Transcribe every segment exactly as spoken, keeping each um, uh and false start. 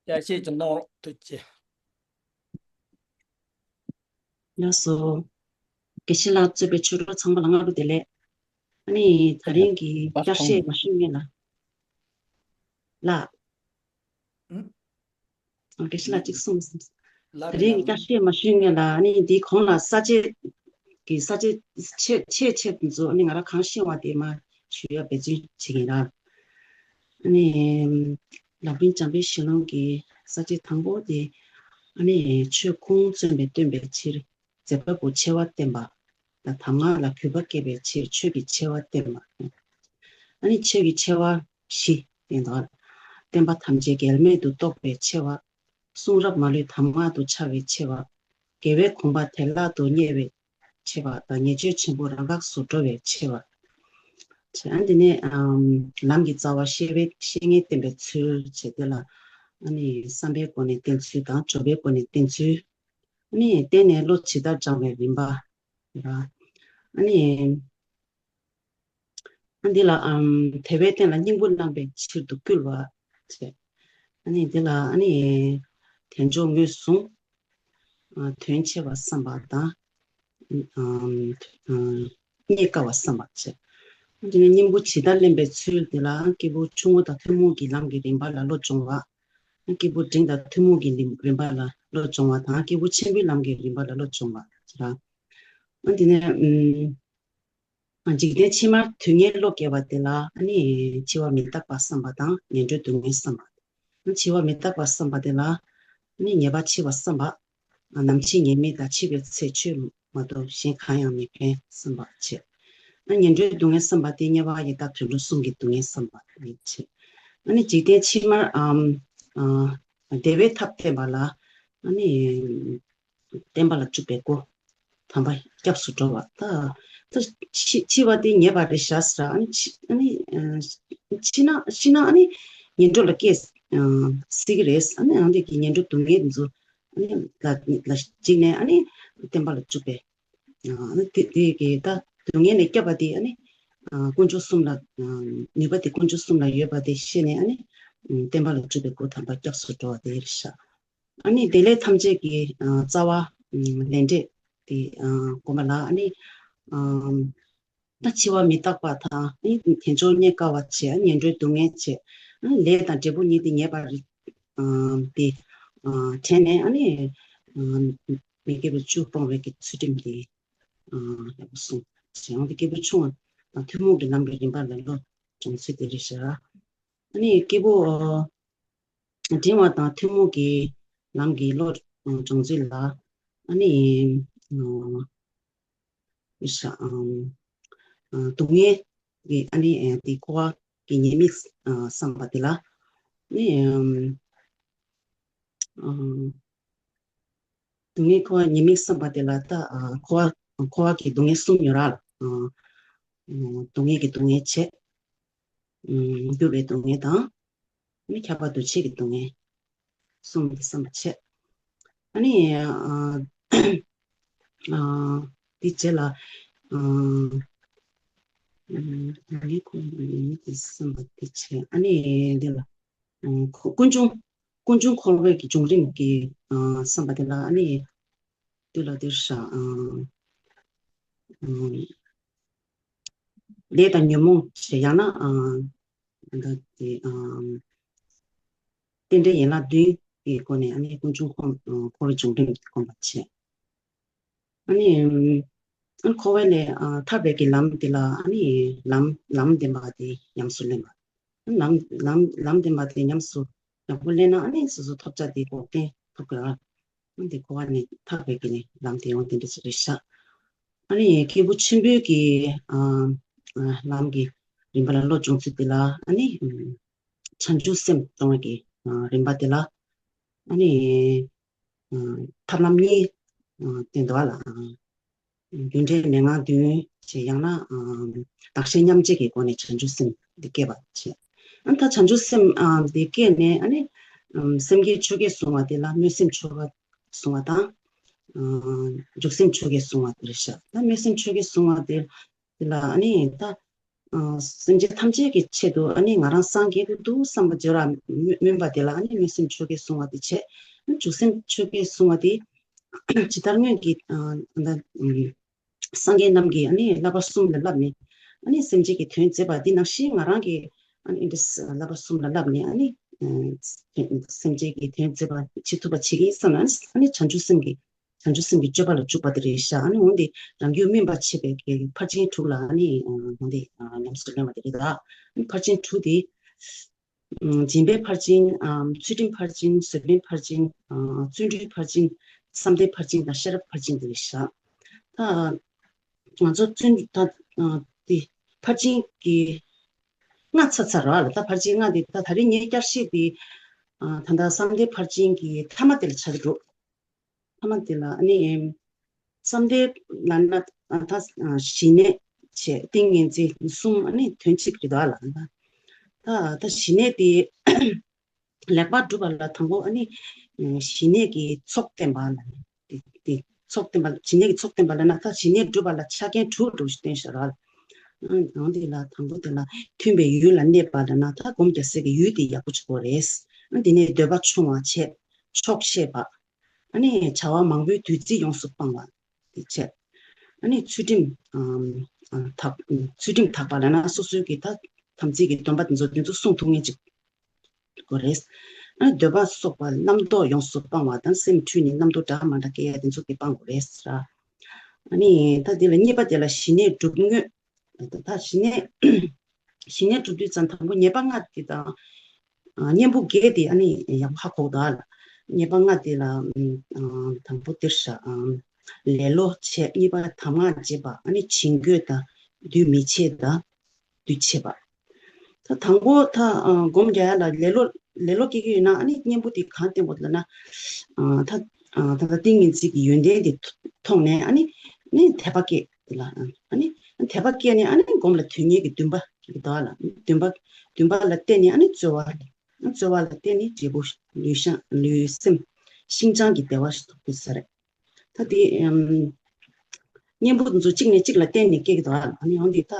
ཡ་ཤེས་ཀྱི་ནོར་དུ་ཅི། ལགས་སོ། དགེ་བཤེས་ལགས་གཙོས་པའི་ཆོས་གྲོགས་ཚང་མ་ལ་སྔ་དྲོ་བདེ་ལེགས། ཨ་ནི་དེ་རིང་གི་བཀྲ་ཤིས་མ་ཞུ་ངེས་ལ། ལགས། ཨ། དགེ་བཤེས་ལགས་གཅིག་གསུངས་སོང་། དེ་རིང་གི་བཀྲ་ཤིས་མ་ཞུ་ངེས་ལ། ཨ་ནི་འདིའི་གོང་ལ་ས་བཅད་ཀྱི་ས་བཅད་ཆེ་ཆེ་ཆེ་དེ་ཚོ་ཨ་ནི་ང་རང་གང་ཤེས་པ་དེ་མར་ཞུ་ཡ་འབད་བརྩོན་བྱེད་ཀྱི་ཡིན་ར། ཨ་ནི་ལམ་རིམ་འཇམ་དཔལ་ཞལ་ལུང་གི་ས་བཅད་དང་པོ་དེ། ཨ་ནི་ཆོས་ཁུངས་མཚོན་པས་སྟོན་པའི་ཕྱིར། མཛད་པ་པོ་ཆེ་བ་བསྟན་པ་དང་། གདམས་ངག་ལ་གུས་པ་བསྐྱེད་པའི་ཕྱིར་ཆོས་ཀྱི་ཆེ་བ་བསྟན་པ། ཨ་ནི་ཆོས་ཀྱི་ཆེ་བ་བཞི་དེ་དག། བསྟན་པ་ཐམས་ཅད་འགལ་མེད་དུ་རྟོགས་པའི་ཆེ་བ། གསུང་རབ་མ་ལུས་གདམས་ངག་ཏུ་འཆར་བའི་ཆེ་བ། དགེ་བའི་གོམས་པ་བདེ་བླག་ཏུ་གཉེར་བའི་ཆེ་བ་དང་། ཉེས་སྤྱོད་ཆེན་པོ་རང་འགགས་སུ་འགྲོ་བའི་ཆེ་བ། ཨ་ནི་དེ་ནས་ཨམ་ལམ་གྱི་རྩ་བ་ཤེས་པའི་ཤེས་ངེས་བསྟན་པའི་ཚུལ་བྱས་དེ་ལ། ཨ་ནི་བསམ་པའི་སྒོ་ནས་བསྟེན་ཚུལ་དང་། སྦྱོར་བའི་སྒོ་ནས་བསྟེན་ཚུལ། ཨ་ནི་བརྟེན་ནས་བློ་ཇི་ལྟར་སྦྱང་བའི་རིམ་པ། ཨ་ནི། ཨ་འདི་ལ་ཨམ་དལ་བའི་རྟེན་ལ་སྙིང་པོ་བླངས་པའི་ཕྱིར་དུ་བསྐུལ་བ་བྱས། ཨ་ནི་འདི་ལ་ཨ་ནི་དལ་འབྱོར་ངོས་བཟུང་། ཨ་དོན་ཆེ་བར་བསམ་པ་དང་། ཨམ་ཨ་རྙེད་དཀའ་བར་བསམ་པ་བྱས། ཨ་འདི་ནི་སྙིང་པོ་ཇི་ལྟར་ལེན་པའི་ཚུལ་འདི་ལ་སྐྱེས་བུ་ཆུང་ངུ་དང་ཐུན་མོང་གི་ལམ་གྱི་རིམ་པ་ལ་བློ་སྦྱོང་བ། སྐྱེས་བུ་འབྲིང་དང་ཐུན་མོང་གི་རིམ་རིམ་པ་ལ་བློ་སྦྱོང་བ་དང་། སྐྱེས་བུ་ཆེན་པོའི་ལམ་གྱི་རིམ་པ་ལ་བློ་སྦྱོང་བ་བྱས། ཨ་འདི་ནི་ཨམ། འཇིག་རྟེན་ཕྱི་མར་སྡུག་བསྔལ་བློ་སྐྱེ་བ་དེ་ལ་ཨ་ནི་འཆི་བ་མི་རྟག་པ་བསམ་པ་དང་། ངན་འགྲོའི་སྡུག་བསྔལ་བསམ་པ། འཆི་བ་མི་རྟག་པ་བསམ་པ་དེ་ལ་ཨ་ནི་ཉེས་པ་ཆེ་བ་བསམ་པ། ནམ་འཆི་ཉེས་དམིགས་དང་། འཆི་བའི་ཚེ་ཆོས་མ་གཏོགས་གཞན་གང་ཡང་མི་ཕན་བསམ་པ་བྱས། ཨ་ངན་འགྲོའི་སྡུག་བསྔལ་བསམ་པ་དེ་དམྱལ་བ་ཡི་དྭགས་དུད་འགྲོ་གསུམ་གྱི་སྡུག་བསྔལ་བསམ་པ་བྱས། ཨ་ནི་འཇིག་རྟེན་ཕྱི་མར་ཨམ་ཨ་བདེ་བའི་ཐབས་བསྟན་པ་ལ་ཨ་ནི། བརྟན་པ་ལ་འཇུག་པའི་སྒོ་དམ་པ་སྐྱབས་སུ་འགྲོ་བ། ད་ད་འཆི་འཆི་བ་དེ་ཉེས་པ་རེད་བཞག་ཟེར། ཨ་ནི་འཆི་ཨ་ནི་ཨ་འཆི་ན་ཤི་ན་ཨ་ནི་ངན་འགྲོ་ལ་སྐྱེ་ཨ་སྲིད་ཀྱི་རེད། ཨ་ནི་ཨ་འདི་གི་ངན་འགྲོ་སྡུག་བསྔལ་འདི་ཚོ་ཨ་ནི་ལ་ལ་འཇིགས་ནས་ཨ་ནི་བརྟན་པ་ལ་འཇུག་པའི། ཨ་ནི་དེ་དེ་གི་ད་སྡུག་བསྔལ་ནས་སྐྱོབ་པ་དེ་ཨ་ནི་ཨ་དཀོན་མཆོག་གསུམ་ལ་ཨ་ནུས་པ་དེ་དཀོན་མཆོག་གསུམ་ལ་ཡོད་པ་དེ་ཤེས་ནས་ཨ་ནི་བརྟན་པ་ལ་འཇུག་པའི་སྒོ་དམ་པ་སྐྱབས་སུ་འགྲོ་བ་དེ་རེད་བཞག་ཨ་ནི་བདེ་ལེགས་ཐམས་ཅད་ཀྱི་ཨ་རྩ་བ་ཨ་ལས་འབྲས་དེ་ཨ་སྒོམ་པ་ལ་ཨ་ནི་ཨ་ད་འཆི་བ་མི་རྟག་པ་དང་། ཨ་ནི་དལ་འབྱོར་རྙེད་དཀའ་བ་བྱས། ཨ་ངན་འགྲོའི་སྡུག་བསྔལ་བྱས། ཨ་ནི་ལས་དང་འབྲས་བུ་གཉིས་དེ་ཉེས་པ་རེད། ཨ་དེ་ཨ་དྲན་ནས་ཨ་ནི་ཨ་མི་དགེ་བ་བཅུ་སྤོང་བའི་གི་ཚུལ་ཁྲིམས་དེ་ཨ་ཡག་པོ་སྲུང་བྱས། ཨ་ནི་སྐྱེས་བུ་ཆུང་བ་དང་ཐུན་མོང་གི་ལམ་གྱི་རིམ་པ་ལ་བློ་སྦྱོང་ཚུལ་དེ་རེད་བཞག་ཨ་ནི་སྐྱེས་བུ་ཨ་འབྲིང་བ་དང་ཐུན་མོང་གི་ལམ་གྱི་བློ་སྦྱོང་ཚུལ་ལ་ཨ་ནི་ཨ་ཨ་སྡུག་བསྔལ་གྱི་ཨ་ནི་དེ་འཁོར་བ་གི་ཉེས་དམིགས་བསམ་པ་དེ་ལ་ཨ་ནི་ཨ་སྡུག་བསྔལ་འཁོར་བ་ཉེས་དམིགས་བསམ་པ་དེ་ལ་ད་ཨ་འཁོར་བ་འཁོར་བ་གི་སྡུག་བསྔལ་གསུམ་ཡོད་ར། ཨ་སྡུག་བསྔལ་གྱི་སྡུག་བསྔལ་བྱས། ཨ་འགྱུར་བའི་སྡུག་བསྔལ་དང་། ཨ་ནི་ཁྱབ་པ་འདུ་བྱེད་ཀྱི་སྡུག་བསྔལ་གསུམ་དེ་བསམ་པ་བྱས། ཨ་ནི་ཨ་ཨ་དེ་རྗེས་ལ་ཨ་སྡུག་བསྔལ་འཁོར་བ་ཉེས་དམིགས་ཀྱི་བསམ་པ་དེ་བྱས། ཨ་ནི་དེ་ལ། ཨ་ཀུན་འབྱུང་ཀུན་འབྱུང་འཁོར་བའི་གི་བྱུང་རིམ་གྱི་ཨ་བསམ་པ་དེ་ལ་ཨ་ནི་དེ་ལ་དེར་ཤ་ཨ་ཨ་ལས་དང་ཉོན་མོངས་ཞེས། ཡང་ན་ཨ་ད་དེ་ཨ་རྟེན་འབྲེལ་ཡན་ལག་བདུན་གྱི་སྒོ་ནས་ཨ་ནི་ཀུན་འབྱུང་འཁོར་འཁོར་བའི་བྱུང་རིམ་གྱི་སྒོམ་པ་བྱས། ཨ་ནི་ཨ་འཁོར་བ་ལས་ཨ་ཐར་བའི་གི་ལམ་དེ་ལ་ཨ་ནི་ལམ་ལམ་བདེན་པ་དེ་ཉམས་སུ་ལེན་པ། ལམ་ལམ་ལམ་བདེན་པ་དེ་ཉམས་སུ་ཡག་པོ་ལེན་ན་ཨ་ནི་སོ་སོ་ཐོབ་བྱ་དེ་འགོག་བདེན་ཐོབ་གི་ར། ཨ་འདི་འཁོར་བ་ནས་ཐར་བའི་གི་ནི་ལམ་དེ་ཡང་དེ་འདྲ་ཞིག་རེད་ཤག་ཨ་ནི་སྐྱེས་བུ་ཆེན་པོའི་གི་ཨ་ཨ་ལམ་གྱི་རིམ་པ་ལ་བློ་སྦྱོང་ཚུལ་དེ་ལ་ཨ་ནི་བྱང་ཆུབ་སེམས་སྦྱོང་བའི་གི་ཨ་རིམ་པ་དེ་ལ་ཨ་ནི་ཨ་ཐབས་ལམ་གཉིས་ཨ་བསྟན་འདུག་བ་ལ། ཨ་རྒྱུ་འབྲས་མན་ངག་བདུན་ཞེས། ཡང་ན་ཨ་བདག་གཞན་མཉམ་བརྗེ་གི་སྒོ་ནས་བྱང་ཆུབ་སེམས་འདི་བསྐྱེད་པ་བྱས། ཨ་ད་བྱང་ཆུབ་སེམས་ཨ་འདི་བསྐྱེད་ནས་ཨ་ནི་ཨ་སེམས་བསྐྱེད་ཆོས་བསྐྱེད་བཟུང་བ་དེ་ལ་སྨོན་སེམས་ཆོ་ག་བཟུང་བ་དང་། ཨ་འཇུག་སེམས་ཆོས་བསྐྱེད་བཟུང་བ་དེ་རེད་ཤག་ད་སྨོན་སེམས་ཆོས་བསྐྱེད་བཟུང་བ་དེ་དེ་ལ་ཨ་ནི་ད་ ཨ་སེམས་ཅན་ཐམས་ཅད་ཀྱི་ཆེད་དུ་ཨ་ནི་ང་རང་སངས་རྒྱས་ཀྱི་འདུག་བསམ་པ་བརྗོད་ར་སྨོན་པ་དེ་ལ་ཨ་ནི་སྨོན་སེམས་ཆོས་སྐྱོང་སྲུང་བ་དེ་བྱས། འཇུག་སེམས་ཆོས་སྐྱོང་སྲུང་བ་དེ་ཇི་ལྟར་སྔོན་གྱི་ཨ་ད་སངས་རྒྱས་རྣམས་ཀྱིས་ཨ་ནི་བསླབ་པ་གསུམ་ལ་བསླབས་ནས་ཨ་ནི་སེམས་ཅན་གྱི་དོན་མཛད་པ་འདི་ནང་བཞིན་ང་རང་གིས་ཨ་ནི་འདི་བསླབ་པ་གསུམ་ལ་བསླབས་ནས་ཨ་ནི་སེམས་ཅན་གྱི་དོན་མཛད་པ་བྱེད་ཐུབ་པ་བྱེད་ཀྱི་ཡིན་བསམ་ན་ཨ་ནི་བྱང་ཆུབ་སེམས་ཀྱི་བྱང་ཆུབ་སེམས་ཀྱི་སྤྱོད་པ་ལ་འཇུག་པ་དེ་རེད་ཤག་ཨ་ནི་འོན་ཏེ་རང་རྒྱུད་སྨིན་པར་བྱེད་པའི་གི་ཕར་ཕྱིན་དྲུག་ལ་ཨ་ནི་འོན་ཏེ་ཉམས་སུ་ལེན་པ་དེ་རེད་ད། ཕར་ཕྱིན་དྲུག་དེ། སྦྱིན་པའི་ཕར་ཕྱིན། ཚུལ་ཁྲིམས་ཕར་ཕྱིན། བཟོད་པའི་ཕར་ཕྱིན། བརྩོན་འགྲུས་ཕར་ཕྱིན། བསམ་གཏན་ཕར་ཕྱིན་དང་ཤེས་རབ་ཕར་ཕྱིན་དེ་རེད་ཤག་ད་ང་ཚོ་བརྩོན་ད་དེ་ཕར་ཕྱིན་གྱི་ལྔ་ཚར་ཚར་ར་ལ་ད་ཕར་ཕྱིན་ལྔ་དེ་ད་ད་རེས་ངས་བསྐྱར་བཤད་དེ་ད་ལྟ་བསམ་གཏན་ཕར་ཕྱིན་གྱི་ཐ་མ་དེ་ལ་ཆགས་ཀྱི་འདུག་ཐ་མ་དེ་ལ་ཨ་ནི་བསམ་གཏན་ལབ་ན་ད་ཞི་གནས་བྱས་ཏིང་ངེ་འཛིན་གསུམ་ཨ་ནི་དོན་གཅིག་རེད་ད་ལ་ད་ད་ཞི་གནས་དེ་ལེགས་པར་སྒྲུབ་པ་ལ་དང་པོ་ཨ་ནི་ཞི་གནས་ཀྱི་ཚོགས་བསྟེན་པ་ལ་ནི་དེ་དེ་ཚོགས་བསྟེན་པ་ཞི་གནས་ཀྱི་ཚོགས་བསྟེན་པ་ལ་ན་ད་ཞི་གནས་སྒྲུབ་པ་ལ་ཆ་རྐྱེན་དྲུག་འགྲོ་ཞིག་བསྟན་ཤག་ར་ལ་ཨང་དེ་ལ་དང་པོ་དེ་ལ་མཐུན་པའི་ཡུལ་ལ་གནས་པ་ལ་ན་ད་སྒོམ་རྒྱག་སའི་གི་ཡུལ་དེ་ཡག་པོ་ཅིག་དགོས་རེད། ཨ་དེ་ནས་འདོད་པ་ཆུང་བ་བྱས་ཆོག་ཤེས་པ། ཨ་ནི་བྱ་བ་མང་པོའི་བདུད་རྩི་ཡོངས་སུ་སྤང་བ་དེ་བྱས། ཨ་ནི་ཚུལ་ཁྲིམས་ཨམ་ཨ་དག་ཚུལ་ཁྲིམས་དག་པ་ལབ་ན་སོ་སོའི་གི་ད་དམ་ཚིག་གི་སྡོམ་པ་དེ་ཚོ་དེ་ཚོ་སྲུང་ཐུབ་མཁན་ཅིག་དགོས་རེད། ཨ་ནི་འདོད་པ་གསོག་པ་རྣམ་རྟོག་ཡོངས་སུ་སྤང་བ་དང་སེམས་འཁྲུལ་ནས་རྣམ་རྟོག་འདྲ་མ་འདྲ་སྐྱེ་ཡ་དེ་ཚོ་གི་སྤང་དགོས་རེད་ཟེར། ཨ་ནི་ད་དེ་ལ་གཉིས་པ་དེ་ལ་ཞི་གནས་སྒྲུབ་དངོས། ད་ཞི་གནས་ཞི་གནས་སྒྲུབ་དུས་ཙམ་དང་པོ་ཉེས་པ་ལྔ་དེ་དང་། ཨ་གཉེན་པོ་བརྒྱད་དེ་ཨ་ནི་ཡག་པོ་ཧ་གོ་གི་འདུག་ཨ་ལ། ཉེས་པ་ལྔ་དེ་ལ་ཨ་དང་པོ་དེར་བཞག་ཨ་ལེ་ལོ་བྱེད། གཉིས་པ་གདམས་ངག་བརྗེད་པ། ཨ་ནི་བྱིང་རྒོད་དང་། འདུས་མི་བྱེད་དང་། འདུས་བྱས་པ། ད་དང་པོ་ད་ཨ་སྒོམ་རྒྱག་ཡ་ལ་ལེ་ལོ་ལེ་ལོ་སྐྱེ་གི་ཡོད་ན་ཨ་ནི་གཉེན་པོ་དེ་གང་བསྟེན་དགོས་ལབ་ན། ཨ་ད་ཨ་ད་ལྟ་ཏིང་ངེ་འཛིན་གྱི་ཡོན་ཏན་དེ་མཐོང་ནས་ཨ་ནི་ཨ་ནི་དད་པ་སྐྱེ། དེ་ལ་ཨ་ནི་དད་པ་སྐྱེས་ནས་ཨ་ནི་སྒོམ་ལ་དོན་གཉེར་གྱི་འདུན་པ་གི་དོགས་ལ་འདུན་པ་འདུན་པ་ལ་བརྟེན་ནས་ཨ་ནི་རྩོལ་བ་ལ་རྩོལ་བ་ལ་བརྟེན་ནས་འབྲས་བུ་ལུས་ཤ་ལུས་སེམས་ཤིན་སྦྱངས་ཀྱི་བདེ་བ་ཞིག་ཐོབ་ཐུབ་ས་རེད། ད་དེ་ཨམ་གཉེན་པོ་འདི་ཚོ་གཅིག་ནས་གཅིག་ལ་བརྟེན་ནས་སྐྱེ་གི་དོགས་ལ་ཨ་ནི་འོན་ཏེ་ད་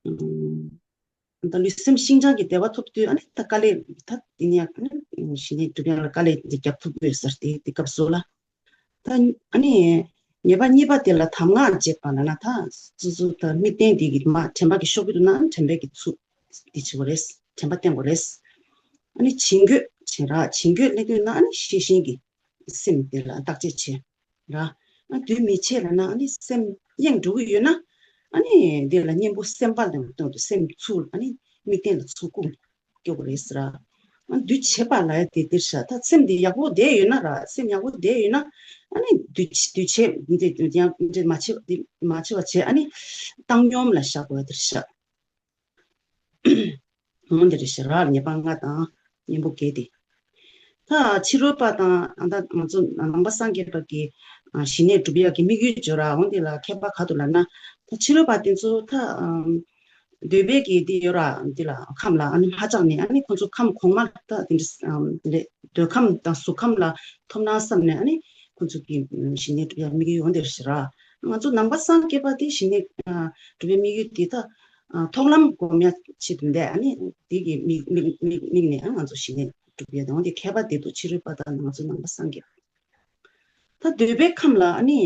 ཨམ་ད་ལུས་སེམས་ཤིན་སྦྱངས་ཀྱི་བདེ་བ་ཐོབ་དུས་ཨ་ནི་ད་དཀའ་ལས་ད་དེ་ནས་ཨ་ནི་ཞི་གནས་སྒྲུབ་ཡ་ལ་དཀའ་ལས་འདི་རྒྱབ་ཐུབ་ཀྱི་ཡོད་ས་རེད་དེ་དེ་སྐབས་སུ་ལ། ད་ཨ་ནི་ཉེས་པ་གཉིས་པ་དེ་ལ་གདམས་ངག་བརྗེད་པ་ལབ་ན་ད་སོ་སོ་ད་དམིགས་རྟེན་དེ་གི་མ་དྲན་པ་གི་ཤོར་གི་འདུག་ན་དྲན་པའི་གི་ཚུལ་དེ་བྱེད་དགོས་རེད། དྲན་པ་བསྟེན་དགོས་རེད། ཨ་ནི་བྱིང་རྒོད་བྱེད་ར་བྱིང་རྒོད་སླེབས་དུས་ན་ཨ་ནི་ཤེས་བཞིན་གྱི་སེམས་དེ་ལ་བརྟག་དཔྱད་བྱེད་ར། ཨ་འདུས་མི་བྱེད་ལབ་ན་ཨ་ནི་སེམས་གཡེང་འགྲོ་གི་ཡོད་ན་ཨ་ནི་དེ་ལ་གཉེན་པོ་སེམས་པ་ལ་སྟོན་དུ་སེམས་ཚུར་ཨ་ནི་དམིགས་རྟེན་ལ་ཚུར་བཀུག་སྐྱོ་པོ་རེད་ཟེར། ཨ་འདུས་བྱས་པ་ལ་དེ་འདིར་བཞག་ད་སེམས་འདི་ཡག་པོ་བསྡད་ཡོད་ན་ར་སེམས་ཡག་པོ་བསྡད་ཡོད་ན་ཨ་ནི་འདུས་འདུས་བྱས་འདི་འདི་ཡང་འདི་མ་བྱེད་འདི་མ་བྱེད་པ་བྱས་ཨ་ནི་བཏང་སྙོམས་ལ་བཞག་དགོས་འདིར་བཞག་འོ་འདིར་བཞག་ར་ཉེས་པ་ལྔ་དང་གཉེན་པོ་བརྒྱད་དེ། ད་ཕྱི་རོལ་པ་དང་ཨ་ད་ང་ཚོ་ནང་པ་སངས་རྒྱས་པ་གི་ཨ་ཞི་གནས་སྒྲུབ་ཡག་གི་དམིགས་ཡུལ་སྦྱོར་ར་འོ་འདི་ལ་ཁྱད་པར་ག་དུ་ལབ་ན་ད་ཕྱི་རོལ་པ་དེ་ཚོ་ད་ཨམ་འདོད་པའི་གི་འདི་ཡོད་ར་འདི་ལ་ཁམས་ལ་ཨ་ནི་ཧ་ཅང་ནས་ཨ་ནི་ཁོ་ཚོ་ཁམས་གོང་མ་ད་དེ་འདྲ་ཨམ་དེ་འདྲ་འདོད་ཁམས་དང་གཟུགས་ཁམས་ལ་ཐོབ་ན་བསམ་ནས་ཨ་ནི་ཁོ་ཚོ་གི་ཨམ་ཞི་གནས་སྒྲུབ་ཡག་དམིགས་ཡུལ་འོ་འདིར་ཞི་ར་ང་ཚོ་ནང་པ་སངས་རྒྱས་པ་དེ་ཞི་གནས་ཨ་སྒྲུབ་པའི་དམིགས་ཡུལ་དེ་ད་ཨ་ཐོག་ལམ་སྒོམ་ཡག་ཆེད་དུ་འདས་ཨ་ནི་དེ་གི་དམིགས་དམིགས་དམིགས་དམིགས་ནས་ཨ་ང་ཚོ་ཞི་གནས་སྒྲུབ་ཡག་དང་དེ་ཁྱད་པར་དེ་དུ་ཕྱི་རོལ་པ་དང་ང་ཚོ་ནང་པ་སངས་རྒྱས་པ། ད་འདོད་པའི་ཁམས་ལ་ཨ་ནི་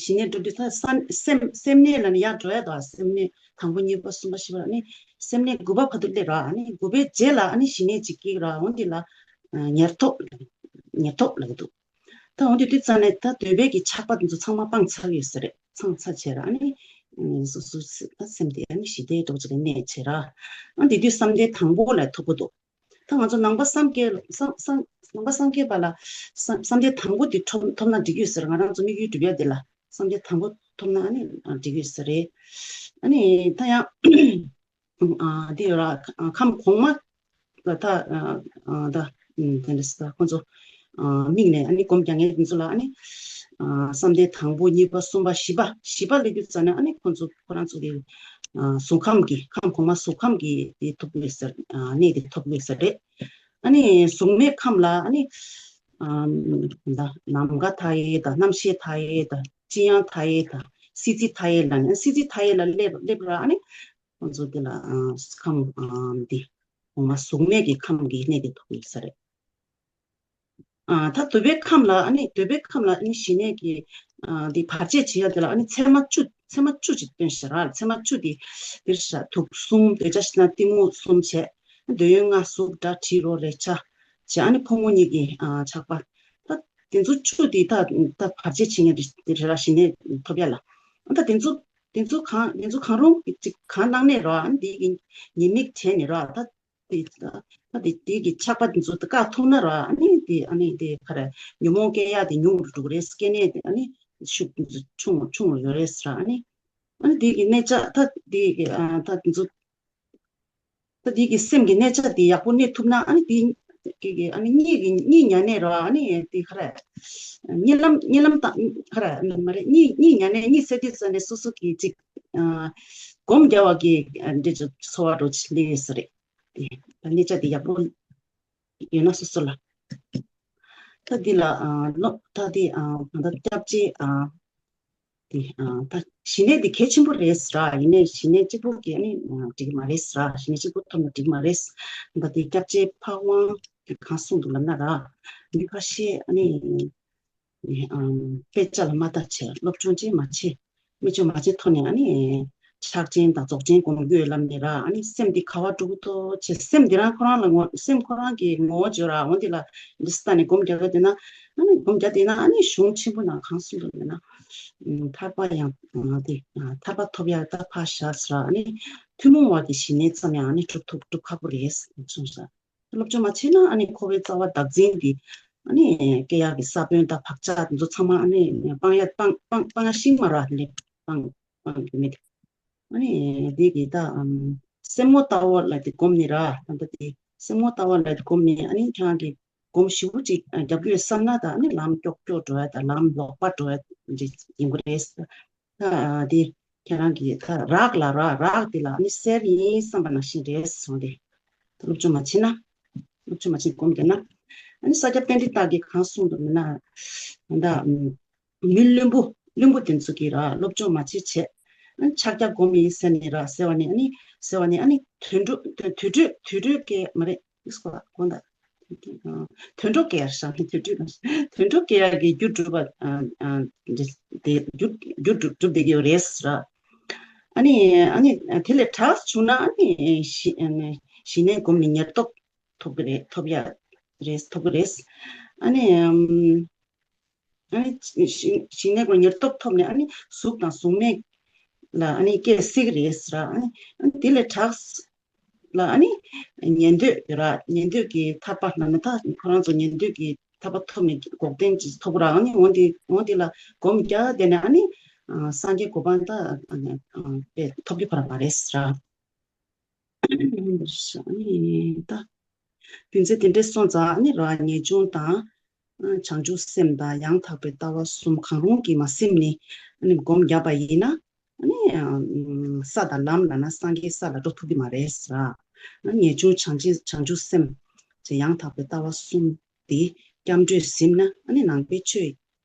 ཞི་གནས་སྒྲུབ་དུས་ད་སེམས་སེམས་གནས་ལ་ནི་ཡར་འགྲོ་ཡ་དང་སེམས་གནས་དང་པོ་གཉིས་པ་གསུམ་པ་བཞི་པ་ཨ་ནི་སེམས་གནས་དགུ་པ་བར་དུ་སླེབས་ར་ཨ་ནི་དགུ་པའི་རྗེས་ལ་ཨ་ནི་ཞི་གནས་གཅིག་སྐྱེས་ར་འོན་དེ་ལ་ཉེར་ཐོབ་ཉེར་ཐོབ་ལབ་ཀྱི་འདུག་ད་འོན་དེ་དུས་ཙམ་ནས་ད་འདོད་པའི་གི་ཆགས་པ་དེ་ཚོ་ཚང་མ་སྤངས་ཚར་ཡོད་ས་རེད་སྤངས་ཚར་བྱས་ར་ཨ་ནི་སོ་སོ་སེམས་དེ་ཨ་ནི་ཞི་བདེའི་རྡོ་རྗེ་ལ་གནས་བྱས་ར་ཨ་དེ་དུས་བསམ་གཏན་དང་པོ་ལ་ཐོབ་ཀྱི་འདུག་ད་ང་ཚོ་ནང་པ་བསམ་གྱི་བསམ་བསམ་ནང་པ་བསམ་གྱི་པ་ལ་བསམ་བསམ་གཏན་དང་པོ་དེ་ཐོབ་ཐོབ་ན་འགྲིག་ཡོད་ཟེར་ང་རང་ཚོ་དམིགས་ཡུལ་སྒྲུབ་ཡ་དེ་ལ་བསམ་གཏན་དང་པོ་ཐོབ་ན་ཨ་ནི་འགྲིག་ཡོད་ཟེར་རེད། ཨ་ནི་ད་ཡང་ཨ་དེ་ཡོད་ར་ཁམས་གོང་མ་ལ་ད་ཨ་ད་དེ་འདྲ་ཟེར་ཁོང་ཚོ་དམིགས་ནས་ཨ་ནི་སྒོམ་རྒྱག་མཁན་དེ་ཚོ་ལ་ཨ་ནི་བསམ་གཏན་དང་པོ་གཉིས་པ་གསུམ་པ་བཞི་པ་བཞི་པ་སླེབས་དུས་ཙམ་ནས་ཨ་ནི་ཁོང་ཚོ་ཁོ་རང་ཚོ་གི་གཟུགས་ཁམས་ཀྱི་ཁམས་གོང་མ་གཟུགས་ཁམས་ཀྱི་དེ་ཐོབ་དགོས་ཟེར་གནས་དེ་ཐོབ་དགོས་ཟེར་རེད། ཨ་ནི་གཟུགས་མེད་ཁམས་ལ་ཨ་ནི་ནམ་མཁའ་མཐའ་ཡས་དང་རྣམ་ཤེས་མཐའ་ཡས་དང་ལྕི་ཡང་མཐའ་ཡས་དང་སྲིད་རྩེ་མཐའ་ཡས་ལ་ནི་སྲིད་རྩེ་མཐའ་ཡས་ལ་སླེབས་སླེབས་ར་ཨ་ནི། ཁོང་ཚོ་དེ་ལ་ཨ་ཁམས་ཨ་འདི་གོང་མ་གཟུགས་མེད་ཀྱི་ཁམས་ཀྱི་གནས་དེ་ཐོབ་ཡོད་ས་རེད། ཨ་ད་འདོད་པའི་ཁམས་ལ་ཨ་ནི་འདོད་པའི་ཁམས་ལ་ཨ་ནི་ཞི་གནས་ཀྱི་ཨ་འདི་བར་ཆད་བྱེད་ཡ་དེ་ལ་ཨ་ནི་མཚན་མ་བཅུ་མཚན་མ་བཅུ་ཅིག་སྟོན་ཤག་ར། མཚན་མ་བཅུ་དེ་འདིར་ཤག་དུག་གསུམ། འདོད་ཆགས་ཞེ་སྡང་གཏི་མུག་གསུམ་བྱས། འདོད་ཡོན་ལྔ། གཟུགས་སྒྲ་དྲི་རོ་རེག་བྱ་བྱས། ཨ་ནི་ཕོ་མོ་གཉིས་ཀྱི་ཨ་ཆགས་པ། ད་དེ་ཚོ་བཅུ་དེ་ད་ད་བར་ཆད་བྱེད་མཁན་དེ་རེད་ར། ཞི་གནས་ཐོབ་ཡ་ལ། ཨ་ད་དེ་ཚོ་དེ་ཚོ་གང་དེ་ཚོ་གང་རུང་ཅིག་གང་གནང་ནས་ར། ཨ་ནི་དེ་གི་ཉེས་དམིགས་བྱས་ནས་ར། ད་དེ་ད་དེ་དེ་གི་ཆགས་པ་དེ་ཚོ་ད་བཀག་ཐུབ་ན་ར། ཨ་ནི་དེ་ཨ་ནི་དེ་ག་རེ་ཉོན་མོངས་སྐྱེ་ཡ་དེ་ཉུང་རུ་འགྲོ་གི་རེད། སྐྱེ་གནས་དེ་ཨ་ནི་ཤུགས་ཆུང་ཆུང་རུ་ཡོད་རེད་ཟེར། ཨ་ནི་ཨ་ནི་དེ་གི་གནས་ཆགས་ད་དེ་གི་ཨ་ད་དེ་ཚོ་ད་དེ་གི་སེམས་ཀྱི་གནས་ཆགས་དེ་ཡག་པོ་གནས་ཐུབ་ན། ཨ་ནི་དེ་གི་གི་ཨ་ནི་གཉིད་ཀྱི་གཉིད་ཉལ་ནས་ར། ཨ་ནི་དེ་ག་རེ་གཉིད་ལམ་གཉིད་ལམ་དང་ག་རེ་མ་རེད། གཉིད་གཉིད་ཉལ་ནས་གཉིད་སད་དུས་ཙམ་ནས་སོ་སོ་གི་ཅིག་ཨ་སྒོམ་རྒྱག་པ་གི་ཨ་འདྲ་ཅིག་ཚོར་བ་འདྲ་ཅིག་སླེབས་ཡོད་ས་རེད། དེ་ད་གནས་ཆགས་དེ་ཡག་པོ་ཡོད་ན་སོ་སོ་ལ། ད་འདི་ལ་ཨ་ལོ་ད་འདི་ཨ་གང་ལྟར་སྐྱབས་རྗེ་ཨ་དེ་ཨ་ད་ཞི་གནས་འདི་གལ་ཆེན་པོ་རེད་ཟེར་ར། ཡིན་ནའི་ཞི་གནས་གཅིག་པོ་གིས་ཨ་ནི་ཨ་འགྲིག་གི་མ་རེད་ཟེར་ར། ཞི་གནས་གཅིག་པོ་ཐོབ་ན་འགྲིག་གི་མ་རེད། ད་འདི་སྐྱབས་རྗེ་འཕགས་དབང་གིས་གང་གསུངས་འདུག་ལབ་ན་ར། མི་ཁ་ཤས་ཨ་ནི་ཨམ་དཔེ་ཆ་ལ་མ་ལྟ་བྱས། སློབ་སྦྱོང་ཅིག་མ་བྱས། མི་ཆོས་མ་བྱས་ཐོག་ནས་ཨ་ནི་ཕྱག་ཆེན་དང་རྫོགས་ཆེན་སྒོམ་དགོས་ལབ་ནས་ར། ཨ་ནི་སེམས་འདི་ག་བ་འགྲོ་གི་འདུག་བྱས། སེམས་འདི་རང་ཁོ་རང་ལ་ངོ་སེམས་ཁོ་རང་གི་ངོ་བོ་བརྗོད་ར། འོ་འདི་ལ་འདི་ལྟ་ནས་སྒོམ་རྒྱག་གི་བསྡད་ན། ཨ་ནི་སྒོམ་རྒྱག་བསྡད་ན་ཨ་ནི་གཞུང་ཆེན་པོ་ནང་གང་གསུངས་འདུག་ལབ་ན། ཨམ་ཐར་པ་ཡང་ཨ་དེ་ཨ་ཐར་པ་ཐོབ་ཡག་ད་ཕར་བཞག་ཟེར་ར། ཨ་ནི་ཐུན་མོང་བ་གི་ཞི་གནས་ཙམ་ཡང་ཨ་ནི་སྒྲུབ་ཐུབ་སྒྲུབ་ཁག་པོ་རེད་གསུངས་ཤག་སློབ་སྦྱོང་མ་བྱས་ན་ཨ་ནི་འཁོར་བའི་རྩ་བ་བདག་འཛིན་འདི་ཨ་ནི་སྐྱེ་ཡག་གི་ས་བོན་དང་བག་ཆགས་འདི་ཚོ་ཚང་མ་ཨ་ནི་སྤང་ཡ་སྤང་སྤང་སྤང་ཡ་ཤིང་མ་ར། དེ་ལས་སྤང་སྤང་རྒྱུ་མེད། ཨ་ནི་འདི་གི་ད་ཨམ་སེམས་ངོ་ལྟ་བ་ལ་དེ་སྒོམ་ནི་ར། ད་ལྟ་དེ་སེམས་ངོ་ལྟ་བ་ལ་དེ་སྒོམ་ནི། ཨ་ནི་ཁྱེད་རང་གི་སྒོམ་ཞིབ་པོ་ཅིག་རྒྱབ་ཀྱི་ཡོད་བསམ་ན། ད་ཨ་ནི་ལམ་ཀྱོག་ཀྱོག་འགྲོ་ཡ་དང་ལམ་ལོག་པ་འགྲོ་ཡ་འདི་ཡིན་གྱི་རེད། ད་དེ་ཁྱེད་རང་གི་ད་རག་ལ་ར། རག་དེ་ལ་ཨ་ནི་གསེར་ཡིན་བསམ་པ་ནང་བཞིན་རེད་སོང་སྟེ། ད་སློབ་སྦྱོང་མ་བྱས་ན། སློབ་སྦྱོང་མ་བྱས་སྒོམ་བསྡད་ན། ཨ་ནི་ས་སྐྱ་པཎྜི་ཏ་གིས་གང་གསུངས་འདུག་མིན་ན། ད་མི་བླུན་པོ་བླུན་པོ་དེ་ཚོ་གིས་ར་སློབ་སྦྱོང་མ་བྱས་བྱས། ཨ་ནི་ཕྱག་རྒྱ་སྒོམ་ཡིན་ཟེར་ནས་ར་ཟེར་བ་ནི་ཨ་ནི་ཟེར་བ་ནི་ཨ་ནི་དུད་འགྲོ་དུད་འགྲོ་དུད་འགྲོ་སྐད་མ་རེད། ཨིས་ཀོ་གོ་ད། དུད་འགྲོ་སྐད་ཡར་ཤང་དུད་འགྲོ་དུད་འགྲོ་སྐད་ཡར་གྱི་རྒྱུ་སྒྲུབ་པ། ཨ་ཨ་དེ་རྒྱུ་རྒྱུ་སྒྲུབ་སྒྲུབ་བསྡད་ཀྱི་ཡོད་རེད་ཟེར། ཨ་ནི་ཨ་ནི་དེ་ལས་དྲག་བྱུང་ན་ཨ་ནི་ཞི་ཨ་ནི་ཞི་གནས་སྒོམ་ནས་ཉེར་ཐོབ་ཐོབ་ཀྱི་རེད། ཐོབ་ཡ་རེད། ཐོབ་ཀྱི་རེད། ཨ་ནི་ཨམ་ཨ་ནི་ཞི་ཞི་གནས་སྒོམ་ཉེར་ཐོབ་ཐོབ་ནས་ཨ་ནི་གཟུགས་དང་གཟུགས་མེད་ལ་ཨ་ནི་སྐྱེ་སྲིད་ཀྱི་རེད་ཟེར། ཨ་ནི་ཨ་ནི་དེ་ལས་དྲག་ལ་ཨ་ནི་ཉན་ཐོས་ཡོད་ར། ཉན་ཐོས་ཀྱི་ཐར་པ་ལབ་ན་ད་ཁོ་རང་ཚོ་ཉན་ཐོས་ཀྱི་ཐར་པ་ཐོབ་ནས་འགོག་བདེན་ཅིག་ཐོབ་ར། ཨ་ནི་འོ་དེ་འོ་དེ་ལ་སྒོམ་རྒྱག་བསྡད་ན་ཨ་ནི་ཨ་སངས་རྒྱས་གོ་འཕང་ད་ཨ་ནི་ཨ་དཔེ་ཐོབ་ཀྱི་ཕར་མ་རེད་ཟེར་ར། ཨ་ནི་ད་རྒྱུ་མཚན་དེ་འདྲས་སོང་ཙང་ཨ་ནི་ར་ངེས་འབྱུང་དང་། བྱང་ཆུབ་སེམས་དང་ཡང་དག་པའི་ལྟ་བ་གསུམ་གང་རུང་གིས་མ་ཟིན་ནས་ཨ་ནི་སྒོམ་བརྒྱབ་པ་ཡིན་ན། ཨ་ནི་ས་དང་ལམ་ལབ་ན་སངས་རྒྱས་ས་ལ་འགྲོ་ཐུབ་ཀྱི་མ་རེད་ཟེར། ཨ་ནི་ངེས་འབྱུང་བྱང་ཆུབ་བྱང་ཆུབ་སེམས་ཀྱི་ཡང་དག་པའི་ལྟ་བ་གསུམ་དེ་སྐྱབས་འགྲོས་ཟིན་ན་ཨ་ནི་ནང་པའི་ཆོས་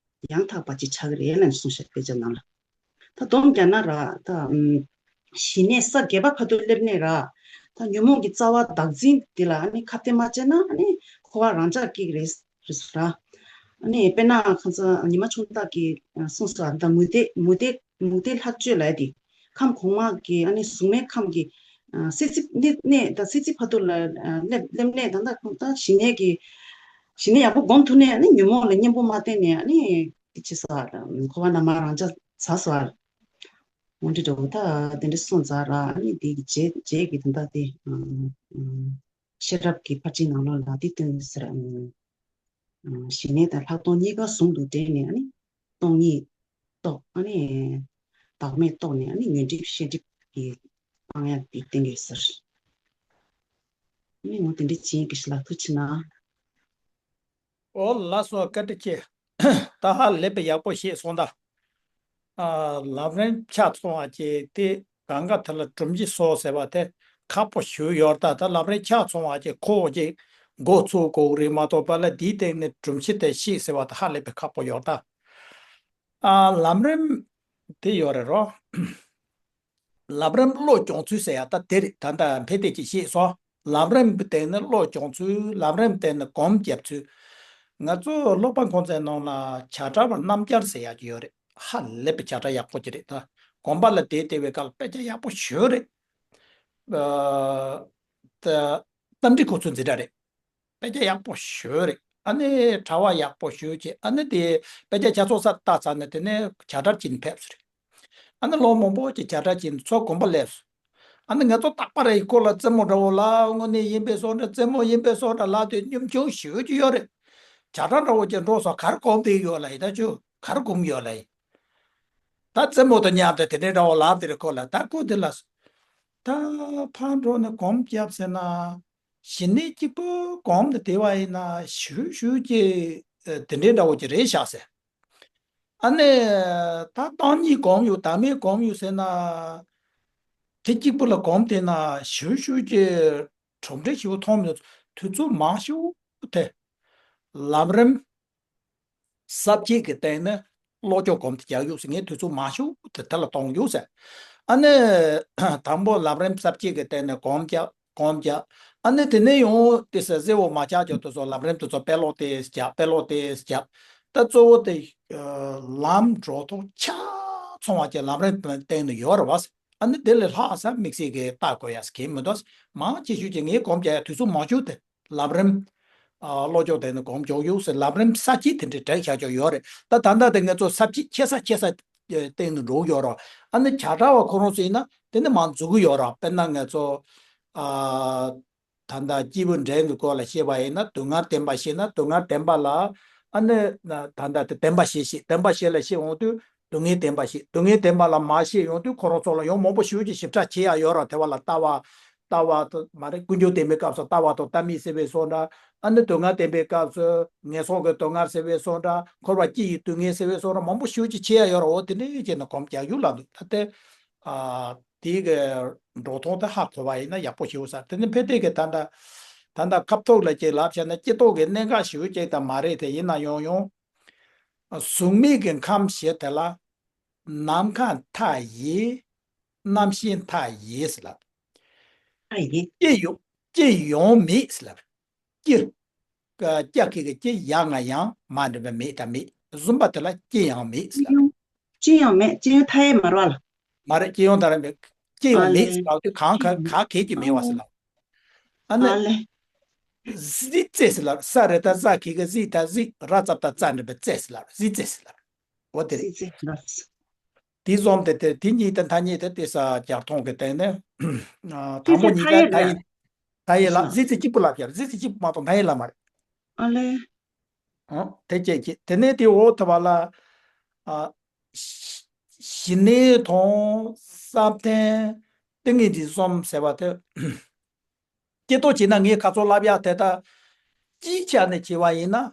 ཡང་དག་པ་ཅིག་ཆགས་ཀྱི་རེད་ལབ་ནས་གསུངས་ཤག་དཔེ་ཆ་ནང་ལ། ད་སྡོམ་རྒྱག་ན་ར་ད་ཨམ་ཞི་གནས་ས་བརྒྱད་པ་བར་དུ་སླེབས་ནས་ར། ད་ཉོན་མོངས་ཀྱི་རྩ་བ་བདག་འཛིན་དེ་ལ་ཨ་ནི་ཁ་གཏད་མ་བཅག་ན་ཨ་ནི་འཁོར་བ་རང་འཇགས་སྐྱེ་གི་རེད་རེད་ཟེར་ར། ཨ་ནི་དཔེར་ན་ཁ་སང་ཉི་མ་ཆུང་བདག་གིས་གསུངས་སོང་། ད་མུ་སྟེགས་མུ་སྟེགས་མུ་སྟེགས་ལྷག་སྤྱོད་ལབ་ཡ་དེ་ཁམས་གོང་མ་གི་ཨ་ནི་གཟུགས་མེད་ཁམས་ཀྱི་སྲིད་རྩེ་གནས་གནས་ད་སྲིད་རྩེ་བར་དུ་ལ་སླེབས་སླེབས་ནས་ད་ད་ད་ཞི་གནས་ཀྱི་ཞི་གནས་ཡག་པོ་སྒོམ་ཐུབ་ནས་ཨ་ནི་ཉོན་མོངས་ལ་གཉེན་པོ་མ་བསྟེན་ནས་ཨ་ནི་དེ་ཅི་ཟེར་འཁོར་བ་ན་མ་རང་འཇགས་ཟ་སོ། འོ་འདྲ་འདྲ་བོ་ད་དེ་འདྲ་སོང་ཙང་ར་ཨ་ནི་དེ་གི་རྗེས་རྗེས་ཀྱི་དོན་དག་དེ་ཤེས་རབ་ཀྱི་ཕར་ཕྱིན་ནང་ལོགས་ལ་དེ་སྟོན་ཟེར། ཞི་གནས་དང་ལྷག་མཐོང་གཉིས་ཀ་ཟུང་དུ་འབྲེལ་ནས་ཨ་ནི་སྟོང་ཉིད་རྟོགས། ཨ་ནི་བདག་མེད་རྟོགས་ནས་ཨ་ནི་ཉོན་སྒྲིབ་ཤེས་སྒྲིབ་ཀྱི་སྤང་ཡག་དེ་བསྟན་གྱི་ཟེར། ཨ་ནི་འོ་དེ་འདྲ་བྱེད་ཀྱི་ཤི་ལ་ཐུགས་ཆེ་ན། ཨོ་ལགས་སོ། བཀའ་དྲིན་ཆེ། ད་ཧ་ལས་པའི་ཡག་པོ་བཤད་སོང་ད། ཨ་ལམ་རིམ་ཆ་ཚང་བ་ཅིག་དེ་གང་ག་དེ་ལ་སྒྲུབ་བྱེད་སོགས་ཟེར་བ་དེ་ཁག་པོ་ཞུ་ཡོད་ད། ད་ལམ་རིམ་ཆ་ཚང་བ་ཅིག་ཁོ་ཅིག་འགོ་ཚུགས་དགོས་རེད་མ་གཏོགས་པ་ལ་དེའི་སྟེང་ནས་སྒྲུབ་བྱེད་དེ་ཤེས་ཟེར་བ་དེ་ཧ་ལས་པའི་ཁག་པོ་ཡོད་ད། ཨ་ལམ་རིམ་དེ་ཡོད་རེད་རོ། ལམ་རིམ་བློ་སྦྱོང་ཚུལ་ཟེར་ཡ་ད་དེ་རེད། ད་ལྟ་འཕེལ་དེ་ཅིག་བཤད་སོང་། ལམ་རིམ་སྟེང་ནས་བློ་སྦྱོང་ཚུལ། ལམ་རིམ་སྟེང་ནས་སྒོམ་རྒྱབ་ཚུལ། ང་ཚོ་སློབ་པ་འཁོན་ཚའི་ནང་ལ་བྱ་བྲལ་བ་རྣམ་རྒྱལ་ཟེར་ཡ་ཅིག་ཡོད་རེད། ཧ་ལས་པའི་བྱ་བྲལ་ཡག་པོ་ཅིག་རེད། ད་དགོན་པ་ལ་བསྡད་བསྡད་པའི་སྐབས་ལ་དཔེ་ཆ་ཡག་པོ་ཞེ་པོ་རེད། ཨ་ད་རྟ་མགྲིན་ཁོ་ཚོ་འཛིན་གྲྭ་རེད། དཔེ་ཆ་ཡག་པོ་ཞེ་པོ་རེད། ཨ་ནི་གྲྭ་བ་ཡག་པོ་ཞེ་པོ་ཅིག་ཨ་ནི་དེ་དཔེ་ཆ་ཆ་ཚང་ས་ལྟ་ཚར་ནས་དེ་ནས་བྱ་བྲལ་བྱེད་ནས་ཕེབས་སོང་རེད། ཨ་ནི་ལོ་མང་པོ་ཅིག་བྱ་བྲལ་བྱེད་ནས་ཚོ་དགོན་པ་སླེབས་སོང་། ཨ་ནི་ང་ཚོ་རྟག་པར་ཡི་སྐོར་ལ་རྩེད་མོ་འདྲ་བོ་ལ་དངོས་གནས་ཡིན་པའི་བཟོ་འདྲ། རྩེད་མོ་ཡིན་པའི་བཟོ་འདྲ་ལ་དེ་གཉོམ་ཆུང་ཞེ་པོ་ཅིག་ཡོད་རེད། བྱ་བྲལ་འདྲ་བོ་ཅིག་འགྲོ་སོང་། ག་རེ་སྒོམ་བསྡད་ཡོད་ལ་ཡིན། ད་ཁྱོད་ག་རེ་སྒོམ་ཡོད་ལ་ཡིན། ད་རྩེད་མོ་དང་མཉམ་དུ་དེ་འདྲའི་འདྲ་བོ་ལབ་དེ་རེད། ཁོ་ལ་ད་ཁོ་དེ་ལ་ད་ཕར་འགྲོ་ནས་སྒོམ་བརྒྱབ་ཟེར་ན། གཞི་ནས་གཅིག་པུ་གོམས་ཏེ་བསྡད་པ་ཡིན་ན་ཞུ་ཞུ་ཅིག་དེ་འདྲའི་འདྲ་བོ་ཅིག་རེད་ཤག་ཟེར། ཨ་ནི་ད་བདག་ཉིད་གོམས་ཡོད། བདག་མེད་གོམས་ཡོད་ཟེར་ན། དེ་གཅིག་པུ་ལ་གོམས་བསྡད་ན་ཞུ་ཞུ་ཅིག་གྲུབ་འབྲས་ཞིག་མཐོང་མི་ཐུབ། དུས་ཚོད་མང་ཤོས་དེ་ལམ་རིམ་ས་བཅད་ཀྱི་སྟེང་ནས་བློ་སྦྱོང་སྒོམ་དེ་རྒྱག་ཡོད་ཟེར། ངས་དུས་ཚོད་མང་ཤོས་དེ་དེ་ལ་གཏོང་ཡོད་ཟེར། ཨ་ནི་དང་པོ་ལམ་རིམ་ས་བཅད་ཀྱི་སྟེང་ནས་སྒོམ་རྒྱག་སྒོམ་རྒྱག་ཨ་ནི་དེ་ནས་ཡང་དེ་ས་གཟེར་བོ་མ་ཆག་ཆོག་དེ་ཚོ་ལམ་རིམ་དེ་ཚོ་དཔེ་ཀློག་དེ་རྒྱག་དཔེ་ཀློག་དེ་རྒྱག་ད་གཙོ་བོ་དེ་ལམ་འགྲོ་ཐོག་ཆ་ཚང་བ་ཅིག་ལམ་རིམ་སྟེང་ནས་ཡོད་རེད་བ་ཟེར། ཨ་ནི་དེ་ལས་ལྷག་ས་དམིགས་བསལ་གྱི་ལྟ་དགོས་ཡ་ཟེར་གྱི་མི་འདུག་མང་ཆེ་ཤོས་ཀྱིས་ངས་སྒོམ་རྒྱག་ཡ་དུས་ཚོད་མང་ཤོས་དེ་ལམ་རིམ། ཨ་བློ་སྦྱོང་དེ་ནི་སྒོམ་སྦྱོང་ཡོད་ཟེར། ལམ་རིམ་ས་བཅད་དེ་འདྲའི་བྲིས་བཞག་ཆོག་ཡོད་རེད། ད་ད་ལྟ་དེ་ང་ཚོ་ས་བཅད་ཆེ་ས་ཆེ་ས་སྟེང་དུ་འགྲོ་གི་ཡོད་རེད། ཨ་ནི་བྱ་བྲལ་བ་ཁོ་རང་ཚོ་ཡིན་ན་དེ་ནི་མར་འཛུགས་ཀྱི་ཡོད་རེད། དཔེར་ན་ང་ཚོ་ཨ་ད་ལྟ་སྐྱེས་བུ་འབྲིང་གི་སྐོར་ལ་བཤད་པ་ཡིན་ན་སྡུག་བསྔལ་བདེན་པ་ཤེས་ན། སྡུག་བསྔལ་བདེན་པ་ལ་ཨ་ནི་ད་ལྟ་དེ་བདེན་པ་བཞི་བཤད། བདེན་པ་བཞི་ལ་བཤད་འོང་དུས་སྡུག་བསྔལ་བདེན་པ་བཤད། སྡུག་བསྔལ་བདེན་པ་ལ་མར་བཤད་ཡོང་དུས་ཁོ་རང་ཚོ་ལ་ཡང་མང་པོ་ཞེ་པོ་ཅིག་ཞིབ་ཕྲ་བྱེད་ཡ་ཡོད་རེད། དེ་བ་ལ་ལྟ་བ། ལྟ་བ་དང་མ་རེད། ཀུན་འབྱུང་བདེན་པའི་སྐབས་སུ་ལྟ་བ་དང་ལྟ་མིན་ཟེར་བའི་བཟོ་འདྲ། ཨ་ནི་སྡུག་བསྔལ་བདེན་པའི་སྐབས་སུ་ངན་སོང་གི་སྡུག་བསྔལ་ཟེར་བའི་བཟོ་འདྲ། འཁོར་བ་སྤྱི་ཡི་སྡུག་བསྔལ་ཟེར་བའི་བཟོ་འདྲ་མང་པོ་ཞེ་པོ་ཅིག་བྱེད་ཡ་ཡོད་རེད། འོ་དེ་འདྲའི་བྱས་ནས་སྒོམ་རྒྱག་རྒྱུ་ལ་འདུག་ད་ལྟའི་ཨ་དེའི་གི་འགྲོ་སྟངས་དེ་ཧ་གོ་བ་ཡིན་ན་ཡག་པོ་ཞེ་པོ་ཟེར། དེ་ནི་ཕལ་ཆེར་གི་ད་ལྟ་ད་ལྟ་ཁ་ཐོག་ལ་ཅིག་ལབ་བྱས་ན་སྐྱེ་སྟོབས་ཀྱི་གནད་འགག་ཞེ་པོ་ཅིག་ད་མ་རེད། དེ་ཡིན་ན་ཡང་ཡང་གཟུགས་མེད་ཀྱི་ཁམས་ཞེས་དེ་ལ་ནམ་མཁའ་མཐའ་ཡས། རྣམ་ཤེས་མཐའ་ཡས་ཟེར་ལབ། མཐའ་ཡས། སྐྱེ་ཡོང་སྐྱེ་ཡོང་མེད་ཟེར་ལབ། སྐྱེ། ཀ་སྐྱ་ཁེ་གི་སྐྱེ། ཡ་ང་ཡང་། མ་འདྲེན་པའི་མེད་དང་མེད། བཟུམ་པ་དེ་ལ་སྐྱེ་ཡང་མེད་ཟེར་ལབ། སྐྱེ་ཡང་མེད། སྐྱེ་ཡང་མཐའ་ཡས་མ་རེད་བ་ལ། མ་རེད། སྐྱེ་ཡང་མཐའ་ཡས་མེད། སྐྱེ་ཡང་ཨ་མེད་ལེ། ཟེར་ལབ་དུས་གང་ག་ག་གེ་ཀྱི་མེད་བ་ཟེར་ལབ། ཨ་ནི། ཨ་ལེ། གཟི་རྩེ་ཟེར་ལབ། ས་རེད་ད་ས་གེ་གི་གཟི་ད་གཟི། ར་ཙ་བཏགས་རྩ་འདྲེན་པའི་རྩེ་ཟེར་ལབ། གཟི་རྩེ་ཟེར་ལབ། འོ་དེ་རེད། གཟི་རྩེ་ཟེར་ལབ། དེ་བཟུམ་དེ་དེ་དེ་གཉིས་དེ་མཐའ་གཉིས་དེ་དེ་ས་རྒྱག་མཐོང་གི་སྟེང་ནས། ཨ་དེ་དང་པོ་ས་གཉིས་མཐའ་ཀ་ཡས་མཐའ་རེད། ཡས་མཐའ་ཡས་ལ། ཨ་གཟི་རྩེ་གཅིག་པུ་ལབ་ཀྱི་རེད། གཟི་རྩེ་གཅིག་པུ་མ་གཏོགས་མཐའ་ཡས་ལབ་མ་རེད། ཨ་ལེ། ཨོ་དེ་སྐད་ཀྱི་དེ་ནས་དེ་འོག་ཐུབ་པ་ལ། ཨ་ཞི་གནས་དང་ཟབ་དོན་ཏིང་ངེ་འཛིན་གསུམ་ཟེར་བ་དེ། སྐྱེ་སྟོབས་བྱས་ན་ངས་ཁ་ཚོ་ལབ་ཡག་དེ་ད་སྤྱིའི་ཆ་ནས་བྱས་པ་ཡིན་ན་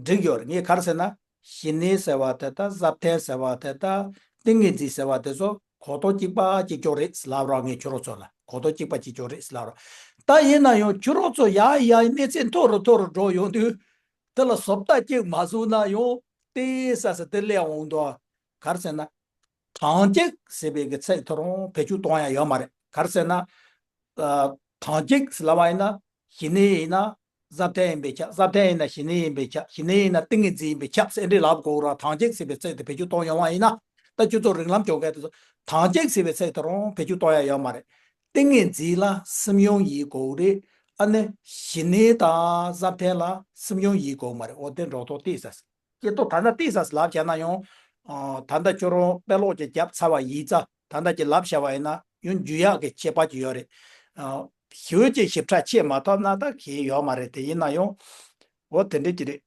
འགྲིག་ཡོད་རེད། ངས་ག་རེ་ཟེར་ན་ཞི་གནས་ཟེར་བ་དེ་ད་ཟབ་དོན་ཟེར་བ་དེ་ད་ཏིང་ངེ་འཛིན་ཟེར་བ་དེ་ཚོ་གོ་རྟོགས་གཅིག་པ་གཅིག་ཀྱང་རེད་ལབ་རོགས། ངས་ཁྱོད་རང་ཚོ་ལ་གོ་རྟོགས་གཅིག་པ་གཅིག་ཀྱང་རེད་ལབ་རོགས། ད་ཡིན་ན་ཡང་ཁྱོད་རང་ཚོ་ཡར་ཡར་གནས་ཚད་མཐོ་རུ་མཐོ་རུ་འགྲོ་ཡོང་དུས་དེ་ལ་བཟོ་ལྟ་གཅིག་མ་བཟོ་ན་ཡང་དེ་ས་ས་དེ་སླེབས་འོང་དུས་ག་རེ་ཟེར་ན། དམ་བཅའ་ཟེར་བའི་གི་ཚིག་དེ་རང་བེད་སྤྱོད་གཏོང་ཡ་ཡོད་མ་རེད། ག་རེ་ཟེར་ན། ཨ་དམ་བཅའ་ཟེར་ལབ་པ་ཡིན་ན་ཞི་གནས་ཡིན་ན་ཟབ་དོན་ཡིན་པས་ཁྱབ། ཟབ་དོན་ཡིན་ན་ཞི་གནས་ཡིན་པས་ཁྱབ། ཞི་གནས་ཡིན་ན་ཏིང་ངེ་འཛིན་ཡིན་པས་ཁྱབ་ཟེར་འདྲ་ལབ་དགོས་ར། དམ་བཅའ་ཟེར་བའི་ཚིག་དེ་བེད་སྤྱོད་གཏོང་ཡོང་བ་ཡིན་ན། ད་ཁྱོད་ཚོ་རིགས་ལམ་སྦྱོང་མཁན་དེ་ཚོ་དམ་བཅའ་ཟེར་བའི་ཚིག་དེ་རང་བེད་སྤྱོད་གཏོང་ཡ་ཡོད་མ་རེད། ཏིང་ངེ་འཛིན་ལ་སུམ་ཡོང་ཡིན་དགོས་རེད། ཨ་ནི་ཞི་གནས་དང་ཟབ་དོན་ལ་སུམ་ཡོང་ཡིན་དགོས་མ་རེད། འོ་དེ་འགྲོ་ཐོག་ཏིག་ས། སྐྱེ་སྟོབས་ད་ལྟ་ཏིག་ས་ལབ་བྱས་ན་ཡང་། ཨ་ད་ལྟ་ཁྱོད་རང་དཔེ་ཀློག་ཅིག་བརྒྱབ་ཚར་བ་ཡིན་ཙང་ད་ལྟ་ཅིག་ལབ་བྱས་པ་ཡིན་ན་ཡང་འཇུ་ཡག་གི་ཁྱད་པར་ཅིག་ཡོད་རེད། ཨ་ཞེ་པོ་ཅིག་ཞིབ་ཕྲ་ཤེས་མ་ཐུབ་ན་ད་གལ་ཡོད་མ་རེད། དེ་ཡིན་ན་ཡང་འོ་དེ་འདྲ་ཅིག་རེད།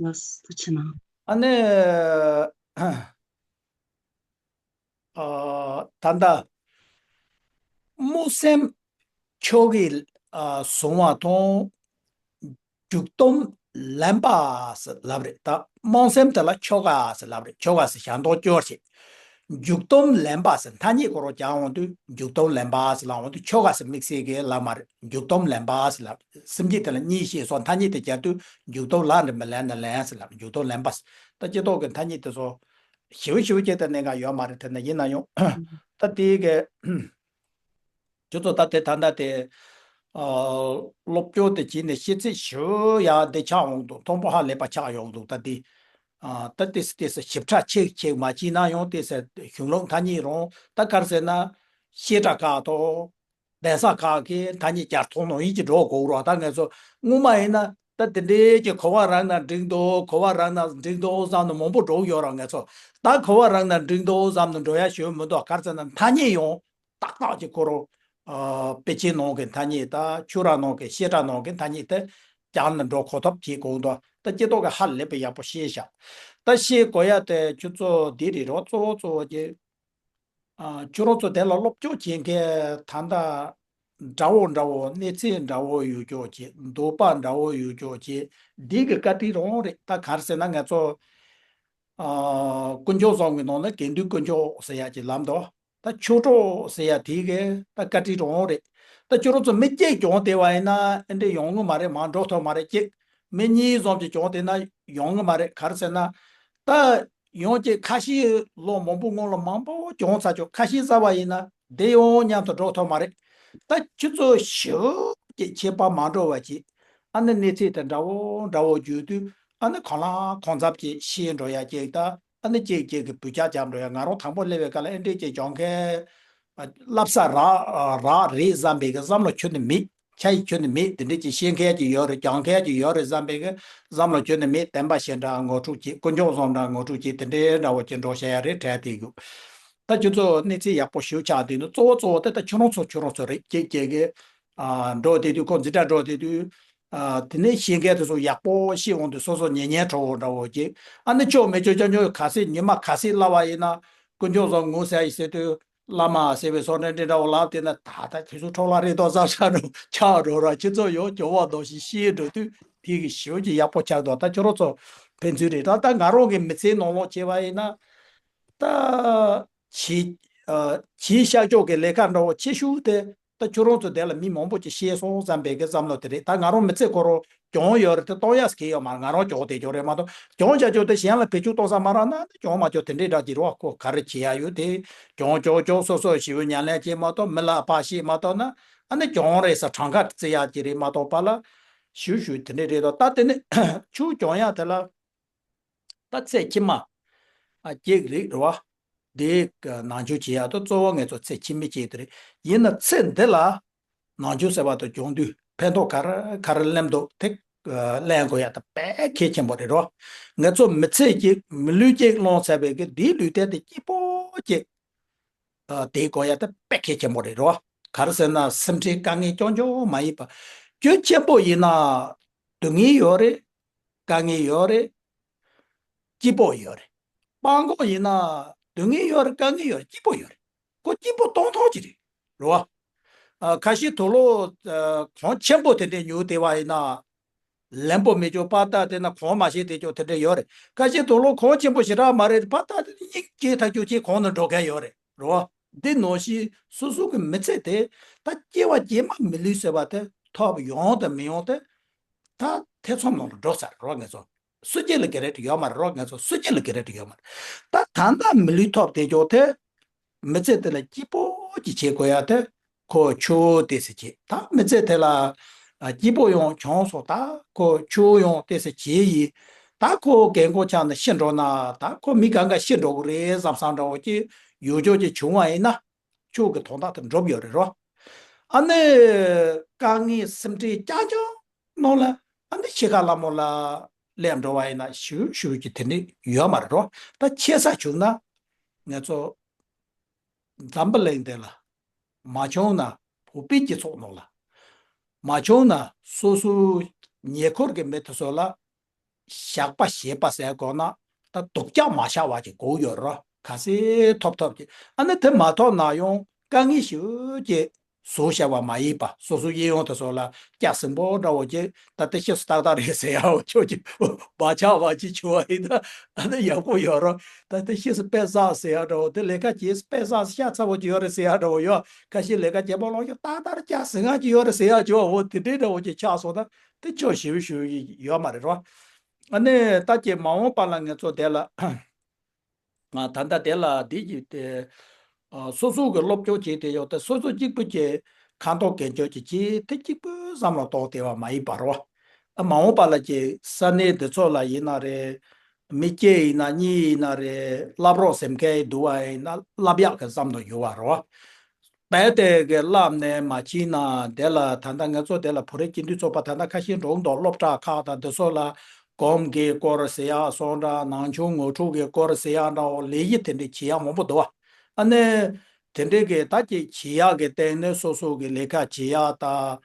ལགས་སོ། ཐུགས་རྗེ་གནང་། ཨ་ནི། ཨ་ད་ལྟ་སྨོན་སེམས་ཆོ་གས་ཨ་བཟུང་བ་དང་། འཇུག་སྡོམ་ལེན་པ་ཟེར་ལབ་རེད། ད་སྨོན་སེམས་དེ་ལ་ཆོ་ག་ཟེར་ལབ་རེད། ཆོ་ག་ཟེར་ཞལ་འདོན་སྐྱོར་བྱེད། འཇུག་སྡོམ་ལེན་པ་ཟེར་ཐ་སྙད་ཁོ་རང་སྦྱར་འོང་དུས་འཇུག་སྡོམ་ལེན་པ་ཟེར་ལབ་འོང་དུས་ཆོ་ག་ཟེར་དམིགས་བསལ་གྱི་ལབ་མ་རེད། འཇུག་སྡོམ་ལེན་པ་ཟེར་ལབ། སེམས་བསྐྱེད་དེ་ལ་གཉིས་ཤེས་སོགས་ཐ་སྙད་དེ་སྦྱར་དུས་འཇུག་སྡོམ་ལ་འདྲེན་པ་ལེན་ན་ལེན་ཟེར་ལབ། འཇུག་སྡོམ་ལེན་པ་ཟེར། ད་སྤྱི་ཚོགས་ཀྱི་ཐ་སྙད་དེ་ཚོ། ཞིབ་ཞིབ་བྱས་ཏེ་གནད་འགག་ཡོད་མ་རེད། དེ་ན་ཡིན་ན་ཡང་ད་དེའི་གི་ཁྱོད་ཚོ་ད་དེ་ད་ལྟ་དེ་ཨ་སློབ་སྐྱོར་དེ་བྱས་ནས་ཤེས་ཚད་ཞུ་ཡག་དེ་ཆགས་ཡོང་འདུག་མཐོན་པོ་ཧ་ལས་པ་ཆགས་ཡོང་འདུག་ད་དེ་ཨ་ད་ཏོག་ཙམ་ཏོག་ཙམ་ཞིབ་ཕྲ་ཆེ་ཆེ་མ་བྱས་ན་ཡང་ཏོག་ཙམ་གཞུང་ལུགས་ཐ་སྙད་རང་ད་ག་རེ་ཟེར་ན་བཤད་གྲྭ་ཁག་དང་། གདན་ས་ཁག་གི་ཐ་སྙད་སྦྱར་ཐོག་ནང་ཡིན་གྱི་འགྲོ་དགོས་རོགས། ད་ང་ཚོ་སྔོན་མ་ཡིན་ན་ད་དེ་འདྲའི་གི་གོ་བ་རག་ན་འགྲིག་འདུག་གོ་བ་རག་ན་འགྲིག་འདུག་བསམ་ནས་མང་པོ་འགྲོ་གི་ཡོད་རེད། ང་ཚོ་ད་གོ་བ་རག་ན་འགྲིག་འདུག་བསམ་ནས་འགྲོ་ཡ་ཞུ་མི་འདུག་ག་རེ་ཟེར་ན་ཐ་སྙད་ཡང་ཏག་ཏག་ཅིག་ཁོ་རང་ཨ་དཔེ་ཆའི་ནང་གི་ཐ་སྙད་ད་ཆོས་ར་ནང་གི་བཤད་གྲྭ་ནང་གི་ཐ་སྙད་དེ་སྦྱར་ནས་འགྲོ་གོ་ཐབས་བྱེད་དགོས་འདུག་ད་སྤྱི་ཚོགས་ཀྱི་ཧ་ལས་པའི་ཡག་པོ་ཤེས་བཞག་ད་ཤེས་དགོས་ཡ་དེ་ཁྱོད་ཚོ་འདི་རེད་རོགས། གཙོ་བོ་གཙོ་བོ་གི་ཨ་ཁྱོད་རང་ཚོ་དེ་ལ་སློབ་སྦྱོང་བྱེད་མཁན་ད་ལྟ་འདྲ་བོ་འདྲ་བོ་གནས་ཚད་འདྲ་བོ་ཡོད་ཀྱོག་ཅིག་འདོད་པ་འདྲ་བོ་ཡོད་ཀྱོག་ཅིག་འདི་གི་བཀའ་དྲིན་རང་རེད། ད་ག་རེ་ཟེར་ན་ང་ཚོ་ཨ་ཀུན་མཆོག་གསུམ་གྱི་ནང་ན་དགེ་འདུན་དཀོན་མཆོག་ཟེར་ཡ་ཅིག་ལབ་འདུག་ད་ཆོས་གྲོགས་ཟེར་ཡ་དེ་གི་ད་བཀའ་དྲིན་རང་རེད། ད་ཁྱོད་རང་ཚོ་མི་གཅིག་གྱོང་དེ་བ་ཡིན་ན་ཨེ་འདྲ་ཡོང་གི་མ་རེད། མ་འགྲོ་ཐུབ་མ་རེད། གཅིག་མི་གཉིས་ཙམ་གྱིས་གྱོང་དེ་ན་ཡོང་གི་མ་རེད། ག་རེ་ཟེར་ན་ད། ཡང་ཅིག་ཁ་ཤས་ལོ་མང་པོ་སྔོན་ལ་མང་པོ་གྱོང་ཚ་ཆོག་ཁ་ཤས་ཟ་བ་ཡིན་ན་དེ་ཡང་མཉམ་དུ་འགྲོ་ཐུབ་མ་རེད། ད་ཁྱོད་ཚོ་ཞེ་པོ་ཅིག་ཁྱད་པར་མ་འགྲོ་བ་ཅིག་ཨ་ནི་གནས་ཚད་དེ་འདྲ་བོ་འདྲ་བོ་བརྗོད་དུས་ཨ་ནི་གང་ལ་གང་འཚམ་ཅིག་ཤེས་འགྲོ་ཡ་ཅིག་ད་ཨ་ནི་ཅིག་ཅིག་གི་བུ་ཆ་རྒྱབ་འགྲོ་ཡ། ང་རང་དང་པོ་སླེབས་པའི་སྐབས་ལ་ཨེ་འདྲས་ཅིག་གྱོང་མཁན། བསླབ་ས་རག་རག་རེད་བསམ་པའི་གི་བསམ་བློ་ཁྱོན་ནས་མེད། ཆ་ཡི་ཁྱོན་ནས་མེད། དེ་འདྲས་ཀྱི་ཤེས་མཁན་གྱི་ཡོད་རེད། སྦྱང་མཁན་གྱི་ཡོད་རེད་བསམ་པའི་གི་བསམ་བློ་ཁྱོན་ནས་མེད། བསྟན་པ་ཞེ་དྲག་ངོ་སྤྲོད་བྱེད། དཀོན་མཆོག་གསུམ་འདྲ་ངོ་སྤྲོད་བྱེད། དེ་འདྲའི་འདྲ་བོ་ཅིག་འགྲོ་བཤད་ཡ་རེད་དྲན་བསྡད་ཡོད། ད་ཁྱོད་ཚོ་གནས་ཚད་ཡག་པོ་ཞེ་པོ་ཆགས་བསྡད་འདུག་གཙོ་བོ་གཙོ་བོ་དེ་ད་ཁྱོད་རང་ཚོ་ཁྱོད་རང་ཚོ་རེད། ཅིག་ཅིག་གི་ཨ་འགྲོ་བསྡད་དུས་ཁོ་འཛིན་གྲྭ་འགྲོ་བསྡད་དུས་ཨ་དེ་ནས་ཤེས་མཁན་དེ་ཚོ་ཡག་པོ་ཤེས་འོང་དུས་སོ་སོ་ཉན་ཉན་འཕྲོ་བོ་འདྲ་བོ་ཅིག་ཨ་ནི་ཆོ་མེད་ཆོ་ཅོ་ཉོ་ག་ཚད་ཉི་མ་ག་ཚད་བསླབ་པ་ཡིན་ན་དཀོན་མཆོག་གསུམ་ངོ་ཟེར་ཡི་ཟེར་དུས། བླ་མ་ཟེར་བའི་སོགས་འདྲ་འདྲ་འདྲ་བོ་ལབ་བསྡད་ན་ད་ལྟ་ཁྱེད་ཚོ་འཕྲོ་བརླག་རེད་དོ་བསམ་ས་རུ་ཆགས་འགྲོ་ར། ཁྱེད་ཚོ་ཡང་གྱོང་བ་འདོགས་ཤིག་ཤེས་འགྲོ་དུས་དེ་གི་ཞེ་པོ་ཅིག་ཡག་པོ་ཆགས་འདུག་ད་ཁྱོད་རང་ཚོ་ཕན་ཚུན་རེད། ད་ད་ང་རང་གི་མི་ཚེའི་ནང་ལོགས་བྱས་པ་ཡིན་ན་ད་བྱེད་ཨ་བྱེད་ཤག་ཅོག་གི་ལས་ཀ་འདྲ་བོ་ཆེ་ཤོས་དེ་ད་ཁྱོད་རང་ཚོ་དེ་ལ་མི་མང་པོ་ཅིག་ཤེས་སོང་བསམ་པའི་གི་བསམ་བློ་དེ་རེད། ད་ང་རང་མི་ཚེ་ཁོ་རང་གྱོང་ཡོད་རེད་དེ་གཏོང་ཡག་གི་ཡོད་མ་རེད། ང་རང་གྱོང་དེ་ཅོག་རེད་མ་གཏོགས་གྱོང་བྱ་ཅོག་དེ་གཞན་ལ་བེད་སྤྱོད་གཏོང་ས་མ་རག་ན་ནི་གྱོང་མ་ཅོག་དེ་འདྲའི་འདྲ་ཅིག་རེད་བ། ཁོ་ག་རེ་བྱེད་ཡག་ཡོད་དེ། གྱོང་ཅོག་ཅོག་སོ་སོ་ཞེ་པོ་ཉམས་ལེན་བྱེད་མ་གཏོགས་མི་ལ་ཕར་བཤད་མ་གཏོགས་ན་ཨ་ནི་གྱོང་རེད་ས་གྲངས་ཀ་བརྩི་ཡག་ཅིག་རེད་མ་གཏོགས་པ་ལ་ཞུ་ཞུ་དེ་འདྲ་རེད་དོ། ད་དེ་ནི་ཆུ་གྱོང་ཡག་དེ་ལ་ད་ཚེ་ཕྱི་མ་ཨ་སྐྱེ་གི་རེད་རེད་བ། དེ་ནང་ཆུ་བྱེད་ཡག་ཏུ་གཙོ་བོ་ངེད་ཚོ་ཚེ་ཕྱི་མའི་ཆེད་དུ་རེད། ཡིན་ན་ཚེ་འདི་ལ་ནང་ཆུ་ཟེར་བ་དང་གྱོང་དུས་ཕན་ཐོགས་ག་རེ་ག་རེ་ལེན་འདུག་དེ་ལེན་དགོས་ཡག་ད་དཔེ་གལ་ཆེན་པོ་རེད་རོ། ངེད་ཚོ་མི་ཚེ་གཅིག་མི་ལུས་གཅིག་བླངས་ཚར་བའི་གི་འདིའི་ལུས་རྟེན་དེ་སྐྱིད་པོ་གཅིག་དེ་དགོས་ཡག་ད་དཔེ་གལ་ཆེན་པོ་རེད་རོ། ག་རེ་ཟེར་ན་སེམས་ཁྲལ་དཀའ་ངལ་སྐྱོན་ཅོག་མ་ཡིན་པ། སྐྱོན་ཆེན་པོ་ཡིན་ན་སྡུག་བསྔལ་ཡོད་རེད། དཀའ་ངལ་ཡོད་རེད། སྐྱིད་པོ་ཡོད་རེད། སྤང་གོང་ཡིན་ན་སྡུག་བསྔལ་ཡོད་རེད། དཀའ་ངལ་ཡོད་རེད། སྐྱིད་པོ་ཡོད་རེད། ཁོ་སྐྱིད་པོ་གཏོང་ཐོག་ཅིག་རེད། རེད་བ། ཨ་ཁ་ཤས་དུག་ལོག་ཨ་གོང་ཆེན་པོ་དེ་འདྲས་ཉོས་བསྡད་པ་ཡིན་ན། ལེན་པོ་མི་ཆོག་པ་ལྟ་བསྡད་ན་གོང་མ་ཞིག་བསྡད་ཆོག་དེ་འདྲས་ཡོད་རེད། ཁ་ཤས་དུག་ལོག་གོང་ཆེན་པོ་ཞེ་དྲག་མ་རེད། པ་ལྟ་བསྡད་ན་སྙིང་རྗེ་ཐག་ཆོད་ཅིག་གོང་ནས་འགྲོ་མཁན་ཡོད་རེད། རེད་བ། འདི་ནང་བཞིན་སོ་སོ་གི་མི་ཚེ་དེ་ད་སྐྱེ་བ་རྗེས་མ་མི་ལུས་ཟེར་བ་དེ་ཐོབ་ཡོང་དང་མི་ཡོང་དེ་ད་ཐེ་ཚོམ་ནང་ལ་འགྲོ་ཚར་རོགས། ངེད་ཚོ་སུ་གཅིག་ལ་ག་རེ་ཡོད་མ་རེད་རོགས། ངེད་ཚོ་སུ་གཅིག་ལ་ག་རེ་ཡོད་མ་རེད། ད་ད་ལྟ་མི་ལུས་ཐོབ་བསྡད་ཆོག་དེ་མི་ཚེ་དེ་ལ་སྐྱིད་པོ་ཅིག་བྱེད་དགོས་ཡ་དེ་ཁོ་ཆུ་བོ་དེ་ཟེར་གྱི་ད་མི་ཚེ་དེ་ལ་སྐྱིད་པོ་ཡོང་གྱོང་སོགས་ད་ཁོ་ཆུ་བོ་ཡོང་དེ་ཟེར་གྱི་ཡིན། ད་ཁོ་རྒན་གོག་ཆགས་ནས་ཤི་འགྲོ་ན་ད་ཁོ་མི་གང་ག་ཤི་འགྲོ་གི་རེད་བསམ་བསམ་འདྲ་བོ་ཅིག་ཡོད་ཆོག་ཅིག་བྱུང་བ་ཡིན་ན་ཆུ་བོ་གི་དོན་དག་དེ་འགྲུབ་ཡོད་རེད་རོ། ཨ་ནི་དཀའ་ངལ་སེམས་ཁྲལ་རྐྱང་རྐྱང་ནང་ལ་ཨ་ནི་ཤི་ཁ་ལ་མོ་ལ་སླེབས་འགྲོ་བ་ཡིན་ན་ཞུ་ཞུ་གི་དེ་འདྲ་ཡོད་མ་རེད་རོ། ད་ཆེ་ས་བྱུང་ན་ངེད་ཚོ་འཛམ་བུ་གླིང་འདི་ལ་མ་བྱུང་ན་བོད་པའི་སྤྱི་ཚོགས་ནང་ལ་མ་བྱུང་ན་སོ་སོའི་ཉེ་འཁོར་གྱི་མི་དེ་ཚོ་ལ་ཞགས་པ་ཞེས་པ་ཟེར་དགོས་ན་ད་སྡུག་ཅག་མ་བཞག་པ་ཅིག་དགོས་ཡོད་རོ། ག་ཚད་ཐོབ་ཐོབ་ཀྱི་ཨ་ནི་དེ་མ་ཐོབ་ན་ཡང་དཀའ་ངལ་ཞེ་པོ་ཅིག་བཟོ་བྱ་བ་མ་ཡིན་པ་སོ་སོའི་གཡས་གཡོན་དེ་ཚོ་ལ་སྐྱ་སིམ་པོ་འདྲ་བོ་ཅིག་ད་ལྟ་ཤི་སོང་ཏག་ཏག་རེད་ཟེར་ཡག་ཆོག་ཅིག་མ་ཆགས་པ་ཅིག་བྱུང་བ་ཡིན་ན་ཨ་ནི་ཡག་པོ་ཡོད་རོ། ད་ལྟ་ཤི་སོང་དཔེ་བསགས་ཟེར་ཡག་འདྲ་བོ་དེ་ལས་ཀ་བྱས་སོང་དཔེ་བསགས་ཤ་ཚ་བོ་ཅིག་ཡོད་རེད་ཟེར་ཡག་འདྲ་བོ་ཡོད། ཁ་ཤས་ལས་ཀ་བྱེད་པ་ལོང་ཤོག་ཏག་ཏག་སྐྱ་སིམ་ང་ཅིག་ཡོད་རེད་ཟེར་ཡག་ཅིག་བ་འོ་དེ་འདྲའི་འདྲ་བོ་ཅིག་ཆགས་སོང་ན་དེ་ཆོག་ཞེ་པོ་ཞེ་པོ་ཡོད་མ་རེད་རོ། ཨ་ནི་ད་ཀྱེ་མ་འོངས་པ་ལ་ངེད་ཚོ་དེ་ལ་ ང་ད་ལྟ་དེ་ལ་འདི་གི་དེ་ཨ་སོ་སོ་གི་སློབ་སྦྱོང་བྱས་དེ་ཡོད་དེ་སོ་སོ་གཅིག་པུ་གྱི་ཁ་མདོག་གྱོན་གྱོན་གྱི་གྱིས་དེ་གཅིག་པུ་བསམ་བློ་གཏོང་བདེ་བ་མ་ཡིན་པ་རོ། ཨ་མ་འོངས་པ་ལ་གྱི་ས་གནས་འདི་ཚོ་ལ་ཡིན་ན་རེད། མི་སྐྱེ་ཡིན་ན་གཉིས་ཡིན་ན་རེད། བསླབ་རོགས་སེམས་ཁའི་འདུ་བ་ཡིན་ན་བསླབ་ཡག་གི་བསམ་དུ་ཡོད་བ་རོ། རྦད་དེ་གི་བསླབ་ནས་མ་ཕྱིན་ན་དེ་ལ་ད་ལྟ་ང་ཚོ་དེ་ལ་བོད་རིགས་སྤྱི་མཐུན་ཚོགས་པ་ད་ལྟ་ཁ་ཤས་འགྲོ་འདུག་སློབ་གྲྭ་ཁག་དང་དེ་ཚོ་ལ་གོམས་ཀྱི་སྐོར་ཟེར་ཡག་སོང་འདྲ་ནང་ཆུང་ངོ་འཕྲུག་གི་སྐོར་ཟེར་ཡག་འདྲ་བོ་ལས་གཞི་དེ་འདྲ་བྱེད་ཡག་མང་པོ་འདུག་བ། ཨ་ནི་དེ་འདྲའི་གི་ད་ཀྱི་བྱེད་ཡག་གི་སྟེང་ནས་སོ་སོ་གི་ལས་ཀ་བྱེད་ཡག་དང་།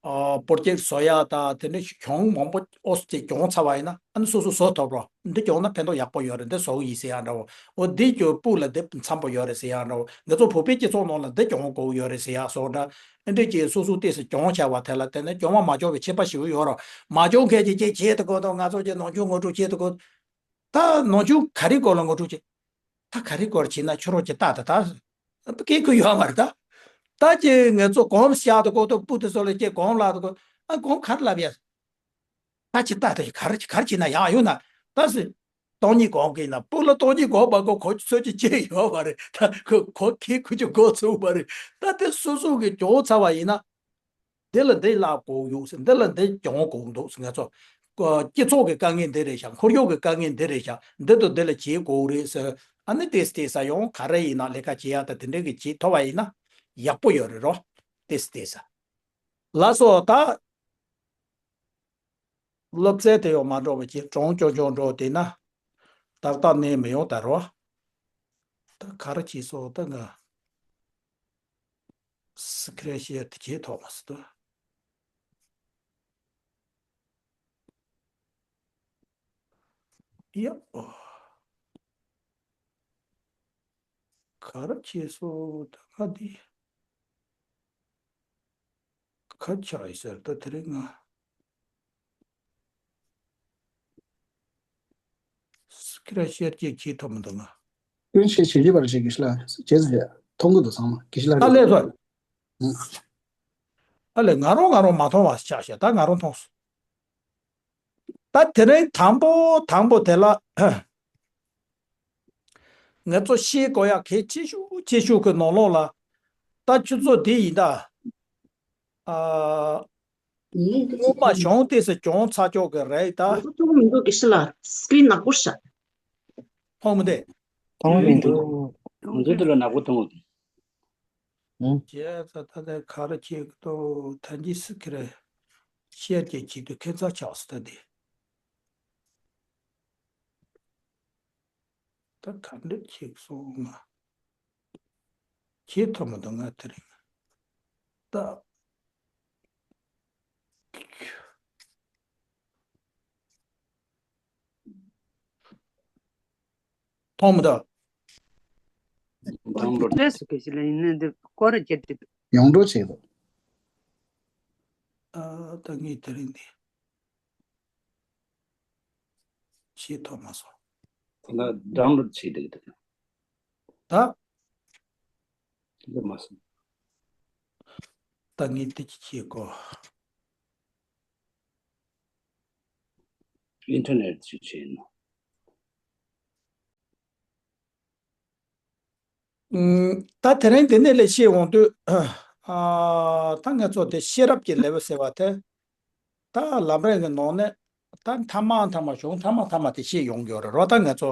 ཨ་པོར་ཅེག་བཟོ་ཡག་དང་དེ་འདྲ་གྱོང་མང་པོ་ཨོ་ཙི་གྱོང་ཚ་བ་ཡིན་ན་ཨ་ནི་སོ་སོ་བཟོ་ཐུབ་རོགས། འདི་གྱོང་ན་ཕན་ཐོགས་ཡག་པོ་ཡོད་རེད། འདི་བཟོ་གི་ཡིན་ཟེར་ཡག་འདྲ་བོ། འོ་འདི་གྱོང་སྤུ་ལ་འདི་འཚམ་པོ་ཡོད་རེད་ཟེར་ཡག་འདྲ་བོ། ང་ཚོ་བོད་པའི་སྤྱི་ཚོགས་ནང་ལ་འདི་གྱོང་དགོས་ཡོད་རེད་ཟེར་ཡག་སོགས་འདྲ། ཨ་འདྲ་གྱི་སོ་སོ་ཏོག་ཙམ་གྱོང་ཆ་བ་དེ་ལ་བརྟེན་ནས་གྱོང་མ་མ་གྱོང་བའི་ཁྱད་པར་ཞིག་ཡོད་རོགས། མ་གྱོང་མཁན་གྱི་ཀྱེ་བྱེད་དུ་དགོས་དང་ང་ཚོ་ཀྱེ་ནང་ཆུང་ངོ་སྤྲོད་བྱེད་དུ་དགོས། ད་ནང་ཆུང་ག་རེ་སྐོར་ལ་ངོ་སྤྲོད་བྱེད། ད་ག་རེ་སྐོར་བྱེད་ན་ཁྱོད་རང་གྱི་ལྟ་ད་ད། སྐད་ཁུ་ཡོད་མ་རེད་ད། ད་ཀྱེ་ང་ཚོ་གོམས་བཤག་ཏུ་གོ་ཏོ་སྤུ་དེ་ཚོ་ལ་ཀྱེ་གོམས་ལ་དུ་གོ། ཨ་གོམས་གར་ལབ་ཡ། ད་ཅི་ལྟ་ད་གར་གར་བྱེད་ན་ཡག་ཡོད་ན་ད་སི། སྟོང་ཉིད་གོམས་ཀྱི་ན་སྤུ་ལ་སྟོང་ཉིད་གོམས་པ་གོ་གོ་ཚོད་ཀྱི་ཅི་ཡོད་མ་རེད་ད་གོ་གོ་ཁེ་ཁུ་ཅི་གོ་ཚུགས་མ་རེད། ད་དེ་སོ་སོ་གི་གྱོང་ཚ་བ་ཡིན་ན། འདི་ལ་འདི་བསླབ་དགོས་ཡོད་ཟེར། འདི་ལ་འདི་སྦྱོང་དགོས་འདུག་ཟེར། ང་ཚོ་སྤྱི་ཚོགས་ཀྱི་དཀའ་ངལ་འདི་རེད་ཤག་འཁོར་ཡུག་གི་དཀའ་ངལ་འདི་རེད་ཤག་འདི་དང་འདི་ལ་བྱེད་དགོས་རེད་ཟེར། ཨ་ནི་ཏེས་ཏེས་ས་ཡོང་ག་རེ་ཡིན་ན་ལས་ཀ་བྱེད་ཡག་ད་དེ་འདྲའི་གི་བྱེད་ཐུབ་པ་ཡིན་ན་ཡག་པོ་ཡོད་རེད་རོ། ཏེས་ཏེས་ས་ལ་སོ་ད། སློབ་ཚན་དེ་ཡང་མ་འགྲོ་བ་ཅིག་གྲོང་ཆོང་ཆོང་འགྲོ་དེ་ན་ཏག་ཏག་གནས་མི་ཡོང་ད་རོ། ད་ག་རེ་བྱེད་སོ་ད་ང་སི་ཀི་རེན་ཤེར་དེ་བྱེད་ཐུབ་མ་སོང་ད། ཡ། ག་རེ་བྱེད་སོ་ད་ང་འདི། ཁ་ཆག་ཡི་ཟེར་ད་དེ་རིང་ང་སི་ཀི་རེན་ཤེར་ཅིག་བྱེད་ཐུབ་མི་འདུག་ང་། སྐྱོན་ཆེ་བྱེད་ཀྱི་བར་ཞིག་གི་ཤི་ལ་བྱེད་ཟེར་མཐོང་གི་འདུག་ཚང་མ་གི་ཤི་ལ་ད་ལས་སོ། ཨ་ལས་ང་རང་ང་རང་མ་མཐོང་བ་ཆགས་ཤག་ད་ང་རང་མཐོང་སོང་། ད་དེ་རིང་དང་པོ་དང་པོ་དེ་ལ། ང་ཚོ་ཤེས་དགོས་ཡག་གལ་ཆེ་ཤོས་ཆེ་ཤོས་ཀྱི་ནང་ལོགས་ལ། ད་ཁྱོད་ཚོ་འདི་ཡིན་ད། ཨ། སྔོན་མ་གཞུང་ཏོག་ཙམ་གྱོང་ཚ་ཆོག་གི་རེད་ད། ང་ཚོ་མཐོང་མི་འདུག་གི་ཤི་ལ་སི་ཀི་རིན་ནག་པོ་ཤག་མཐོང་མི་འདུག་མཐོང་མི་འདུག་ང་ཚོ་འདི་ལ་ནག་པོ་མཐོང་། ཨང་། བྱས་ཙང་ད་ལྟ་ག་རེ་བྱེད་ཀྱི་འདུག་ད་འདི་སི་ཀི་རེན་ཤེར་གྱི་བྱེད་དུས་ཁྱད་མཚར་ཆགས་སོང་ད་འདི། ད་ག་འདྲ་བྱེད་སོང་ང་། བྱེད་ཐུབ་མི་འདུག་ང་དེ་རིང་། ད། མཐོང་མི་འདུག་ལས་སུ་ག་ཞིག་ལ་ཡིན་ནའི་འདི་སྐོར་ར་བརྒྱབ་སྟེ། ཡོངས་འགྲོ་བྱེད་དགོས། ཨ་ད་ངས་དེ་རིང་འདི་བྱེད་ཐུབ་མ་སོང་། ད་ལྟ་ཌའུན་ལོཌ་བྱེད་འདུག་ད། ད། ལས་མ་སོང་། ད་ངས་དེ་ཅི་བྱེད་དགོས། ཨིན་ཊར་ནེཊ་ཅིག་བྱས་ཡིན་ནོ། ཨུམ། ད་དེ་རིང་དེ་ནས་ལས་བཤད་འོང་དུས། ཨ། ད་ང་ཚོ་དེ་ཤེས་རབ་ཀྱི་ལེ་ཝལ་ཟེར་བ་དེ། ད་ལམ་རིམ་གྱི་ནང་ནས་ད་མཐའ་མ་མཐའ་མ་གཞུང་མཐའ་མ་མཐའ་མ་དེ་བཤད་ཡོང་གི་ཡོད་རེད་རོ། ད་ང་ཚོ་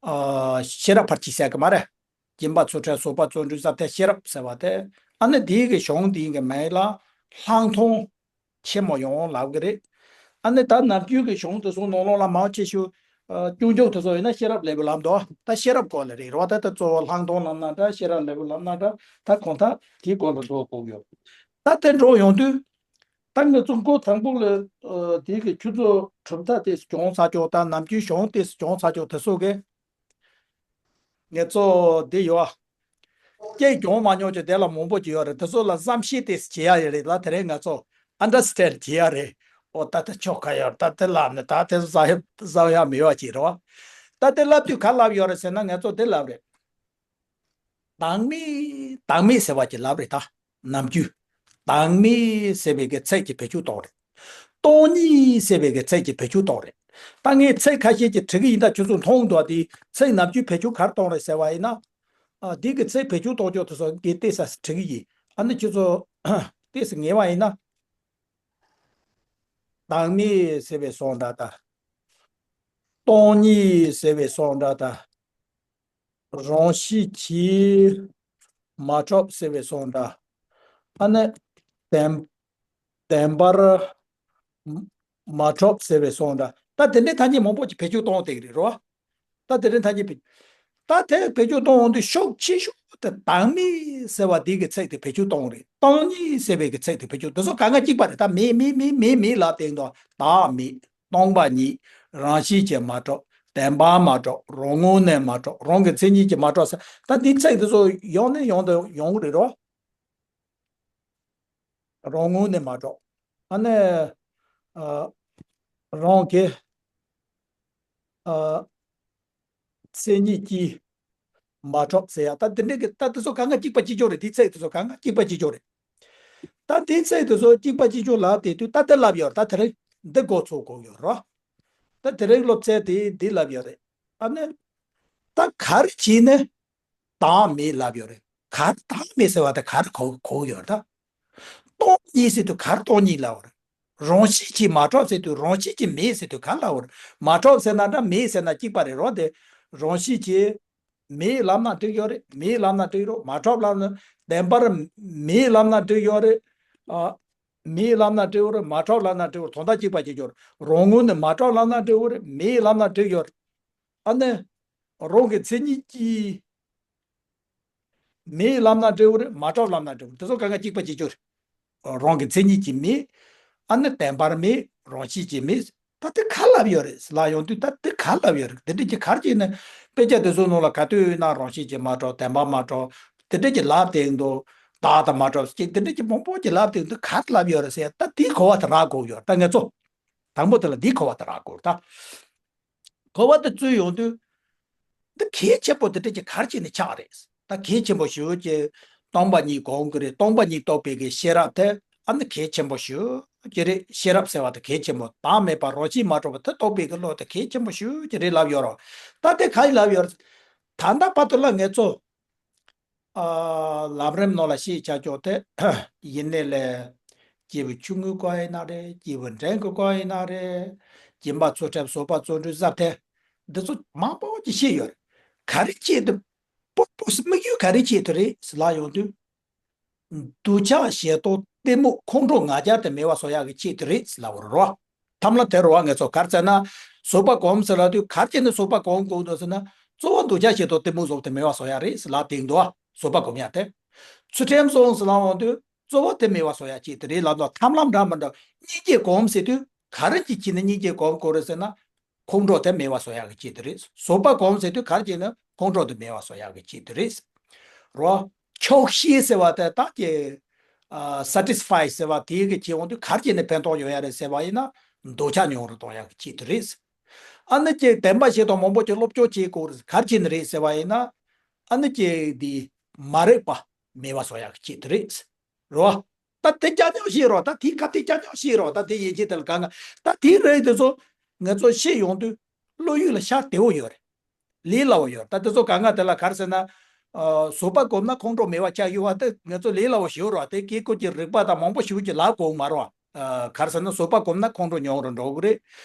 ཨ་ཤེས་རབ་ཕར་ཕྱིན་ཟེར་གི་མ་རེད། སྦྱིན་པ་ཚུལ་ཁྲིམས་གསོལ་བ་བརྩོན་འགྲུས་ཟབ་གཏེར་ཤེས་རབ་ཟེར་བ་དེ། ཨ་ནི་དེའི་གི་གཞུང་དེའི་གི་མིང་ལ་ལྷག་མཐོང་ཆེན་མོ་ཡོང་ལབ་གི་རེད། ཨ་ནི་ད་ནམ་རྒྱུན་གྱི་གཞུང་དེ་ཚོ་ནང་ལོགས་ལ་མང་ཆེ་ཤོས་ཨ་སྐྱོན་བརྗོད་དེ་ཚོ་ཡིན་ན་ཤེས་རབ་ལེའུ་ལམ་དུ་ད་ཤེས་རབ་སྐོར་ལ་རེད་རོ། ད་ད་གཙོ་བོ་ལྷག་མཐོང་ལབ་ན་འདྲ་ཤེས་རབ་ལེའུ་ལམ་ན་འདྲ་ད་གང་ལྟར་དེའི་སྐོར་ལ་འགྲོ་དགོས་ཡོད། ད་དེ་འགྲོ་ཡོང་དུས། ད་ངས་ཚོ་མགོ་དང་པོ་ལ་ཨ་དེའི་གི་ཁྱོད་ཚོ་གྲུབ་མཐའ་དེ་གྱོང་ཚ་ཆོག་ད་ནམ་རྒྱུན་གཞུང་དེ་གྱོང་ཚ་ཆོག་དེ་ཚོ་གི། ངས་ཚོ་དེ་ཡོད་ཨ། སྐྱེས་གྱོང་མ་མྱོང་ཀྱི་དེ་ལ་མང་པོ་ཅིག་ཡོད་རེད། དེ་ཚོ་ལ་བསམ་ཤེས་དེ་བྱེད་ཡ་ཡོད་རེད་ལ། དེ་རིང་ང་ཚོ་ཨན་ཌར་སི་ཊེན་ཌ་བྱེད་ཡ་རེད། ཨོ་ད་ལྟ་ཆོག་ག་ཡོད་ད་དེ་ལབ་ནས་ད་དེ་བཟའ་ཡ་བཟའ་ཡ་མི་ཡོད་ཅིག་རེད་བ། ད་དེ་ལབ་དུས་ག་ལབ་ཡོད་རེད་ཟེར་ན་ང་ཚོ་དེ་ལབ་རེད། བདག་མེད་བདག་མེད་ཟེར་བ་ཅིག་ལབ་རེད་ད། ནམ་རྒྱུན། བདག་མེད་ཟེར་བའི་གི་ཚིག་གི་བེད་སྤྱོད་གཏོང་རེད། སྟོང་ཉིད་ཟེར་བའི་གི་ཚིག་གི་བེད་སྤྱོད་གཏོང་རེད། ད་ངས་ཚིག་ཁ་ཤས་ཀྱིས་བྲི་གི་ཡིན། ད་ཁྱོད་ཚོ་མཐོང་འདུག་དེ་ཚིག་ནམ་རྒྱུན་བེད་སྤྱོད་ག་རེ་གཏོང་རེད་ཟེར་བ་ཡིན་ན། ཨ་འདི་གི་ཚིག་བེད་སྤྱོད་གཏོང་ཕྱོགས་དེ་ཚོ་ངས་ཏོག་ཙམ་བྲི་གི་ཡིན། ཨ་ནི་ཁྱོད་ཚོ་ཏོག་ཙམ་ངེས་པ་ཡིན་ན། བདག་མེད་ཟེར་བའི་སོང་འདྲ་དང་། སྟོང་ཉིད་ཟེར་བའི་སོང་འདྲ་དང་། རང་བཞིན་གྱིས་མ་གྲུབ་ཟེར་བའི་སོང་འདྲ། ཨ་ནི་བདེན་བདེན་པར་མ་གྲུབ་ཟེར་བའི་སོང་འདྲ། ད་དེ་འདྲའི་ཐ་སྙད་མང་པོ་ཅིག་བེད་སྤྱོད་གཏོང་བསྡད་ཀྱི་རེད་རོ། ད་དེ་འདྲའི་ཐ་སྙད་བེད་ད་དེ་བེད་སྤྱོད་གཏོང་འོང་དུས་ཤུགས་ཆེ་ཤོས་དེ་བདག་མེད་ཟེར་བ་འདི་གི་ཚིག་དེ་བེད་སྤྱོད་གཏོང་རེད། སྟོང་ཉིད་ཟེར་བའི་གི་ཚིག་དེ་བེད་སྤྱོད་དེ་ཚོ་གང་ག་གཅིག་པ་རེད། ད་མེད་མེད་མེད་མེད་མེད་ལབ་བསྡད་འདུག་བདག་མེད། སྟོང་པ་ཉིད། རང་བཞིན་གྱིས་མ་གྲུབ། བདེན་པར་མ་གྲུབ། རང་ངོས་ནས་མ་གྲུབ། རང་གི་མཚན་ཉིད་ཀྱིས་མ་གྲུབ་ཟེར། ད་འདི་ཚིག་འདི་ཚོ་ཡོང་ནས་ཡོང་དུ་ཡོང་གི་རེད་རོ། རང་ངོས་ནས་མ་གྲུབ། ཨ་ནི། ཨ། རང་གི། ཨ། མཚན་ཉིད་ཀྱིས་མ་གྲུབ་ཟེར་ཡ། ད་འདི་འདྲ་གི་ད་འདི་ཚོ་གང་ག་གཅིག་པ་གཅིག་རྐྱང་རེད། འདི་ཚིག་འདི་ཚོ་གང་ག་གཅིག་པ་གཅིག་རྐྱང་རེད། ད་འདི་ཚིག་འདི་ཚོ་གཅིག་པ་གཅིག་རྐྱང་ལབ་བསྡད་དུས་ད་འདི་ལབ་ཡོད་རེད། ད་དེ་རིང་འདི་འགོ་ཚུགས་དགོས་ཡོད་རེད། ད་དེ་རིང་སློབ་ཚན་དེ་འདི་ལབ་ཡོད་རེད། ཨ་ནི། ད་ག་རེ་བྱས་ནས་བདག་མེད་ལབ་ཡོད་རེད། ག་རེ་བདག་མེད་ཟེར་བ་དེ་ག་རེ་གོ་གོ་ཡོད་རེད་ད། སྟོང་ཉིད་ཟེར་དུས་ག་རེ་སྟོང་ཉིད་ལབ་པ་རེད། རང་བཞིན་གྱིས་མ་གྲུབ་ཟེར་དུས་རང་བཞིན་གྱིས་མེད་ཟེར་དུས་ག་རེ་ལབ་པ་རེད། མ་གྲུབ་ཟེར་ན་འདྲ་མེད་ཟེར་ན་གཅིག་པ་རེད་རོ། དེ་རང་བཞིན་གྱིས་མེད་ལབ་ན་འགྲིག་ཡོད་རེད། མེད་ལབ་ན་འགྲིག་རོ། མ་གྲུབ་ལབ་ན་བདེན་པར་མེད་ལབ་ན་འགྲིག་ཡོད་རེད། ཨ། མེད་ལབ་ན་འགྲིག་ཡོད་རེད། མ་གྲུབ་ལབ་ན་འགྲིག་ཡོད་རེད། དོན་དག་གཅིག་པ་གཅིག་རྐྱང་རེད། རང་ངོས་ནས་མ་གྲུབ་ལབ་ན་འགྲིག་ཡོད་རེད། མེད་ལབ་ན་འགྲིག་ཡོད་རེད། ཨ་ནི། རང་གི་མཚན་ཉིད་ཀྱིས་མེད་ལབ་ན་འགྲིག་གི་རེད། མ་གྲུབ་ལབ་ན་འགྲིག་གི་རེད། དེ་ཚོ་གང་ག་གཅིག་པ་གཅིག་རྐྱང་རེད། རང་གི་མཚན་ཉིད་ཀྱིས་མེད། ཨ་ནི་བདེན་པར་མེད། རང་བཞིན་གྱིས་མེད། ད་དེ་ག་ལབ་ཡོད་རེད་ལབ་ཡོང་དུས་ད་དེ་ག་ལབ་ཡོད་རེད། དེ་འདྲ་གྱི་ག་རེ་བྱས་ནས་དཔེ་ཆ་དེ་ཚོ་ནང་ལ་ག་དུས་ཡིན་ན་རང་བཞིན་གྱིས་མ་གྲུབ། བདེན་པར་མ་གྲུབ། དེ་འདྲ་གྱི་ལབ་བསྡད་འདུག་བདག་དང་མ་གྲུབ་ཅིག་དེ་འདྲ་གྱི་མང་པོ་གྱི་ལབ་བསྡད་འདུག་ག་རེ་ལབ་ཡོད་རེད་ཟེར། ད་དེའི་གོ་བ་དེ་རག་དགོས་ཡོད། ད་ང་ཚོ་དང་པོ་དེ་ལ་འདིའི་གོ་བ་དེ་རག་དགོས་ད། གོ་བ་དེ་འཚོལ་ཡོང་དུས། འདི་གལ་ཆེན་པོ་དེ་འདྲ་ཅིག་ག་རེ་བྱས་ནས་ཆགས་རེད། ད་གལ་ཆེན་པོ་ཞེ་པོ་ཅིག་སྟོང་པ་ཉིད་སྒོམ་གྱི་རེད། སྟོང་པ་ཉིད་རྟོགས་པའི་གི་ཤེས་རབ་དེ་ཨ་ནི་གལ་ཆེན་པོ་ཞེ་པོ་ཅིག་རེད། ཤེས་རབ་ཟེར་བ་དེ་གལ་ཆེན་པོ། བདག་མེད་པ་རང་བཞིན་མ་གྲུབ་པ་དེ་རྟོགས་པའི་གི་བློ་དེ་གལ་ཆེན་པོ་ཞེ་པོ་ཅིག་རེད་ལབ་ཡོད་རེད། ད་དེ་ག་རེ་ལབ་ཡོད་རེད། ད་ལྟ་བར་དུ་ལ་ངས་ཚོ། ཨ། ལམ་རིམ་ནང་ལ་ཤེས་བྱ་ཕྱོགས་དེ། ཡེ་ནས་ལས། སྐྱེས་བུ་ཆུང་ངུའི་སྐོར་ཡིན་ན་རེད། སྐྱེས་བུ་འབྲིང་གི་སྐོར་ཡིན་ན་རེད། སྦྱིན་པ་ཚུལ་ཁྲིམས་བཟོད་པ་བརྩོན་འགྲུས་ཟབ་དེ། འདི་ཚོ་མང་པོ་ཅིག་ཤེས་ཡོད་རེད། ག་རེ་བྱེད་དུ། སྤོ་སྤོ་དམིགས་ཡུལ་ག་རེ་ཆེད་དུ་རེད་ལབ་ཡོང་དུས། འདོད་ཆགས་ཞེ་སྡང་གཏི་མུག་ཁོང་ཁྲོ་ང་རྒྱལ་དེ་མེད་པ་བཟོ་ཡག་གི་ཆེད་དུ་རེད་ལབ་པ་རེད་རོ། ཐབས་ལམ་དེ་རེད་བ། ངས་ཚོ་ག་རེ་ཟེར་ན། བཟོད་པ་སྒོམ་ཟེར་ལབ་དུས་ག་རེ་བྱས་ནས་བཟོད་པ་སྒོམ་དགོས་འདུག་ཟེར་ན། གཙོ་བོ་འདོད་ཆགས་ཞེ་སྡང་གཏི་མུག་སོགས་དེ་མེད་པ་བཟོ་ཡག་རེད་ཟེར་ལབ་བསྡད་འདུག་བ། བཟོད་པ་སྒོམ་ཡག་དེ། ཚུལ་ཁྲིམས་སོགས་ཟེར་ལབ་འོང་དུས་གཙོ་བོ་དེ་མེད་པ་བཟོ་ཡག་ཆེད་དུ་རེད་ལབ་འདུག་ཐབས་ལམ་འདྲ་མི་འདྲ། སྙིང་རྗེ་སྒོམ་ཟེར་དུས་ག་རེ་ཅིག་བྱས་ནས་སྙིང་རྗེ་སྒོམ་དགོས་རེད་ཟེར་ན། ཁོང་ཁྲོ་དེ་མེད་པ་བཟོ་ཡག་གི་ཆེད་དུ་རེད། བཟོད་པ་སྒོམ་ཟེར་དུས་ག་རེ་བྱས་ན་ཁོང་ཁྲོ་དེ་མེད་པ་བཟོ་ཡག་གི་ཆེད་དུ་རེད། རོ། ཆོག་ཤེས་ཟེར་བ་དེ་དག་གི། ཨ། སེ་ཊི་སི་ཕའི་ཟེར་བ་དེ་གི་བྱེད་འོང་དུས་ག་རེ་བྱས་ནས་ཕན་ཐོགས་ཡོང་ཡག་རེད་ཟེར་བ་ཡིན་ན། འདོད་ཆགས་ཉུང་རུ་གཏོང་ཡག་གི་ཆེད་དུ་རེད། ཨ་ནི་ཀྱི་བདེན་པ་བཞི་དང་མང་པོ་ཅིག་སློབ་སྦྱོང་བྱེད་དགོས་རེད། ག་རེ་བྱས་ནས་རེད་ཟེར་བ་ཡིན་ན། ཨ་ནི་ཀྱི་འདི་མ་རིག་པ་མེད་པ་བཟོ་ཡག་གི་ཆེད་དུ་རེད། རོ། ད་དེ་ཅག་ཉག་ཤེས་རོགས། ད་དེའི་ཁ་དེ་ཅག་ཉག་ཤེས་རོགས། ད་དེ་ཡན་ཆད་དེ་ལ་གང་ག་ད་དེའི་རིགས་དེ་ཚོ་ང་ཚོ་ཤེས་ཡོང་དུས་བློ་ཡུལ་ལ་ཤར་བདེ་བོ་ཡོད་རེད། ལས་སླ་བོ་ཡོད་རེད། ད་དེ་ཚོ་གང་ག་དེ་ལ་ག་རེ་ཟེར་ན། ཨ། བཟོད་པ་སྒོམ་ན་ཁོང་ཁྲོ་མེད་པ་ཆགས་ཡོད་པ་དེ་ང་ཚོ་ལས་སླ་བོ་ཞེ་པོ་རེད་བ། དེ་སྐད་ཀོ་གི་རིག་པ་དང་མང་པོ་ཞེ་པོ་ཅིག་ལབ་དགོས་མ་རེད་བ། ཨ། ག་རེ་ཟེར་ན་བཟོད་པ་སྒོམ་ན་ཁོང་ཁྲོ་ཉུང་རུ་འགྲོ་གི་རེད།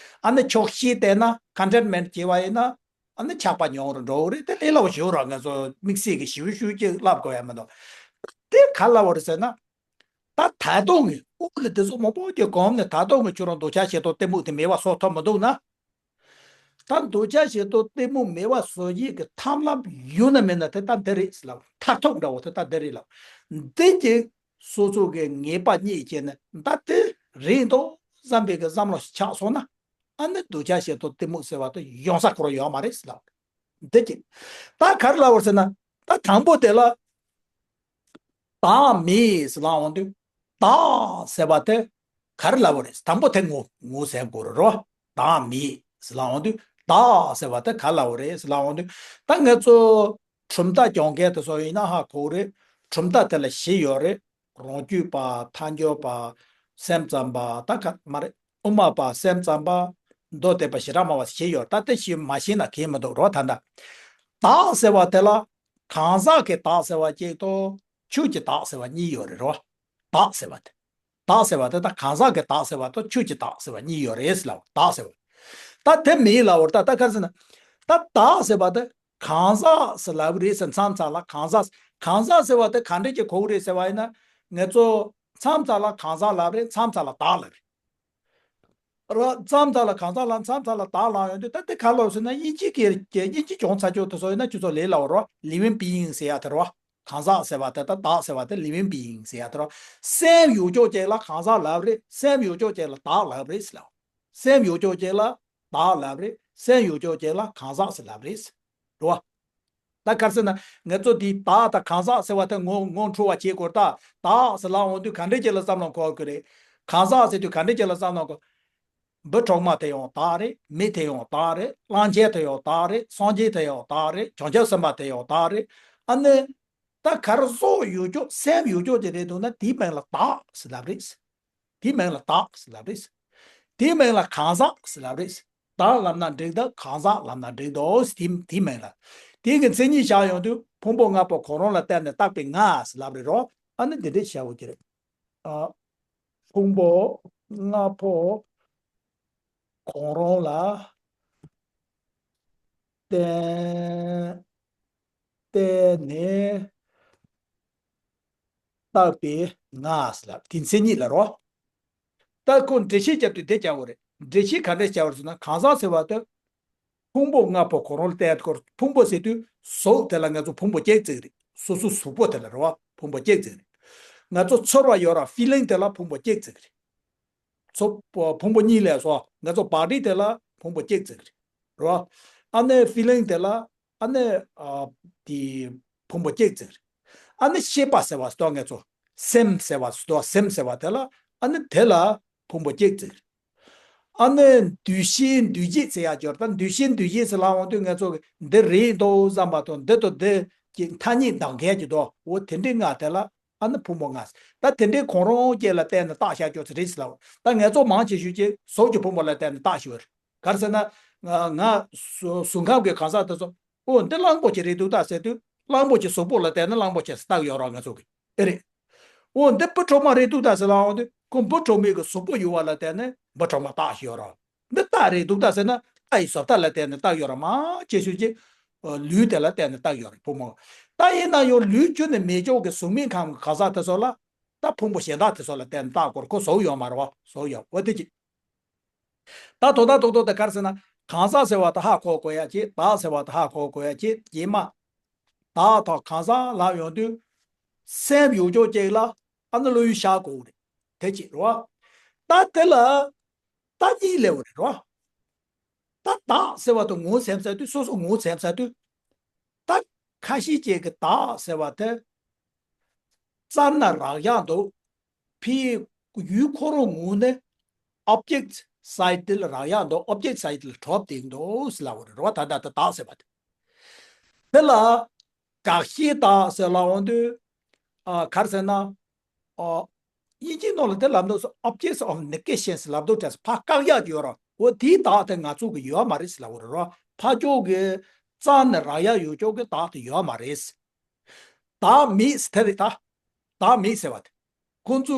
ཨ་ནི་ཆོག་ཤེས་བསྟེན་ན་ཀོན་ཊེན་མེན་ཊི་བྱས་པ་ཡིན་ན། ཨ་ནི་ཆགས་པ་ཉུང་རུ་འགྲོ་གི་རེད། དེ་ལས་སླ་བོ་ཞེ་པོ་རེད། ང་ཚོ་དམིགས་བསལ་གྱི་ཞེ་པོ་ཞེ་པོ་ཅིག་ལབ་དགོས་ཡ་མི་འདུག་དེ་ག་རེ་ལབ་པ་རེད་ཟེར་ན། ད་ད་དུང་གི་དབུགས་ལ་དེ་ཚོ་མང་པོ་ཅིག་གོམས་ནས་ད་དུང་གི་ཁྱོད་རང་འདོད་ཆགས་ཞེ་སྡང་གཏི་མུག་དེ་མེད་པ་བཟོ་ཐུབ་མི་འདུག་ན། ད་འདོད་ཆགས་ཞེ་སྡང་གཏི་མུག་མེད་པ་བཟོ་ཡས་ཀྱི་ཐབས་ལམ་ཡོད་ན་མེད་ན་དེ་ད་འདི་རེད་ཟེར་ལབ། མཐར་ཐུག་འདྲ་བོ་དེ་ད་འདི་རེད་ལབ། འདི་གི་སོ་སོ་གི་ངེས་པ་རྙེད་བྱས་ནས་ད་དེ་རེད་འདུག་བསམ་པའི་གི་བསམ་བློ་ཞིག་ཆགས་སོང་ན། ཨ་ནི་འདོད་ཆགས་ཞེ་སྡང་གཏི་མུག་ཟེར་བ་དེ་ཡོང་ས་ཁོ་རང་ཡོད་མ་རེད་ཟེར་ལབ། འདི་གཅིག་ད་ག་རེ་ལབ་པ་རེད་ཟེར་ན། ད་དང་པོ་དེ་ལ། བདག་མེད་ཟེར་ལབ་འོང་དུས། བདག་ཟེར་བ་དེ་ག་རེ་ལབ་པ་རེད། དང་པོ་དེ་ངོ་ངོ་ཟེར་དགོས་རེད་རོ། བདག་མེད་ཟེར་ལབ་འོང་དུས། བདག་ཟེར་བ་དེ་ག་རེ་ལབ་པ་རེད་ཟེར་ལབ་འོང་དུས། ད་ང་ཚོ་གྲུབ་མཐའ་སྦྱོང་མཁན་དེ་ཚོ་ཡིན་ན་ཧ་གོ་གི་རེད། གྲུབ་མཐའ་དེ་ལ་བཞི་ཡོད་རེད། རང་རྒྱུད་པ། ཐལ་འགྱུར་བ། སེམས་ཙམ་པ། ད་ག་མ་རེད། དབུ་མ་པ། སེམས་ཙམ་པ། མདོ་སྡེ་པ་ཞེ་དྲག་མང་བ་ཞིག་ཡོད། ད་དེ་ཞིག་མ་ཤེས་ན་གལ་མི་འདུག་རོ། ད་ལྟ་བདག་ཟེར་བ་དེ་ལ་གང་ཟག་གི་བདག་ཟེར་བ་གཅིག་དང་ཆོས་ཀྱི་བདག་ཟེར་བ་གཉིས་ཡོད་རེད་རོ། བདག་ཟེར་བ་དེ། བདག་ཟེར་བ་དེ་ད་གང་ཟག་གི་བདག་ཟེར་བ་དང་ཆོས་ཀྱི་བདག་ཟེར་བ་གཉིས་ཡོད་རེད་ཟེར་ལབ། བདག་ཟེར་བ། ད་དེ་མིན་ལབ་པར་ད་ད་ག་རེ་ཟེར་ན། ད་བདག་ཟེར་བ་དེ་གང་ཟག་ཟེར་ལབ་རེད་ཟེར། མཚམས་མཚམས་ལ་གང་ཟག་གང་ཟག་ཟེར་བ་དེ་ག་འདྲ་ཅིག་གོ་གི་རེད་ཟེར་བ་ཡིན་ན། ངེད་ཚོ་མཚམས་མཚམས་ལ་གང་ཟག་ལབ་རེད། མཚམས་མཚམས་ལ་བདག་ལབ་རེད། ར་མཚམས་མཚམས་ལ་གང་ཟག་ལ་མཚམས་མཚམས་ལ་བདག་ལབ་ཡོང་དུས། ད་དེ་ག་རེ་ལབ་ཟེར་ན། དབྱིན་ཇི་སྐད་དབྱིན་ཇི་སྦྱོང་ཚར་ཆོག་དེ་ཚོ་ཡིན་ན་ཁྱོད་ཚོ་ལས་སླ་བོ་རོ། Living being ཟེར་ཡ་དེ་རོ། གང་ཟག་ཟེར་བ་དེ་དང་བདག་ཟེར་བ་དེ་living being ཟེར་ཡ་དེ་རོ། སེམས་ཡོད་ཅོག་ཅིག་ལ་གང་ཟག་ལབ་རེད། སེམས་ཡོད་ཅོག་ཅིག་ལ་བདག་ལབ་རེད་ཟེར་ལབ། སེམས་ཡོད་ཅོག་ཅིག་ལ་བདག་ལབ་རེད། སེམས་ཡོད་ཅོག་ཅིག་ལ་གང་ཟག་ཟེར་ལབ་རེད། རེད་བ། ད་ག་རེ་ཟེར་ན། ང་ཚོ་འདི་བདག་དང་གང་ཟག་ཟེར་བ་དེ་ངོ་ངོ་འཕྲོད་པ་བྱེད་དགོས། ད་བདག་ཟེར་ལབ་ཡོང་དུས་ག་འདྲ་ཅིག་ལ་བསམ་བློ་འཁོར་གི་རེད། གང་ཟག་ཟེར་དུས་ག་འདྲ་ཅིག་ལ་བསམ་བློ་འཁོར། འབུ་གྲོག་མ་དེ་ཡང་བདག་རེད། མི་དེ་ཡང་བདག་རེད། གླང་ཆེན་དེ་ཡང་བདག་རེད། སངས་རྒྱས་དེ་ཡང་བདག་རེད། བྱང་ཆུབ་སེམས་དཔའ་དེ་ཡང་བདག་རེད། ཨ་ནི། ད་ག་རེ་ཟོག་ཡོད་ཅོག་སེམས་ཡོད་ཅོག་ཅིག་རེད་འདུག་ན། དེའི་མིང་ལ་བདག་ཟེར་ལབ་རེད། དེའི་མིང་ལ་བདག་ཟེར་ལབ་རེད། དེའི་མིང་ལ་གང་ཟག་ཟེར་ལབ་རེད། བདག་ལབ་ན་འགྲིག་འདུག་གང་ཟག་ལབ་ན་འགྲིག་འདུག་དེ་དེའི་མིང་ལ། དེ་གི་མཚན་ཉིད་བཞག་ཡོང་དུས་ཕུང་པོ་ལྔ་པོ་གང་རུང་ལ་བརྟེན་ནས་བཏགས་པའི་ང་ཟེར་ལབ་རེད་རོ། ཨ་ནི་འདི་འདྲས་བྱ་དགོས་ཀྱི་རེད། ཨ། ཕུང་པོ་ལྔ་པོ་གང་རུང་ལ་བརྟེན་བརྟེན་ནས་བཏགས་པའི་ང་ཟེར་ལབ། དེ་མཚན་ཉིད་ལ་རོ། ད་ཁོ་འགྲེལ་བཤད་རྒྱབ་དུས་དེ་རྒྱག་དགོས་རེད། འགྲེལ་བཤད་ག་འདྲས་རྒྱག་དགོས་རེད་ཟེར་ན། གང་ཟག་ཟེར་བ་དེ་ཕུང་པོ་ལྔ་པོ་གང་རུང་ལ་བརྟེན་ཏེ། ཁོ་ཕུང་པོ་ཟེར་དུས་གཟུགས་དེ་ལ་ང་ཚོ་ཕུང་པོ་གཅིག་བརྩི་གི་རེད། སོ་སོའི་གཟུགས་པོ་དེ་ལ་རེད་བ། ཕུང་པོ་གཅིག་བརྩི་གི་རེད། ང་ཚོ་ཚོར་བ་ཡོད་ར། ཕི་ལིང་དེ་ལ་ཕུང་པོ་གཅིག་བརྩི་གི་རེད། ཚོ་ཕུང་པོ་གཉིས་ལས་སོ། ང་ཚོ་བ་ཌི་དེ་ལ་ཕུང་པོ་གཅིག་བརྩི་གི་རེད། རེད་བ། ཨ་ནི་ཕི་ལིང་དེ་ལ། ཨ་ནི། ཨ། དེ་ཕུང་པོ་གཅིག་བརྩི་གི་རེད། ཨ་ནི་ཤེས་པ་ཟེར་བ་ཟེར་དོ། ང་ཚོ་སེམས་ཟེར་བ་ཟེར་དོ། སེམས་ཟེར་བ་དེ་ལ། ཨ་ནི་དེ་ལ་ཕུང་པོ་གཅིག་བརྩི་གི་རེད། ཨ་ནི་འདུ་ཤེས་འདུ་བྱེད་ཟེར་ཡ་ཅིག་ཡོད་རེད། ད་འདུ་ཤེས་འདུ་བྱེད་ཟེར་ལབ་ཡོང་དུས་ང་ཚོ་གི་འདི་རེད་འདུག་བསམ་པ་དང་། འདི་དང་འདི་གི་ཐ་སྙད་འདོགས་མཁན་ཅིག་འདུག་འོ་དེ་འདྲའི་ང་དེ་ལ། ཨ་ནི་ཕུང་པོ་ལྔ་ཟེར། ད་དེ་འདྲའི་གང་རུང་གཅིག་ལ་བརྟེན་ནས་བཏགས་བཞག་རྒྱུ་ཟེར་རེད་ཟེར་ལབ། ད་ང་ཚོ་མང་ཆེ་ཤོས་ཀྱིས་གཟུགས་ཀྱི་ཕུང་པོ་ལ་བརྟེན་ནས་བཏགས་བཞག་ཡོད་རེད། ག་རེ་ཟེར་ན། ང་ང་གཟུགས་གཟུགས་ཁམས་ཀྱི་གང་ཟག་དེ་ཚོ། ཨོ་འདི་གླང་པོ་ཆེ་རེད་འདུག་ད་ཟེར་དུས། གླང་པོ་ཆེ་གཟུགས་པོ་ལ་བརྟེན་ནས་གླང་པོ་ཆེ་ཟེར་བཏགས་ཡོད་རེད་ང་ཚོ་གིས། ཨེ་རེད། ཨོ་འདི་འབུ་གྲོག་མ་རེད་འདུག་ད་ཟེར་ལབ་ཡོང་དུས། ཁོ་འབུ་གྲོག་མའི་གི་གཟུགས་པོ་ཡོད་པ་ལ་བརྟེན་ནས་འབུ་གྲོག་མ་བཏགས་བཞག་ཡོད་རེད། འདི་རྟ་རེད་འདུག་ད་ཟེར་ན། རྟ་ཡི་བཟོ་ལྟ་ལ་བརྟེན་ནས་བཏགས་ཡོད་རེད། མང་ཆེ་ཤོས་ཀྱིས་ལུས་དེ་ལ་བརྟེན་ནས་བཏགས་ཡོད་རེད། ཕུང་པོ། ད་ཡིན་ན་ཡང་ལུས་རྒྱུ་ནས་མེད་ཅོག་གི་གཟུགས་མེད་ཁམས་ཀྱི་གང་ཟག་དེ་ཚོ་ལ། ད་ཕུང་པོ་གཞན་དག་དེ་ཚོ་ལ་བརྟེན་ནས་བཏགས་དགོས་རེད། ཁོ་གཟུགས་ཡོད་མ་རེད་བ། གཟུགས་ཡོད། འོ་དེ་གཅིག་ད་དོན་དག་རྡོག་རྡོག་དེ་ག་རེ་ཟེར་ན། གང་ཟག་ཟེར་བ་དེ་ཧ་གོ་དགོས་ཡ་གཅིག་བདག་ཟེར་བ་དེ་ཧ་གོ་དགོས་ཡ་གཅིག་རྗེས་མ། བདག་དང་གང་ཟག་ལབ་ཡོང་དུས། སེམས་ཡོད་ཅོག་ཅིག་ལ་ཨ་ནི་བློ་ཡུལ་བཞག་དགོས་རེད། དེ་གཅིག་རེད་བ། ད་དེ་ལ་ད་གཉིས་སླེབས་པ་རེད་རོ། ད་བདག་ཟེར་བ་དང་ངོ་བོ་ཟེར་ཚར་དུས། སོ་སོ་ངོ་བོ་ཟེར་ཚར་དུས། ད་ཁ་ཤས་ཅིག་གིས་བདག་ཟེར་བ་དེ་རྩ་ནས་རག་ཡག་འདུག་ཕའི་ཡུལ་ཁོ་རང་ངོས་ནས་ཨོབ་ཇེག་སའིཌ་ལ་རག་ཡག་འདུག་ཨོབ་ཇེག་སའིཌ་ལ་གྲུབ་བསྡད་འདུག་ཟེར་ལབ་པ་རེད་རོ། ད་ད་ད་བདག་ཟེར་བ་དེ། དེ་ལ་དགག་བྱའི་བདག་ཟེར་ལབ་ཡོང་དུས། ཨ། ག་རེ་ཟེར་ན། ཨ། དབྱིན་ཇིའི་ནང་ལ་དེ་ལབ་འདུག་ཟེར། Objects of negation ཟེར་ལབ་འདུག་ཟེར། ཕར་བཀག་ཡག་ཅིག་ཡོད་རེད། འོ་དེའི་བདག་དེ་ང་ཚོ་གི་ཡོད་མ་རེད་ཟེར་ལབ་པ་རེད་རོ། ཕར་ཕྱོགས་ཀྱི་རྩ་ནས་རག་ཡག་ཡོད་ཅོག་གི་བདག་དེ་ཡོད་མ་རེད། བདག་མེད་ཟེར་དེ་རེད་ད། བདག་མེད་ཟེར་བ་དེ། ཁོང་ཚོ་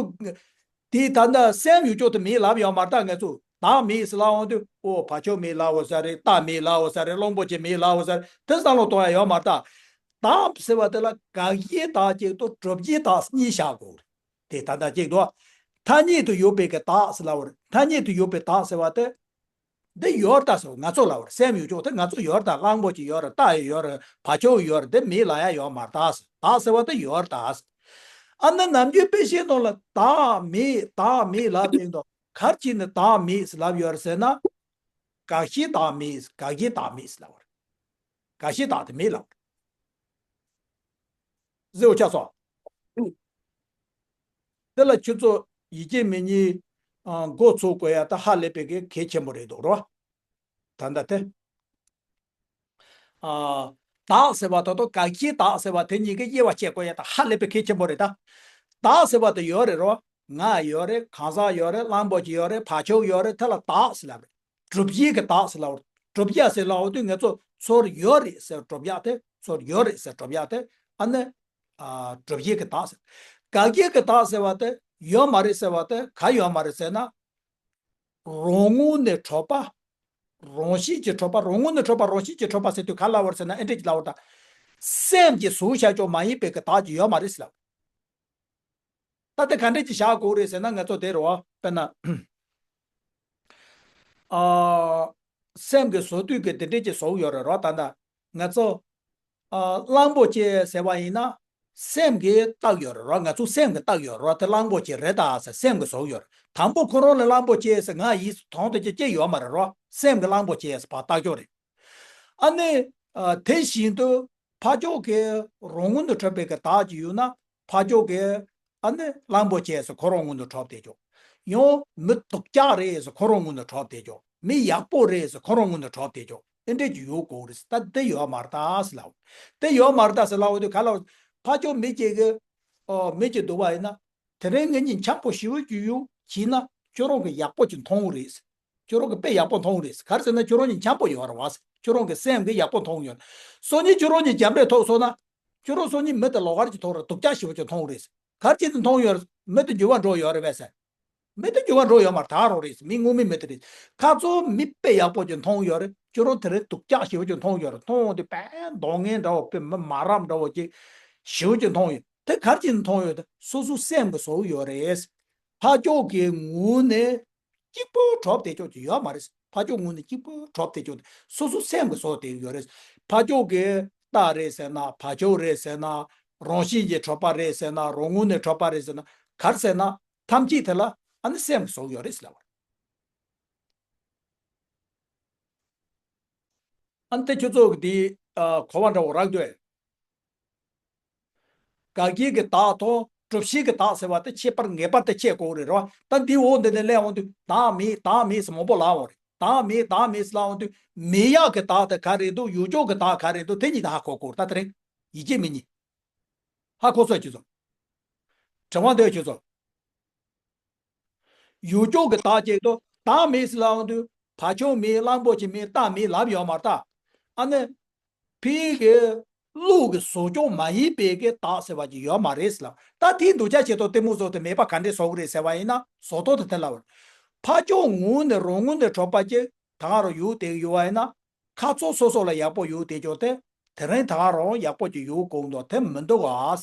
དེ་ད་ལྟ་སེམས་ཡོད་ཅོག་དེ་མེད་ལབ་ཡོད་མ་རེད་ད། ང་ཚོ་བདག་མེད་ཟེར་ལབ་ཡོང་དུས། ཨོ་བ་ཕྱུགས་མེད་ལབ་ཡོད་ས་རེད། རྟ་མེད་ལབ་ཡོད་ས་རེད། གླང་པོ་ཆེ་མེད་ལབ་ཡོད་ས་རེད། དེ་བསམ་བློ་གཏོང་ཡ་ཡོད་མ་རེད་ད། བདག་ཟེར་བ་དེ་ལ་དགག་བྱའི་བདག་གཅིག་དང་སྒྲུབ་བྱའི་བདག་གཉིས་བཞག་དགོས་རེད། དེ་ད་ལྟ་གཅིག་ཏུ་ཐ་སྙད་དུ་ཡོད་པའི་གི་བདག་ཟེར་ལབ་པ་རེད། ཐ་སྙད་དུ་ཡོད་པའི་བདག་ཟེར་བ་དེ། འདི་ཡོད་རེད་ད་ཟེར། ང་ཚོ་ལབ་པ་རེད། སེམས་ཡོད་ཅོག་དེ་ང་ཚོ་ཡོད་རེད་ད། གླང་པོ་ཆེ་ཡོད་རེད། རྟ་ཡོད་རེད། བ་ཕྱུགས་ཡོད་རེད། འདི་མེད་ལབ་ཡ་ཡོད་མ་རེད་ད་ཟེར། བདག་ཟེར་བ་དེ་ཡོད་རེད་ད་ཟེར། ཨ་ནི་ནམ་རྒྱུན་དཔེ་ཆའི་ནང་ལ་བདག་མེད་བདག་མེད་ལབ་དེ་འདུག་ག་རེ་བྱས་ནས་བདག་མེད་ཟེར་ལབ་ཡོད་རེད་ཟེར་ན། དགག་བྱའི་བདག་མེད། དགག་བྱའི་བདག་མེད་ཟེར་ལབ་པ་རེད། དགག་བྱའི་བདག་དེ་མེད་ལབ་པ་རེད། གཟིགས་པ་ཆགས་སོང་། དེ་ལ་ཁྱོད་ཚོ་ཡིད་ཆེས་མི་ཉན། ཨ། འགོ་ཚུགས་དགོས་ཡ་ད་ཧ་ལས་པའི་གི་གལ་ཆེན་པོ་རེད་འདུག་རོ། ད་ལྟ་དེ། ཨ། བདག་ཟེར་བ་དང་དགག་བྱའི་བདག་ཟེར་བ་དེ་གཉིས་ཀྱི་དབྱེ་བ་ཕྱེ་དགོས་ཡ་ད་ཧ་ལས་པའི་གལ་ཆེན་པོ་རེད་ད། བདག་ཟེར་བ་དེ་ཡོད་རེད་རོ། ང་ཡོད་རེད། གང་ཟག་ཡོད་རེད། གླང་པོ་ཆེ་ཡོད་རེད། བ་ཕྱུགས་ཡོད་རེད། དེ་ལ་བདག་ཟེར་ལབ་རེད། སྒྲུབ་བྱེད་ཀྱི་བདག་ཟེར་ལབ་པ། བསྒྲུབ་བྱ་ཟེར་ལབ་པ་དུས་ང་ཚོ་ཚུར་ཡོད་རེད་ཟེར་སྒྲུབ་བྱ་དེ། ཚུར་ཡོད་རེད་ཟེར་སྒྲུབ་བྱ་དེ། ཨ་ནི། ཨ། སྒྲུབ་བྱེད་ཀྱི་བདག་ཟེར། དགག་བྱའི་གི་བདག་ཟེར་བ་དེ་ཡོད་མ་རེད་ཟེར་བ་དེ་ག་ཡོད་མ་རེད་ཟེར་ན། རང་ངོས་ནས་གྲུབ་པ། རང་བཞིན་གྱིས་གྲུབ་པ། རང་ངོས་ནས་གྲུབ་པ། རང་བཞིན་གྱིས་གྲུབ་པ་ཟེར་དུས་ག་ལབ་པ་རེད་ཟེར་ན། ཨེ་འདྲ་ཅིག་ལབ་པ་དང་། སེམས་ཀྱིས་བཟོས་བཞག་ཅོག་མ་ཡིན་པའི་གི་བདག་ཅིག་ཡོད་མ་རེད་ཟེར་ལབ། ད་དེ་ག་འདྲ་ཅིག་བཞག་དགོས་རེད་ཟེར་ན། ང་ཚོ་དེ་རེད་བ། དཔེར་ན། ཨ། སེམས་ཀྱིས་བཟོ་དུས་ཀྱི་དེ་འདྲ་ཅིག་བཟོ་ཡོད་རེད་རོ། ད་ལྟ་ང་ཚོ། ཨ། གླང་པོ་ཆེ་ཟེར་བ་ཡིན་ན། སེམས་ཀྱིས་བཏགས་ཡོད་རེད་རོ། ང་ཚོ་སེམས་ཀྱིས་བཏགས་ཡོད་རོ། དེ་གླང་པོ་ཆེ་རེད་ད་ཟེར་སེམས་ཀྱིས་བཟོ་ཡོད་རེད། དང་པོ་ཁོ་རང་ལ་གླང་པོ་ཆེ་ཟེར་ང་ཡིས་དོན་དུ་ཅི་སྐྱེ་ཡོད་མ་རེད་རོ། སེམས་ཀྱིས་གླང་པོ་ཆེ་ཟེར་ཕར་བཏགས་ཡོད་རེད། ཨ་ནི། ཨ། དེ་བཞིན་དུ་ཕར་ཕྱོགས་ཀྱི་རང་ངོས་ནས་གྲུབ་པའི་གི་བདག་ཅིག་ཡོད་ན། ཕར་ཕྱོགས་ཀྱི། ཨ་ནི་གླང་པོ་ཆེ་ཟེར་ཁོ་རང་ངོས་ནས་གྲུབ་བསྡད་ཅོག། ཡང་མི་སྡུག་ཅག་རེད་ཟེར་ཁོ་རང་ངོས་ནས་གྲུབ་བསྡད་ཅོག། མི་ཡག་པོ་རེད་ཟེར་ཁོ་རང་ངོས་ནས་གྲུབ་བསྡད་ཅོག། ཨེ་འདྲ་ཅིག་ཡོད་དགོས་རེད་ཟེར། ད་དེ་ཡོད་མ་རེད་ད་ཟེར་ལབ། དེ་ཡོད་མ་རེད་ད་ཟེར་ལབ་པ་དུས་ག་ལབ། ཕར་ཕྱོགས་མི་གཅིག་གིས། ཨོ། མི་གཅིག་འདུག་པ་ཡིན་ན། དེ་རིང་ངེད་གཉིས་འཆམ་པོ་ཞེ་པོ་ཅིག་ཡོད་བྱས་ན་ཁྱོད་རང་གིས་ཡག་པོ་ཅིག་མཐོང་གི་རེད། ཁྱོད་རང་གིས་དཔེ་ཡག་པོ་མཐོང་གི་རེད། ག་རེ་ཟེར་ན་ཁྱོད་རང་གཉིས་འཆམ་པོ་ཡོད་རེད་བ། ཁྱོད་རང་གི་སེམས་ཀྱིས་ཡག་པོ་མཐོང་ཡོད། སང་ཉིན་ཁྱོད་རང་གཉིས་འཇམ་དཔལ་ཐོབ་སོང་ན། ཁྱོད་རང་སང་ཉིན་མི་དེ་ལོགས་ཀར་གྱི་ཐོག་ར་སྡུག་ཅག་ཞེ་པོ་ཅིག་མཐོང་གི་རེད། ག་རེ་བྱས་ནས་མཐོང་ཡོད་རེད། མི་དེ་འགྱུར་བ་འགྲོ་ཡོད་རེད་པས་ཟེར། མི་དེ་འགྱུར་བ་འགྲོ་ཡོད་མ་རེད། ད་རང་རེད། མི་ངོ་མའི་མི་དེ་རེད། ཁ་ཚོ་མི་དཔེ་ཡག་པོ་ཅིག་མཐོང་ཡོད་རེད། ཁྱོད་རང་དེ་རིང་སྡུག་ཅག་ཞེ་པོ་ཅིག་མཐོང་ཡོད་རེད། མཐོང་དུས་དཔེ་མདོག་ངན་འདྲ་བོ། དཔེ་མི་མ་རབས་འདྲ་བོ་ཅིག་ཞེ་པོ་ཅིག་མཐོང་ཡོད། དེ་ག་རེ་བྱས་ནས་མཐོང་ཡོད་དེ། སོ་སོའི་སེམས་ཀྱིས་བཟོས་ཡོད་རེད། ཕར་ཕྱོགས་ཀྱི་ངོས་ནས་གཅིག་པུ་གྲུབ་བསྡད་ཅོག་ཅིག་ཡོད་མ་རེད། ཕར་ཕྱོགས་ངོས་ནས་གཅིག་པུ་གྲུབ་བསྡད་ཅོག་དེ་སོ་སོའི་སེམས་ཀྱིས་བཟོས་བསྡད་ཡོད་རེད། ཕར་ཕྱོགས་ཀྱི་རྟགས་རེད་ཟེར་ན། བག་ཆགས་རེད་ཟེར་ན། རང་བཞིན་གྱིས་གྲུབ་པ་རེད་ཟེར་ན། རང་ངོས་ནས་གྲུབ་པ་རེད་ཟེར་ན། ག་རེ་ཟེར་ན། ཐམས་ཅད་དེ་ལ་ཨ་ནི་སེམས་ཀྱིས་བཟོས་ཡོད་རེད་ཟེར་ལབ་པ་རེད། ཨ་ནི་དེ་ཁྱོད་ཚོ་གི་དེ། ཨ། གོ་བ་འདྲ་བོ་རག་འདུག་ཨེ། དགག་བྱའི་གི་བདག་དང་སྒྲུབ་བྱེད་ཀྱི་བདག་ཟེར་བ་དེ་ཁྱད་པར་ངེས་པར་དུ་ཕྱེ་དགོས་རེད་རོ། ད་འདི་འོག་འདི་ནས་སླེབས་འོང་དུས་བདག་མེད་བདག་མེད་ཟེར་མང་པོ་ལབ་འོང་རེད། བདག་མེད་བདག་མེད་ཟེར་ལབ་འོང་དུས་མེད་ཡག་གི་བདག་དེ་ག་རེ་འདུག། ཡོད་ཅོག་གི་བདག་ག་རེ་འདུག། དེ་གཉིས་དེ་ཧ་གོ་དགོས་རེད། ད་དེ་རིང་ཡིད་ཆེས་མི་གཉིས་ཧ་གོ་སོང་ཁྱོད་ཚོ། དྲི་བ་འདོད་ཁྱོད་ཚོ། ཡོད་ཅོག་གི་བདག་ཅིག་ཏུ་བདག་མེད་ཟེར་ལབ་འོང་དུས་བག་ཆགས་མེད། གླང་པོ་ཆེ་མེད། རྟགས་མེད་ལབ་ཡོད་མ་རེད་ད། ཨ་ནི། ཕའི་གི་བློ་གི་བཟོ་ཅོག་མ་ཡིན་པའི་གི་བདག་ཟེར་བ་ཅིག་ཡོད་མ་རེད་ཟེར་ལབ། ད་དེའི་འདུག་ཅག་བྱེད་དོ་གཏི་མུག་བཟོ་དེ་མེད་པ་ག་འདྲས་བཟོ་གི་རེད་ཟེར་བ་ཡིན་ན། བཟོ་ཐོག་དེ་དེ་ལབ་པ་རེད། ཕར་ཕྱོགས་ངོས་ནས་རང་ངོས་ནས་གྲུབ་པ་ཅིག་ད་ག་རང་ཡོད་དེ་ཡོད་པ་ཡིན་ན། ཁ་ཚོ་སོ་སོ་ལ་ཡག་པོ་ཡོད་དེ་ཅོག་དེ། དེ་རིང་ད་ག་རང་ཡག་པོ་ཅིག་ཡོད་དགོས་འདུག། དེ་མི་འདུག་ག།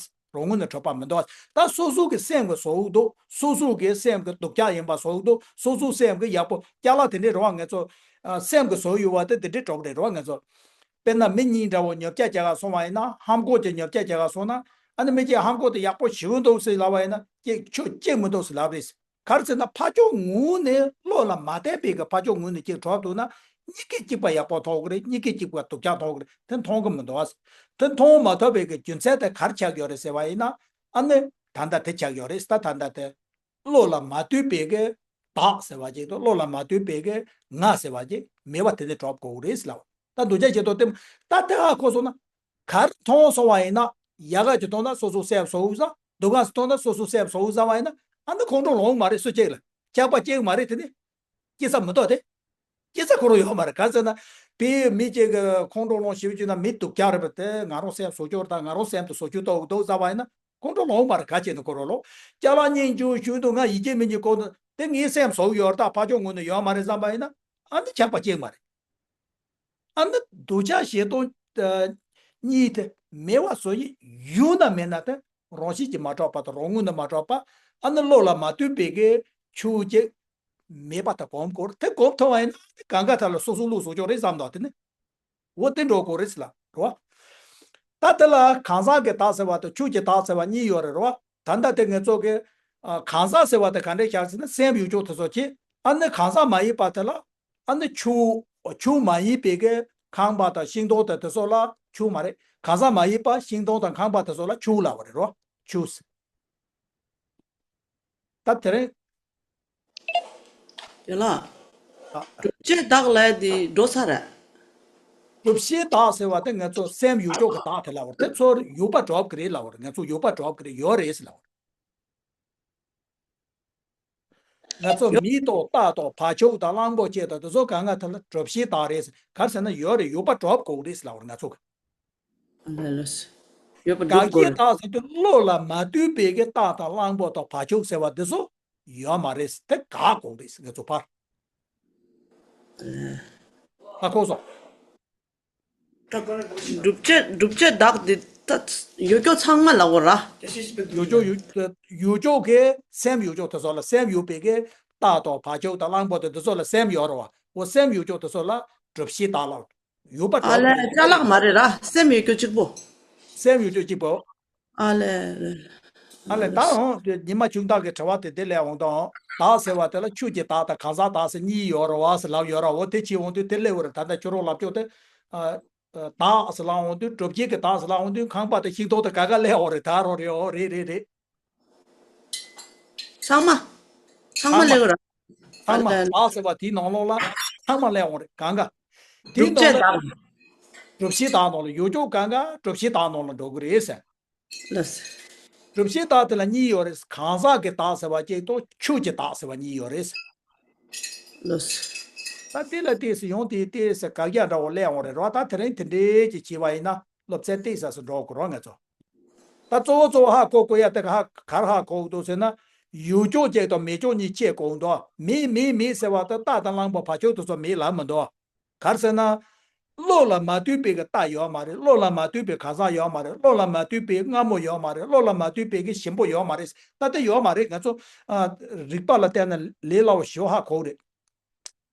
རང་ངོས་ནས་གྲུབ་པ་མི་འདུག། ད་སོ་སོ་གི་སེམས་ཀྱིས་བཟོ་འདུག། སོ་སོ་གི་སེམས་ཀྱིས་སྡུག་ཅག་ཡིན་པ་བཟོ་འདུག། སོ་སོའི་སེམས་ཀྱིས་ཡག་པོ། ཅ་ལག་དེ་འདྲའི་རེད་བ། ང་ཚོ། ཨ། སེམས་ཀྱིས་བཟོ་ཡོད་པ་དེ་དེ་འདྲའི་གྲུབ་རེད་རེད་བ། ང་ཚོ། དཔེར་ན་མི་གཉིས་འདྲ་བོ་ཉོ་ཆ་རྒྱག་ག་སོང་བ་ཡིན་ན། ལྷམ་གོག་ཅིག་ཉོ་ཆ་རྒྱག་ག་སོང་ན། ཨ་ནི་མི་གཅིག་ལྷམ་གོག་དེ་ཡག་པོ་ཞེ་པོ་འདུག་ཟེར་ལབ་པ་ཡིན་ན། གཅིག་ཁྱོད་གཅིག་མི་འདུག་ཟེར་ལབ་རེད། ག་རེ་ཟེར་ན་ཕར་ཕྱོགས་ངོས་ནས་བློ་ལ་མ་བརྟེན་པའི་གི་ཕར་ཕྱོགས་ངོས་ནས་གཅིག་གྲུབ་འདུག་ན། གཉིས་ཀས་གཅིག་པ་ཡག་པོ་མཐོང་གི་རེད། གཉིས་ཀས་གཅིག་པ་སྡུག་ཅག་མཐོང་གི་རེད། དེ་མཐོང་གི་མི་འདུག་ཨ། དེ་མཐོང་མ་ཐུབ་པའི་གི་རྒྱུ་མཚན་དེ་ག་རེ་ཆགས་ཡོད་རེད་ཟེར་བ་ཡིན་ན། ཨ་ནི་ད་ལྟ་དེ་ཆགས་ཡོད་རེད། ད་ད་ལྟ་དེ་བློ་ལ་མ་ལྟོས་པའི་གི་བདག་ཟེར་བ་ཅིག་དང་། བློ་ལ་མ་ལྟོས་པའི་གི་ང་ཟེར་བ་ཅིག་མེད་པ་དེ་ནས་གྲུབ་དགོས་རེད་ཟེར་ལབ། ད་འདུག་ཅག་བྱེད་དོ་དེ། ད་དེ་ཧ་གོ་སོང་ན། གར་མཐོང་སོང་བ་ཡིན་ན། ཡག་ག་ཅིག་མཐོང་ན་སོ་སོ་སེམས་བཟོ་འདུག་བསམ། སྡུག་ག་ཅིག་མཐོང་ན་སོ་སོ་སེམས་བཟོ་འདུག་བསམ་བ་ཡིན་ན། ཨ་ནི་ཁོང་ཁྲོ་ལངས་མ་རེད། སུ་གཅིག་ལ་ཆགས་པ་སྐྱེ་གི་མ་རེད། དེ་ནི་སྐྱེ་ས་མི་འདུག་སྟེ། སྐྱེ་ས་ཁོ་རང་ཡོད་མ་རེད། ག་ཟེར་ན། དཔེ་མི་གཅིག་གིས་ཁོང་ཁྲོ་ལངས་ཞེ་པོ་ཅིག་ན་མི་སྡུག་ཅག་རེད་པ། དེ་ང་རང་སེམས་བཟོ་ཅོག་རེད། ད་ང་རང་སེམས་དེ་བཟོ་ཅོག་ཏོག་འདུག་བསམ་བ་ཡིན་ན། ཁོང་ཁྲོ་ལངས་མ་རེད། ག་བྱས་ནས་ཁོ་རང་ལོ། ཅ་ལག་རྙིང་ཅུང་ཞུ་འདུག་ང་ཡིད་ཆེས་མི་གཉིས་གོ་འདུག་དེ་ངའི་སེམས་བཟོ་ཡོད་རེད། ད་ཕར་ཕྱོགས་ངོས་ནས་ཡོད་མ་རེད་བསམ་པ་ཡིན་ན། ཨ་ནི་ཆགས་པ་སྐྱེ་གི་མ་རེད། ཨ་ནི་འདུ་བྱ་ཞེ་སྡང་གཉིས་དེ་མེད་པ་བཟོ་ཡི་ཡུལ་ན་མེད་ན། དེ་རང་བཞིན་གྱིས་མ་གྲུབ་པ་དང་རང་ངོས་ནས་མ་གྲུབ་པ། ཨ་ནི་བློ་ལ་མ་ལྟོས་པའི་གི་ཆོས་ཅིག་མེད་པ་དེ་གོམས་དགོས་རེད། དེ་གོམས་ཐུབ་པ་ཡིན་ན་གང་ག་ཐད་ལ་སོ་སོ་བློ་བཟོ་ཅོག་རེད་བསམ་དང་། དེ་ནི་འོ་དེ་འགྲོ་དགོས་རེད་ཟེར་ལབ་རོ། ད་དེ་ལ་གང་ཟག་གི་བདག་ཟེར་བ་དང་ཆོས་ཀྱི་བདག་ཟེར་བ་གཉིས་ཡོད་རེད་རོ། ད་ལྟ་དེ་ང་ཚོ་གི། ཨ། གང་ཟག་ཟེར་བ་དེ་ག་འདྲས་བཞག་ཟེར་ན། སེམས་ཡོད་ཅོག་དེ་ཚོ་གཅིག། ཨ་ནི་གང་ཟག་མ་ཡིན་པ་དེ་ལ། ཨ་ནི་ཆུ། ཆུ་མ་ཡིན་པའི་གི་ཁང་པ་དང་ཤིང་སྡོང་དང་དེ་ཚོ་ལ་ཆུ་མ་རེད། གང་ཟག་མ་ཡིན་པ་ཤིང་སྡོང་དང་ཁང་པ་དེ་ཚོ་ལ་ཆུ་ལབ་པ་རེད་རོ། ཆུ་ཟེར། ད་དེ་རིང་། ཡོད་ལ། ཨ། སྒྲུབ་བྱེད་བདག་ལས་དེ་འགྲོ་ས་རེད། སྒྲུབ་བྱེད་བདག་ཟེར་བ་དེ་ང་ཚོ་སེམས་ཡོད་ཅོག་གི་བདག་དེ་ལབ་པ་རེད། དེ་ཚོར་ཡོད་པ་གྲུབ་གི་རེད་ལབ་པ་རེད། ང་ཚོ་ཡོད་པ་གྲུབ་གི་རེད། ཡོད་རེད་ཟེར་ལབ་པ་རེད། ང་ཚོ་མི་དང་རྟ་དང་བ་ཕྱུགས་དང་གླང་པོ་ཆེ་དང་དེ་ཚོ་གང་ག་དེ་ལ་གྲུབ་བྱེད་རྟགས་རེད། ག་རེ་ཟེར་ན་ཡོད་རེད། ཡོད་པ་གྲུབ་དགོས་རེད་ལབ་པ་རེད་ང་ཚོ་གི། ལགས་ལགས། ཡོད་པ་གྲུབ་དགོས་རེད། དགག་བྱའི་རྟགས་ཟེར་དུས་བློ་ལ་མ་ལྟོས་པའི་གི་རྟ་དང་གླང་པོ་དང་བ་ཕྱུགས་ཟེར་བ་འདི་ཚོ་ཡོད་མ་རེད། དེ་དགག་དགོས་རེད་ང་ཚོ་ཕར། ཧ་གོ་སོང་། སྒྲུབ་བྱེད་སྒྲུབ་བྱེད་བདག་དེ་ད་ཡོད་ཀྱོག་ཚང་མ་ལ་འོ་ར། ཡོད་ཀྱོག་ཡོད་ཡོད་ཀྱོག་གི་སེམས་ཡོད་ཀྱོག་དེ་ཚོ་ལ་སེམས་ཡོད་པའི་གི་རྟ་དང་བ་ཕྱུགས་དང་གླང་པོ་དང་དེ་ཚོ་ལ་སེམས་ཡོད་རེད་བ། འོ་སེམས་ཡོད་ཀྱོག་དེ་ཚོ་ལ་གྲུབ་བྱེད་བདག་ལ་ཡོད་པ་ཨ་གྲུབ་ལས་ཅ་ལག་མ་རེད་ར། སེམས་ཡོད་ཀྱོག་གཅིག་པོ། སེམས་ཡོད་ཀྱོག་གཅིག་པོ། ཨ་ལས། ཨ་ལས་ད་འོང་དེ་ཉི་མ་ཆུང་བདག་གི་དྲི་བ་དེ་དེ་ལས་འོང་དང་། བདག་ཟེར་བ་དེ་ལ་ཆོས་ཀྱི་བདག་དང་གང་ཟག་བདག་ཟེར་གཉིས་ཡོད་རེད་བ་ཟེར་ལབ་ཡོད་རེད། འོ་དེ་ཕྱིར་འོང་དུས་དེ་སླེབས་པ་རེད། ད་ལྟ་ཁྱོད་རང་ལབ་ཀྱོག་དེ་ཨ། བདག་ཟེར་ལབ་འོང་དུས་གྲུབ་བྱེད་ཀྱི་བདག་ཟེར་ལབ་འོང་དུས་ཁང་པ་དང་ཤིང་ཏོག་དང་ག་ག་སླེབས་འོང་རེད། ད་རོ་རེད། འོ་རེད་རེད་རེད། ཚང་མ། ཚང་མ་ཚང་མ་སླེབས་ར། ཚང་མ་ཨ་ལས། བདག་ཟེར་བ་དེའི་ནང་ལོགས་ལ་ཚང་མ་སླེབས་འོང་རེད་གང་ག། དེའི་གྲུབ་ནང་བྱེད་ལ་བདག་གྲུབ་བྱེད་བདག་ནང་ལ་ཡོད་ཀྱོག་གང་ག་གྲུབ་བྱེད་བདག་ནང་ལ་འགྲོ་གི་རེད་ཟེར། ལགས་སོ། གྲུབ་བྱེད་བདག་དེ་ལ་གཉིས་ཡོད་རེད། གང་ཟག་གི་བདག་ཟེར་བ་གཅིག་དང་ཆོས་ཀྱི་བདག་ཟེར་བ་གཉིས་ཡོད་རེད། ལགས་སོ། ད་དེ་ལ་ཏོག་ཙམ་ཡང་དེ་ཏོག་ཙམ་དགག་རྒྱག་འདྲ་བོ་སླེབས་འོང་རེད་རོ། ད་དེ་རིང་དེ་འདྲའི་ཅིག་བྱས་པ་ཡིན་ན་སློབ་ཚན་ཏོག་ཙམ་སུ་འགྲོ་དགོས་རོ་ང་ཚོ། ད་གཙོ་བོ་གཙོ་བོ་ཧ་གོ་དགོས་ཡ་དེ་ག་ཧ་ག་རེ་ཧ་གོ་འདུག་ཟེར་ན། ཡོད་ཀྱོག་གཅིག་དང་མེད་ཀྱོག་གཉིས་ཕྱེ་དགོས་འདུག་མེད་མེད་མེད་ཟེར་བ་ད་རྟ་དང་གླང་པོ་བ་ཕྱུགས་དེ་ཚོ་མེད་ལབ་མི་འདུག་ག་རེ་ཟེར་ན། བློ་ལ་མ་ལྟོས་པའི་གི་རྟ་ཡོད་མ་རེད། བློ་ལ་མ་ལྟོས་པའི་གང་ཟག་ཡོད་མ་རེད། བློ་ལ་མ་ལྟོས་པའི་རྔ་མོང་ཡོད་མ་རེད། བློ་ལ་མ་ལྟོས་པའི་གི་ཞིམ་པོ་ཡོད་མ་རེད། ད་དེ་ཡོད་མ་རེད། ང་ཚོ་ཨ། རིག་པ་ལ་བལྟས་ན་ལས་སླ་བོ་ཞེ་པོ་ཧ་གོ་རེད།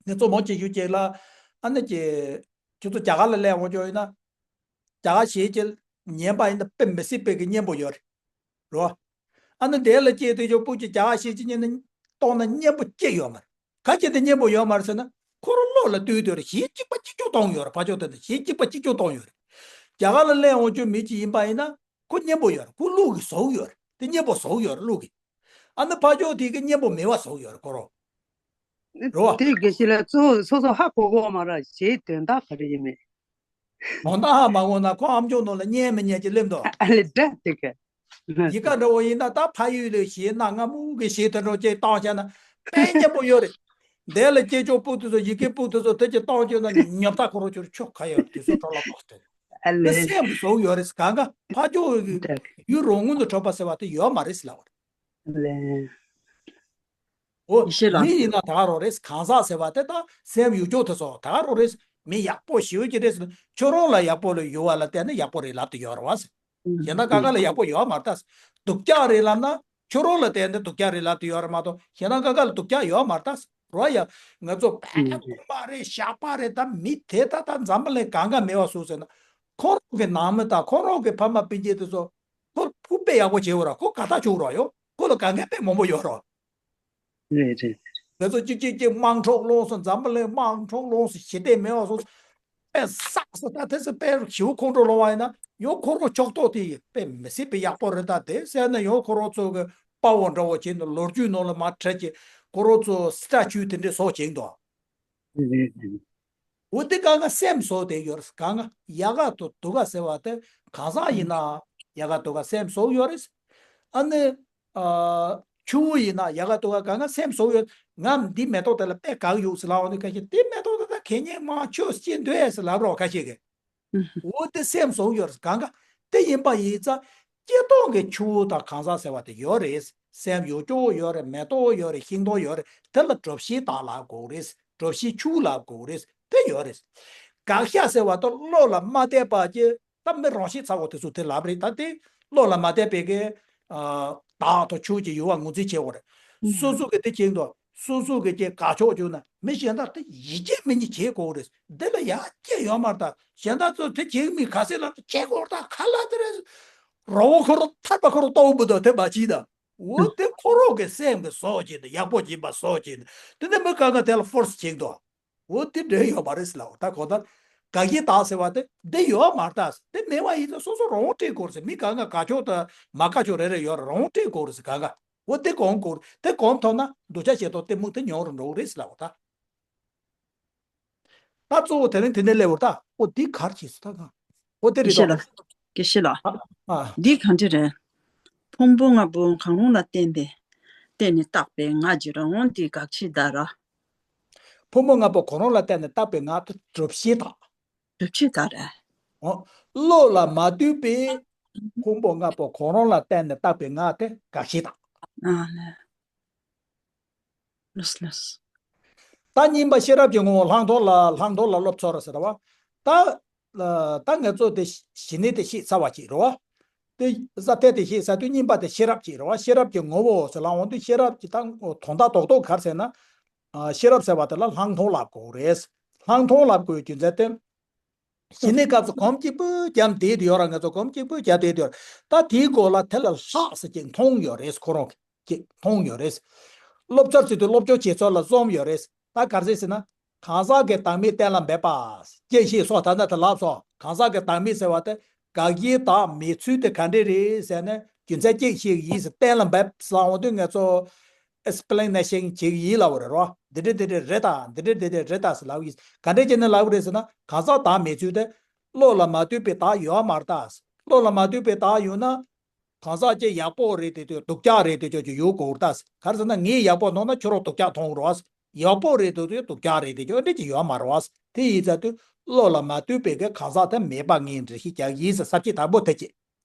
ང་ཚོ་མོ་གཅིག་ཡུལ་གཅིག་ལ་ཨ་ནི་ཀྱི་ཁྱོད་ཚོ་རྒྱ་གར་ལ་སླེབས་འོང་ཀྱོག་ཡིན་ན། རྒྱ་གར་ཞེས་ཀྱི་ཉན་པ་ཡིན་ན་དཔེ་མི་སྲིད་པའི་གི་སྙན་པོ་ཡོད་རེད། རོ། ཨ་ནི་དེ་ལ་སྐྱེས་དུས་ཀྱོག་སྤུ་གི་རྒྱ་གར་ཞེས་ཀྱི་ཉན་ན་གཏོང་ན་སྙན་པོ་སྐྱེ་ཡོད་མ་རེད། ག་ཅི་སྟེ་སྙན་པོ་ཡོད་མ་རེད་ཟེར་ན། ཁོ་རང་བློ་ལ་ལྟོས་དུས་རེད། གཞས་གཅིག་པ་གཅིག་ཀྱོག་གཏོང་ཡོད་རེད། ཕ་ཕྱོགས་དེ་ནས་གཞས་གཅིག་པ་གཅིག་ཀྱོག་གཏོང་ཡོད་རེད། རྒྱ་གར་ལ་སླེབས་འོང་ཀྱོག་མི་གཅིག་ཡིན་པ་ཡིན་ན་ཁོ་སྙན་པོ་ཡོད་རེད། ཁོ་གླུ་གི་ཟོག་ཡོད་རེད། དེ་སྙན་པོ་ཟོག་ཡོད་རེད་གླུ་གི། ཨ་ནི་ཕ་ཕྱོགས་དེ་གི་སྙན་པོ་མེད་པ་ཟོག་ཡོད་རེད་ཁོ་རང་། རེད་བ། དེ་དགེ་བཤེས་ལགས་གཙོ་བོ་སོ་སོ་ཧ་གོ་གོ་མ་རེད། གཞས་དོན་དག་ག་རེ་ཡིན་མིན། དོན་དག་ཧ་མ་གོ་ན་ཁོ་ཨམ་ཅོག་ནང་ལ་ཉན་མི་ཉན་གྱི་སླེབས་འདུག་ཨ་ལས་འདྲ་དེ་ག། ཡི་ག་འདྲ་བོ་ཡིན་ན་ད་ཕ་ཡུལ་ལ་གཞས་གནའ་སྔ་མོ་གི་གཞས་དེ་འདྲ་ཅིག་བཏང་བྱས་ན་དཔེ་སྙན་པོ་ཡོད་རེད། དེ་ལ་སྐྱེས་ཀྱོག་སྤུ་དེ་ཚོ་ཡི་གེ་སྤུ་དེ་ཚོ་དེ་ཅིག་བཏང་བྱས་ན་ཉོབ་ཐག་ཁོ་རང་ཁྱོད་ཆོ་ག་ཡོད་དེ་ཚོ་འཕྲོ་བརླག་གོ་སྟེ། ཨ་དེ་ལས། སེམས་བཟོ་ཡོད་རེད་གང་ག་ཕ་ཕྱོགས་ཡུལ་རོ་སྔོན་དུ་འཕྲོད་པ་ཟེར་བ་དེ་ཡོད་མ་རེད་ཟེར་ལབ་པ་རེད། ཨ་ལས། འོ། ཡེ་ཤེས་ལགས། མི་ཡིན་ན་ད་ག་རང་རེད། གང་ཟག་ཟེར་བ་དེ་ད་སེམས་ཡོད་ཀྱོག་དེ་ཚོ་ད་ག་རང་རེད། མི་ཡག་པོ་ཞེ་པོ་ཅིག་རེད་ཟེར་ན་ཁྱོད་རང་ལ་ཡག་པོ་ལ་ཡོད་པ་ལ་བརྟེན་ནས་ཡག་པོ་རེད་ལབ་དུ་ཡོད་རེད་བ་ཟེར། གཞན་དག་ག་ག་ལ་ཡག་པོ་ཡོད་མ་རེད་ད་ཟེར། སྡུག་ཅག་རེད་ལབ་ན་ཁྱོད་རང་ལ་བརྟེན་ནས་སྡུག་ཅག་རེད་ལབ་དུ་ཡོད་རེད་མ་གཏོགས་གཞན་དག་ག་ག་ལ་སྡུག་ཅག་ཡོད་མ་རེད་ད་ཟེར་རོ། ཡ་ང་ཚོ་བན་དེ་རྐུན་མ་རེད་ཞག་པ་རེད་ད་མི་དེ་ད་ད་འཛམ་བུ་གླིང་གང་ག་མེད་པ་བཟོ་ཟེར་ན་ཁོ་རང་གི་ནང་མི་དང་ཁོ་རང་གི་ཕ་མ་སྤུན་མཆེད་དེ་ཚོ་ཁོ་ཁུ་དཔེ་ཡག་པོ་བྱེད་འོ་ར་ཁོ་ག་ད་ཆུག་རོགས་ཡོད། ཁོ་ལ་དཀའ་ངལ་དཔེ་མང་པོ་ཡོད་རོགས། རེད་རེད། ང་ཚོ་གཅིག་གཅིག་གཅིག་དམག་འཁྲུག་སློང་སོང་འཛམ་བུ་གླིང་དམག་འཁྲུག་སློང་སོང་ཞི་བདེ་མེད་པ་སོང་དཔེ་བསགས་སོང་ད་དེ་ཚོ་དཔེ་ཞི་བ་ཁོང་ཁྲོ་ལངས་པ་ཡིན་ན་ཡང་ཁོ་རང་ཕྱོགས་གཏོགས་དེ་དཔེ་མི་སྲིད་པའི་ཡག་པོ་རེད་ད་དེ་ཟེར་ན་ཡང་ཁོ་རང་ཚོ་གི་དཔའ་བོ་འདྲ་བོ་བྱས་ནས་ལོ་རྒྱུས་ནང་ལ་མར་ཁྲིད་ཀྱི་ཁོ་རང་ཚོ་སི་ཊེ་ཅུ་དེ་འདྲས་བཟོ་བྱེད་འདུག་འོ་དེ་གང་ག་སེམས་བཟོ་དེ་ཡོད་རེད། གང་ག་ཡ་ག་དོ་དུ་ག་ཟེར་བ་དེ་གང་ཟག་ཡིན་ན་ཡ་ག་དུ་ག་སེམས་བཟོ་ཡོད་རེད། ཨ་ནི་ཨ་ཆུ་བོ་ཡིན་ན་ཡ་ག་དུ་ག་གང་ག་སེམས་བཟོ་ཡོད། ང་འདི་མེ་ཏོག་དེ་ལ་དཔེ་དགའ་ཡོད་ཟེར་ལབ་འོང་དུས་ཁ་ཤས་དེ་མེ་ཏོག་དེ་ད་ཁེ་ཉེན་མང་ཆོས་སྐྱེ་འདོད་ཟེར་ལབ་རོགས་ཁ་ཤས་ཀྱིས། འོ་དེ་སེམས་བཟོ་ཡོད་རེད། གང་ག་དེ་ཡིན་པ་ཡིན་ཙང་སྐྱེ་སྟོང་གི་ཆུ་བོ་དང་གང་ཟག་ཟེར་བ་དེ་ཡོད་རེད། སེམས་ཡོད་ཀྱོག་ཡོད་རེད། མེ་ཏོག་ཡོད་རེད། ཤིང་སྡོང་ཡོད་རེད། དེ་ལ་གྲུབ་བྱེད་བདག་ལབ་དགོས་རེད། གྲུབ་བྱེད་ཆུ་ལབ་དགོས་རེད། དེ་ཡོད་རེད། དགག་བྱ་ཟེར་བ་དེ་བློ་ལ་མ་བལྟས་པ་ཀྱི་ད་མི་རང་བཞིན་ཚ་བོ་དེ་ཚོ་དེ་ལབ་རེད། ད་དེ་བློ་ལ་མ་བལྟས་པའི་གི་ཨ་བདག་དང་ཆོས་ཀྱི་ཡུལ་བ་ངོས་འཛིན་བྱེད་དགོས་རེད། སོ་སོ་གི་དེ་བྱེད་འདུག་སོ་སོ་གི་ཀྱི་དགག་ཕྱོགས་བྱུང་ན་མི་གཞན་དག་དེ་ཡིད་ཆེས་མི་ཉིད་བྱེད་དགོས་རེད། འདི་ལ་ཡ་སྐྱེ་ཡོད་མ་རེད་ད། གཞན་དག་ཚོ་དེ་བྱེད་མི་ག་ཚད་ལ་བྱེད་དགོས་རེད་ད་ག་ལ་དེ་རེད། རོགས་ཁོ་རང་ཐར་པ་ཁོ་རང་ལྟ་བུ་མི་འདུག་དེ་མ་བྱེད་ད། འོ་དེ་ཁོ་རང་གི་སེམས་ཀྱི་སྲོག་བྱེད་དེ་ཡག་པོ་བྱེད་པ་སྲོག་བྱེད་དེ་དེ་ནས་མི་གང་ག་དེ་ལ་ཕོར་སི་བྱེད་འདུག་འོ་དེ་འདྲ་ཡོད་མ་རེད་ཟེར་ལབ་ད་གོ་ད། དགག་བྱའི་རྟགས་ཟེར་བ་དེ་འདི་ཡོད་མ་རེད་ད། དེ་མེད་པ་ཡིན་ཙང་སོ་སོ་རང་དབང་སྤྲད་དགོས་རེད་ཟེར། མི་གང་ག་དགག་ཕྱོགས་དང་མ་དགག་ཕྱོགས་རེ་རེ་ཡོད་རེད། རང་དབང་སྤྲད་དགོས་རེད་ཟེར་གང་ག་འོ་དེ་གོང་དགོས་རེད། དེ་གོང་ཐོབ་ན་འདོད་ཆགས་ཞེ་སྡང་གཏི་མུག་དེ་ཉུང་རུ་འགྲོ་གི་རེད་ཟེར་ལབ་ད། ད་གཙོ་བོ་དེ་རིང་དེ་འདྲ་སླེབས་པ་རེད་ད། འོ་འདི་ག་རེ་བྱེད་ཟེར་ད་གང་། འོ་དེ་རེད་དོ། དགེ་བཤེས་ལགས། ཨ། འདི་ག་འདྲ་རེད། ཕུང་པོ་ལྔ་པོ་གང་རུང་ལ་བརྟེན་ཏེ། བརྟེན་ནས་བཏགས་པའི་ང་ཅེས་ར། འོ་དེ་དགག་བྱའི་བདག་ར། ཕུང་པོ་ལྔ་པོ་གང་རུང་ལ་བརྟེན་ནས་བཏགས་པའི་ང་དེ་སྒྲུབ་བྱེད་བདག་སྒྲུབ་བྱེད་བདག་ར། འོ། བློ་ལ་མ་ལྟོས་པའི་ཕུང་པོ་ལྔ་པོ་གང་རུང་ལ་བརྟེན་ནས་བཏགས་པའི་ང་དེ་དགག་བྱའི་བདག་ཨ་ལས། ལགས་ལགས། ད་གཉིས་པ་ཤེས་རབ་ཀྱི་ངོ་བོ་ལྷག་མཐོང་ལ་ལྷག་མཐོང་ལ་སློབ་ཚོར་ཟེར་བ། ད་ད་ང་ཚོ་དེ་ཞི་གནས་དེ་ཤེས་ཚར་བ་ཅིག་རེད་བ། དེ་ས་ཐལ་དེ་ཤེས་ཚར་དུས་གཉིས་པ་དེ་ཤེས་རབ་ཅིག་རེད་བ། ཤེས་རབ་ཀྱི་ངོ་བོ་ཟེར་ལ་འོང་དུས་ཤེས་རབ་ཀྱི་ད་དོན་དག་རྡོག་རྡོག་ག་རེ་ཟེར་ན། ཤེས་རབ་ཟེར་བ་དེ་ལ་ལྷག་མཐོང་ལབ་དགོས་རེད། ལྷག་མཐོང་ལབ་དགོས་རྒྱུ་མཚན་དེ། ཞི་གནས་སྐབས་སུ་གོམས་གཅིག་པུ་བརྒྱབ་བསྡད་དུ་ཡོད་ར། ང་ཚོ་གོམས་གཅིག་པུ་བརྒྱབ་བསྡད་དུ་ཡོད་ར། ད་དེའི་སྐོར་ལ་དེ་ལ་ལྷག་ཟེར་གྱི་མཐོང་ཡོད་རེད། ཁོ་རང་གིས་མཐོང་ཡོད་རེད། སློབ་ཚོར་བྱེད་དུས་སློབ་སྦྱོང་བྱེད་ཚོར་ལ་རྩོམ་ཡོད་རེད། ད་ག་རེ་ཟེར་ན། གང་ཟག་གི་བདག་མེད་གཏན་ལ་འབེབས་པ། ཅེས་ཤེས་སོགས་ད་ནི་དེ་ལབ་སོང་། གང་ཟག་གི་བདག་མེད་ཟེར་བ་དེ་དགག་བྱའི་བདག་མེད་ཚུལ་དེ་ག་འདྲས་རེད་ཟེར་ནས་རྒྱུ་མཚན་ཅེས་ཤེས་ཡིན་ཟེར་གཏན་ལ་འབེབས་ལབ་འོང་དུས་ང་ཚོ་ཨེག་སི་པི་ལེ་ནེ་ཤན་བྱེད་ཀྱི་ཡིན་ལབ་པ་རེད་རོ། འདི་འདྲ་འདི་འདྲ་རེད་ད། འདི་འདྲ་འདི་འདྲ་རེད་ད་ཟེར་ལབ་ཡིན། ག་འདྲ་བྱས་ནས་ལབ་པ་རེད་ཟེར་ན། གང་ཟག་བདག་མེད་ཚུལ་དེ་བློ་ལ་མ་ལྟོས་པའི་བདག་ཡོད་མ་རེད་ད། བློ་ལ་མ་ལྟོས་པའི་བདག་ཡོད་ན། གང་ཟག་ཅིག་ཡག་པོ་རེད་དེ་དུས་སྡུག་ཅག་རེད་དེ་ཅོག་ཅིག་ཡོད་དགོས་རེད་ད། ག་རེ་ཟེར་ན་ངས་ཡག་པོ་མཐོང་ན་ཁྱོད་རང་སྡུག་ཅག་མཐོང་རོགས། ཡག་པོ་རེད་དེ་དུས་སྡུག་ཅག་རེད་དེ་ཅོག་འདྲ་ཅིག་ཡོད་མ་རེད་བ། དེ་ཡིན་ཙང་དུས་བློ་ལ་མ་ལྟོས་པའི་གི་གང་ཟག་དེ་མེད་པ་ངས་འགྲེལ་བཤད་རྒྱག་གི་ཡིན་ཟེར། ས་བཅད་དང་པོ་དེ་བྱས།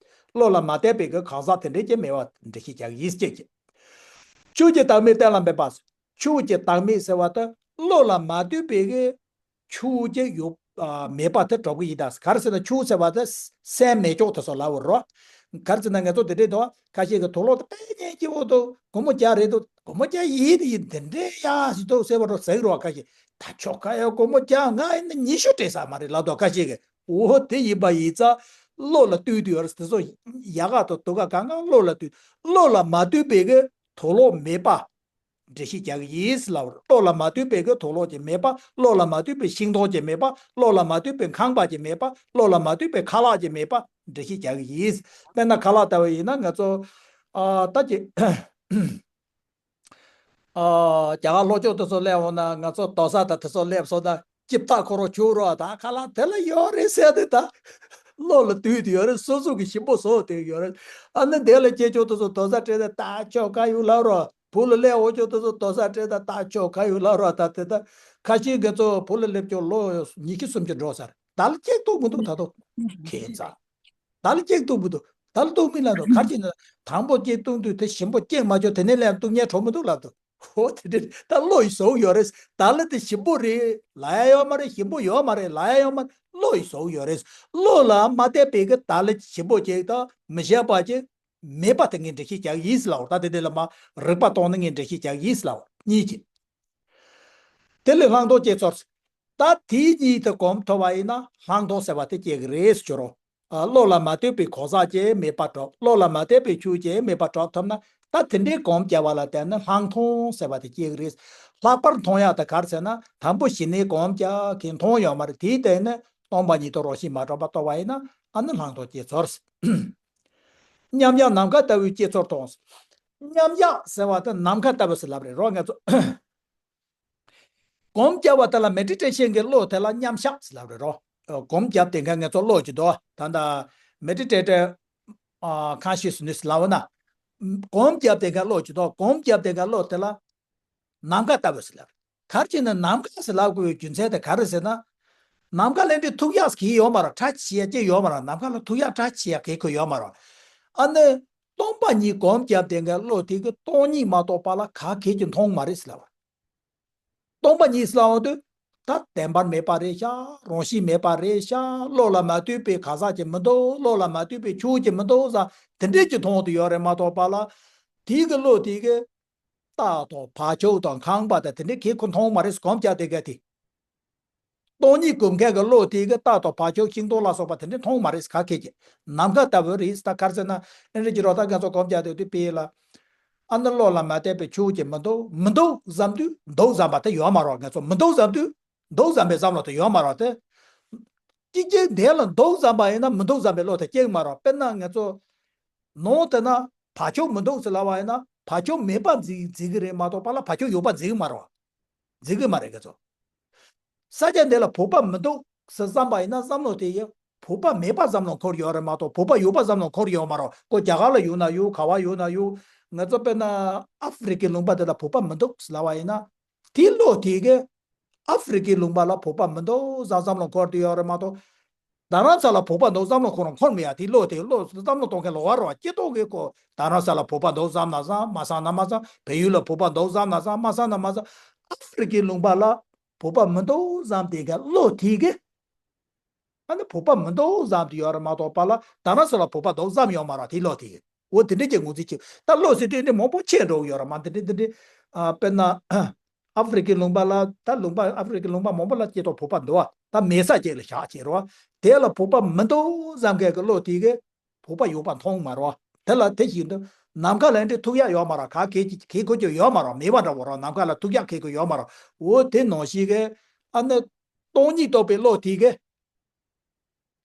བློ་ལ་མ་ལྟོས་པའི་གི་གང་ཟག་དེ་འདྲས་ཀྱི་མེད་པ་འགྲེལ་བཤད་རྒྱག་གི་ཡིན་ཟེར་བྱས། ཆོས་ཀྱི་བདག་མེད་གཏན་ལ་འབེབས་པ། ཆོས་ཀྱི་བདག་མེད་ཟེར་བ་དེ་བློ་ལ་མ་ལྟོས་པའི་གི་ཆོས་ཅིག་ཡོད་ཨ་མེད་པ་དེ་སྒྲུབ་ཀྱི་ཡིན་ད། ག་རེ་ཟེར་ན་ཆོས་ཟེར་བ་དེ་སེམས་མེད་ཀྱོག་དེ་ཚོ་ལབ་པ་རོ། ག་རེ་ཟེར་ན་ང་ཚོ་དེ་འདྲས་འདུག་ཁ་ཤས་ཀྱིས་དུག་ལོག་དེ་དཔེ་སྙིང་རྗེ་པོ་འདུག་སྒོར་མོ་བརྒྱ་རེད་འདུག་སྒོར་མོ་བརྒྱ་ཡིན་དེ་ཡིན་དེ་འདྲས་ཡག་ཞིག་འདུག་ཟེར་བ་རོ་ཟེར་གི་རོ། ཁ་ཤས་ད་ཆོག་ག་ཡ་སྒོར་མོ་བརྒྱ་ང་ཡིན་ན་ཉི་ཤུ་སྤྲད་ས་མ་རེད་ལབ་འདུག་ཁ་ཤས་ཀྱིས། འོ་དེ་ཡིན་པ་ཡིན་ཙང་བློ་ལ་ལྟོས་དུས་ཡོད་རེད། དེ་ཚོ་ཡག་ག་དང་སྡུག་ག་གང་གང་བློ་ལ་ལྟོས། བློ་ལ་མ་ལྟོས་པའི་གི་དུག་ལོག་མེད་པ། འགྲེལ་བཤད་རྒྱག་གི་ཡིན་ལབ། བློ་ལ་མ་ལྟོས་པའི་གི་དུག་ལོག་ཅིག་མེད་པ། བློ་ལ་མ་ལྟོས་པའི་ཤིང་སྡོང་ཅིག་མེད་པ། བློ་ལ་མ་ལྟོས་པའི་ཁང་པ་ཅིག་མེད་པ། བློ་ལ་མ་ལྟོས་པའི་ཁ་ལག་ཅིག་མེད་པ། འགྲེལ་བཤད་རྒྱག་གི་ཡིན། དཔེར་ན་ཁ་ལག་ལྟ་བུ་ཡིན་ན་ང་ཚོ་ཨ་ད་ཅིག་ཨ་རྒྱ་གར་ལྷོ་ཕྱོགས་དེ་ཚོ་སླེབས་འོང་ན་ང་ཚོ་རྡོག་ས་དང་དེ་ཚོ་སླེབས་སོང་ན་ཅིབ་ཏག་ཁོ་རང་བྱུག་རོགས། ད་ཁ་ལག་དེ་ལ་ཡོད་རེད་ཟེར་ཏེ་ད་བློ་ལ་ལྟོས་ཏེ་ཡོད་རེད། སོ་སོ་གི་ཞིམ་པོ་བཟོ་དེ་ཡོད་རེད། ཨ་ནི་དེ་ལ་སྐྱེས་ཆོག་དེ་ཚོ་རྡོག་ས་སྤྲད་དེ་ད་ཆོག་ག་ཡོད་ལབ་རོགས། བུ་ལ་སླེབས་འོང་ཆོག་དེ་ཚོ་རྡོག་ས་སྤྲད་ད་ད་ཆོག་ག་ཡོད་ལབ་རོགས། ད་དེ་ད་ཁ་ཤས་ཀྱི་ཚོ་བུ་ལ་སླེབས་ཆོག་ལོ་ཉི་ཤུ་སུམ་ཅུ་འགྲོ་ས་རེད། ད་ལ་སྐྱེས་ཐུབ་མི་འདུག་ད་དུང་ཁྱད་མཚར། ད་ལ་སྐྱེས་ཐུབ་མི་འདུག་ད་ལ་ཐུབ་མི་ལབ་འདུག་ག་རེ་བྱས་ན་དང་པོ་སྐྱེས་ཐུབ་དུས་དེ་ཞིམ་པོ་སྐྱེས་མ་ཆོག་དེ་ནས་ལས་ཐུབ་ཉན་གྲོགས་མི་འདུག་ལབ་འདུག་འོ་དེ་འདྲ་ད་བློ་ཡིས་བཟུང་ཡོད་རེད། ད་ལ་དེ་ཞིམ་པོ་རེད་ལབ་ཡ་ཡོད་མ་རེད། ཞིམ་པོ་ཡོད་མ་རེད་ལབ་ཡ་ཡོད་མ་རེད། བློ་ཡིས་བཟུང་ཡོད་རེད། བློ་ལ་མ་བལྟས་པའི་གི་ད་ལ་ཞིམ་པོ་ཅིག་དང་མི་བཞག་པ་ཅིག་མེད་པ་དེ་ངས་འགྲེལ་བཤད་རྒྱག་ཡིན་ཟེར་ལབ། ད་དེ་དེ་ལ་མ་རིག་པ་གཏོང་ན་ངས་འགྲེལ་བཤད་རྒྱག་ཡིན་ཟེར་ལབ་གཉིས་ཀྱི། དེ་ལས་ལྷག་མཐོང་སྐྱེ་ཚོར། ད་དེ་གཉིས་དེ་གོམས་ཐུབ་པ་ཡིན་ན་ལྷག་མཐོང་ཟེར་བ་དེ་སྐྱེ་གི་རེད་ཟེར་རོ། ཨ་བློ་ལ་མ་ལྟོས་པའི་གང་ཟག་ཅིག་མེད་པ་སྒྲུབ། བློ་ལ་མ་ལྟོས་པའི་ཆོས་ཅིག་མེད་པ་སྒྲུབ་ཐུབ་ན། ད་དེ་འདྲའི་གོམས་བརྒྱབ་པ་ལ་བརྟེན་ནས་ལྷག་མཐོང་ཟེར་བ་དེ་སྐྱེ་གི་རེད། ལྷག་པར་མཐོང་ཡག་དེ་ག་རེ་ཟེར་ན། དང་པོ་ཞི་གནས་གོམས་བརྒྱབ་གི་མཐོང་ཡོད་མ་རེད། དེའི་སྟེང་ནས་སྟོང་པ་ཉིད་དུ་རང་བཞིན་མ་གྲུབ་པ་རྟོགས་པ་ཡིན་ན་ཨ་ནི་ལྷག་མཐོང་སྐྱེ་ཚོར། མཉམ་གཞག་ནམ་མཁའ་ལྟ་བུའི་སྐྱེ་ཚོར་མཐོང་། མཉམ་གཞག་ཟེར་བ་དེ་ནམ་མཁའ་ལྟ་བུ་ཟེར་ལབ་རེད་རོ། ང་ཚོ་གོམས་བརྒྱབ་པ་དེ་ལ་མེ་ཌི་ཊེ་ཤན་གྱི་བློ་དེ་ལ་མཉམ་གཞག་ཟེར་ལབ་རེད་རོ། གོམས་བརྒྱབ་བསྡད་མཁན་ང་ཚོ་བློ་ཅིག་འདུག་ད་ལྟ་མེ་ཌི་ཊེ་ཊར་ཨ་ཀོན་ཤི་ཡས་ནེས་ལབ་ན། གོམས་བརྒྱབ་བསྡད་མཁན་བློ་ཅིག་འདུག་གོམས་བརྒྱབ་བསྡད་མཁན་བློ་དེ་ལ་ནམ་མཁའ་ལྟ་བུ་ཟེར་ལབ་རེད། ག་རེ་བྱས་ན་ནམ་མཁའ་ཟེར་ལབ་དགོས་པའི་རྒྱུ་མཚན་དེ་ག་རེ་ཟེར་ན། ནམ་མཁའ་ལ་འདི་ཐུག་ཡག་གི་ཡོད་མ་རེད། གྲ་ཆེ་ཡག་ཅིག་ཡོད་མ་རེད། ནམ་མཁའ་ལ་ཐུག་ཡག་གྲ་ཆེ་ཡག་གི་ཁོ་ཡོད་མ་རེད། ཨ་ནི་སྟོང་པ་ཉིད་གོམས་བརྒྱབ་བསྡད་མཁན་བློ་དེ་གི་སྟོང་ཉིད་མ་གཏོགས་པ་ལ་ག་གེ་ཅིག་མཐོང་མ་རེད་ཟེར་ལབ་པ། སྟོང་པ་ཉིད་ཟེར་ལབ་འོང་དུས་ད་བདེན་པར་མེད་པ་རེད་ཤག་རང་བཞིན་མེད་པ་རེད་ཤག་བློ་ལ་མ་ལྟོས་པའི་གང་ཟག་ཅིག་མི་འདུག་བློ་ལ་མ་ལྟོས་པའི་ཆོས་ཅིག་མི་འདུག་ཟེར་དེ་འདྲས་ཀྱི་མཐོང་དུ་ཡོད་རེད་མ་གཏོགས་པ་ལ། དེ་གི་བློ་དེ་གི་རྟ་དང་བ་ཕྱུགས་དང་ཁང་པ་དང་དེ་འདྲས་གེ་ཁོ་མཐོང་མ་རེད། གོམས་བརྒྱབ་བསྡད་མཁན་དེ། སྟོང་ཉིད་གོམས་མཁན་གྱི་བློ་དེ་གི་རྟ་དང་བ་ཕྱུགས་ཤིང་སྡོང་ལ་སོགས་པ་དེ་འདྲས་མཐོང་མ་རེད། ག་གེ་ཅིག་ནམ་མཁའ་ལྟ་བུ་རེད། ད་ག་རེ་ཟེར་ན་ཨེ་འདྲས་ཀྱི་རོ། ད་ང་ཚོ་གོམས་བརྒྱབ་བསྡད་དུས་དཔེ་ལ། ཨ་ནི་བློ་ལ་མ་ལྟོས་པའི་ཆོས་ཅིག་མི་འདུག་མི་འདུག་བསམ་དུས་འདུག་བསམ་པ་དེ་ཡོད་མ་རེད། ང་ཚོ་མི་འདུག་བསམ་དུས་འདུག་བསམ་པའི་བསམ་བློ་དེ་ཡོད་མ་རེད་དེ། གཅིག་གཅིག་དེ་ལ་འདུག་བསམ་པ་ཡིན་ན་མི་འདུག་བསམ་པའི་བློ་དེ་སྐྱེ་གི་མ་རེད། དཔེར་ན་ང་ཚོ་ནང་དེ་ན་བ་ཕྱུགས་མི་འདུག་ཟེར་ལབ་པ་ཡིན་ན་བ་ཕྱུགས་མེད་པ་འཛིན་འཛིན་གི་རེད་མ་གཏོགས་པ་ལ་བ་ཕྱུགས་ཡོད་པ་འཛིན་གི་མ་རེད། འཛིན་གི་མ་རེད། ང་ཚོ་ས་ཆ་འདི་ལ་བོད་པ་མི་འདུག་ཟེར་བསམ་པ་ཡིན་ན་བསམ་བློ་དེ་ཡི་བོད་པ་མེད་པ་བསམ་བློ་འཁོར་ཡོད་རེད་མ་གཏོགས་བོད་པ་ཡོད་པ་བསམ་བློ་འཁོར་ཡོད་མ་རེད། ཁོ་རྒྱ་གར་ལ་ཡོད་ན་ཡོད། ག་བ་ཡོད་ན་ཡོད། ང་ཚོ་དཔེར་ན་ཨ་ཧྥེ་རི་ཁའི་ལུང་པ་དེ་ལ་བོད་པ་མི་འདུག་ལབ་པ་ཡིན་ན། དེའི་བློ་དེ་གིས་ཨ་ཧྥེ་རི་ཁའི་ལུང་པ་ལ་བོད་པ་མི་འདུག་བསམ་བསམ་བློ་འཁོར་དུ་ཡོད་རེད་མ་གཏོགས། རྡ་རམ་ས་ལ་བོད་པ་འདུག་བསམ་བློ་ཁོ་རང་འཁོར་མི་ཡ། དེའི་བློ་དེ་བློ་བསམ་བློ་གཏོང་མཁན་ལོགས་ཀ་རེད་བ། སྤྱི་ཚོགས་ཀྱི་སྐོར་རྡ་རམ་ས་ལ་བོད་པ་འདུག་བསམ་ན་བསམ། མ་བསམ་ན་མ་བསམ། བལ་ཡུལ་ལ་བོད་པ་འདུག་བསམ་ན་བསམ། མ་བསམ་ན་མ་བསམ། ཨ་ཧྥེ་རི་ཁའི་ལུང་པ་ལ་བོད་པ་མི་འདུག་བསམ་དེ་ག་བློ་དེ་གིས། ཨ་ནི་བོད་པ་མི་འདུག་བསམ་དུ་ཡོད་རེད་མ་གཏོགས་པ་ལ། རྡ་རམ་ས་ལ་བོད་པ་འདུག་བསམ་ཡོད་མ་རེད། དེའི་བློ་དེ་གིས། འོ་དེ་འདྲས་ཀྱི་ངོས་འཛིན་བྱེད། ད་བློ་ཟེར་དུས་འདི་མང་པོ་ཕྱེ་འགྲོ་གི་ཡོད་རེད་མ། དེ་འདྲས་དེ་འདྲས། ཨ་དཔེར་ན་ཨ་ཧྥེ་རི་ཁའི་ལུང་པ་ལ། ད་ལུང་པ་ཨ་ཧྥེ་རི་ཁའི་ལུང་པ་མང་པོ་ལ་སྐྱེ་ཐོག་བོད་པ་འདུག་བ། ད་མེད་ས་ཅིག་ལ་བཞག་བྱེད་རོགས། དེ་ལ་བོད་པ་མི་འདུག་བསམ་མཁན་གྱི་བློ་དེ་གིས་བོད་པ་ཡོད་པ་མཐོང་མ་རེད་བ། དེ་ལ་དེ་བཞིན་དུ་ནམ་མཁའ་ལ་འདི་ཐུག་ཡག་ཡོད་མ་རེད། ག་གེ་གེ་གོ་ཅོ་ཡོད་མ་རེད། མེད་པ་འདྲ་བོ་རེད། ནམ་མཁའ་ལ་ཐུག་ཡག་གེ་གོ་ཡོད་མ་རེད། འོ་དེ་ནང་བཞིན་གྱི་ཨ་ནི་སྟོང་ཉིད་རྟོགས་པའི་བློ་དེ་གིས་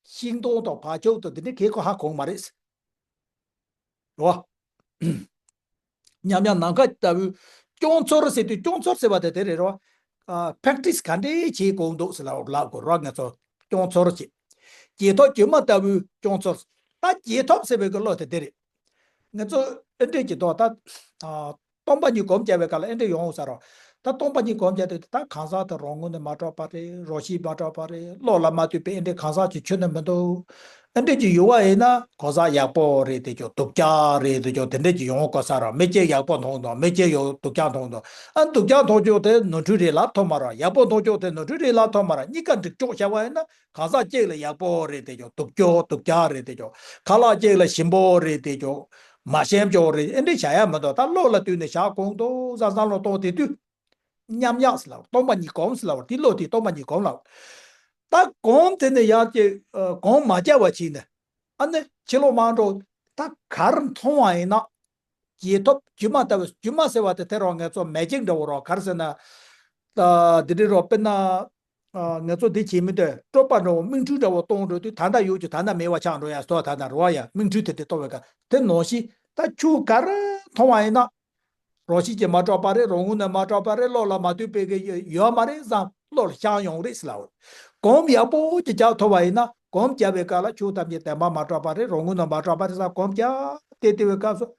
ཤིང་སྡོང་དང་བ་ཕྱུགས་དང་དེ་འདྲའི་གེ་གོ་ཧ་གོ་མ་རེད། རོ། མཉམ་མཉམ་ནམ་མཁའ་ལྟ་བུའི་སྐྱོང་ཚོར་ཟེར་དུས། སྐྱོང་ཚོར་ཟེར་བ་དེ་དེ་རེད་རོ། ཨ་ཕེག་ཊི་སི་ག་འདྲས་བྱེད་དགོས་འདུག་ཟེར་ལབ་ལབ་དགོས་རོ། ང་ཚོ་སྐྱོང་ཚོར་བྱེད། རྗེས་ཐོབ་སྒྱུ་མ་ལྟ་བུའི་སྐྱོང་ཚོར། ད་རྗེས་ཐོབ་ཟེར་བའི་གི་བློ་དེ་དེ་རེད། ང་ཚོ་ཨེ་འདྲས་ཀྱི་དོ། ད་ཨ་སྟོང་པ་ཉིད་སྒོམ་བརྒྱབ་པའི་སྐབས་ལ་ཨེ་འདྲས་ཡོང་ས་རོ། ད་སྟོང་པ་ཉིད་སྒོམ་བརྒྱབ་དུས་ད་གང་ཟག་དེ་རང་ངོས་ནས་མ་གྲུབ་པ་རེད། རང་གཤིས་མ་གྲུབ་པ་རེད། བློ་ལ་མ་ལྟོས་པའི་ཨེ་འདྲས་གང་ཟག་ཅིག་ཁྱོན་ནས་མི་འདུག་ཨེ་འདྲས་ཀྱི་ཡུལ་བ་ཡིན་ན་གང་ཟག་ཡག་པོ་རེད་དེ་ཅོ། སྡུག་ཅག་རེད་དེ་ཅོ། དེ་འདྲས་ཀྱི་ཡོང་དགོས་ས་རོ། མི་གཅིག་ཡག་པོ་མཐོང་འདུག་མི་གཅིག་ཡོ་སྡུག་ཅག་མཐོང་འདུག་ཨ་སྡུག་ཅག་མཐོང་ཆོག་དེ་ནོར་འཁྲུལ་རེད་ལབ་ཐུབ་མ་རེད། ཡག་པོ་མཐོང་ཆོག་དེ་ནོར་འཁྲུལ་རེད་ལབ་ཐུབ་མ་རེད། གཉིས་ཀ་འགྲིག་ཆོག་བྱ་བ་ཡིན་ན། གང་ཟག་གཅིག་ལ་ཡག་པོ་རེད་དེ་ཅོ། སྡུག་ཅོ་སྡུག་ཅག་རེད་དེ་ཅོ། ཁ་ལག་གཅིག་ལ་ཞིམ་པོ་རེད་དེ་ཅོ། མ་ཞིམ་ཅོ་རེད། ཨེ་འདྲས་བྱ་ཡ་མི་འདུག་ད་བློ་ལ་བསྟུན་ནས་བྱ་དགོས་འདུག་བསམ་བསམ་བློ་གཏོང་དེ་དུས། མཉམ་ཡག་ཟེར་ལབ། སྟོང་པ་ཉིད་སྒོམ་ཟེར་ལབ། དེ་བློ་དེ་སྟོང་པ་ཉིད་སྒོམ་ལབ། ད་སྒོམ་དེ་ནས་ཡང་ཅིག་ཨ་སྒོམ་མ་བརྒྱབ་པ་བྱས་ནས། ཨ་ནི་ཕྱི་ལོགས་མར་འགྲོ། ད་ག་རེ་མཐོང་བ་ཡིན་ན། རྗེས་ཐོབ་སྒྱུ་མ་ལྟ་བུ། སྒྱུ་མ་ཟེར་བ་དེ་དེ་རང་ང་ཚོ་མེ་ཇིག་འདྲ་བོ་རོ། ག་རེ་ཟེར་ན། ད་འདི་འདྲའི་རོ། དཔེར་ན་ཨ་ང་ཚོ་འདི་བྱེད་མི་འདོད། སྤྲོ་པ་འདྲ་བོ། མིག་འཕྲུལ་འདྲ་བོ་གཏོང་འགྲོ་དུས་ད་ལྟ་ཡོད་ཀྱི་ད་ལྟ་མེད་པ་ཆགས་འགྲོ་ཡ་སོ། ད་ལྟ་རོ་ཡ། མིག་འཕྲུལ་དེ་དེ་གཏོང་བའི་སྐབས་དེ་ནང་བཞིན་ད་ཁྱོད་ག་རེ་མཐོང་བ་ཡིན་ན། རང་གཤིས་ཀྱིས་མ་གྲུབ་པ་རེད། རང་ངོས་ནས་མ་གྲུབ་པ་རེད། བློ་ལ་མ་ལྟོས་པའི་གི་ཡོ་ཡོད་མ་རེད་བསམ། བློ་ལ་ཤར་ཡོང་རེད་ཟེར་ལབ། སྒོམ་ཡག་པོ་ཅིག་རྒྱག་ཐུབ་པ་ཡིན་ན། སྒོམ་རྒྱག་པའི་སྐབས་ལ་ཁྱོད་ཐམས་ཅད་བདེན་པ་མ་གྲུབ་པ་རེད། རང་ངོས་ནས་མ་གྲུབ་པ་རེད་བསམ། སྒོམ་རྒྱག་བལྟས་བལྟས་པའི་སྐབས་སུ།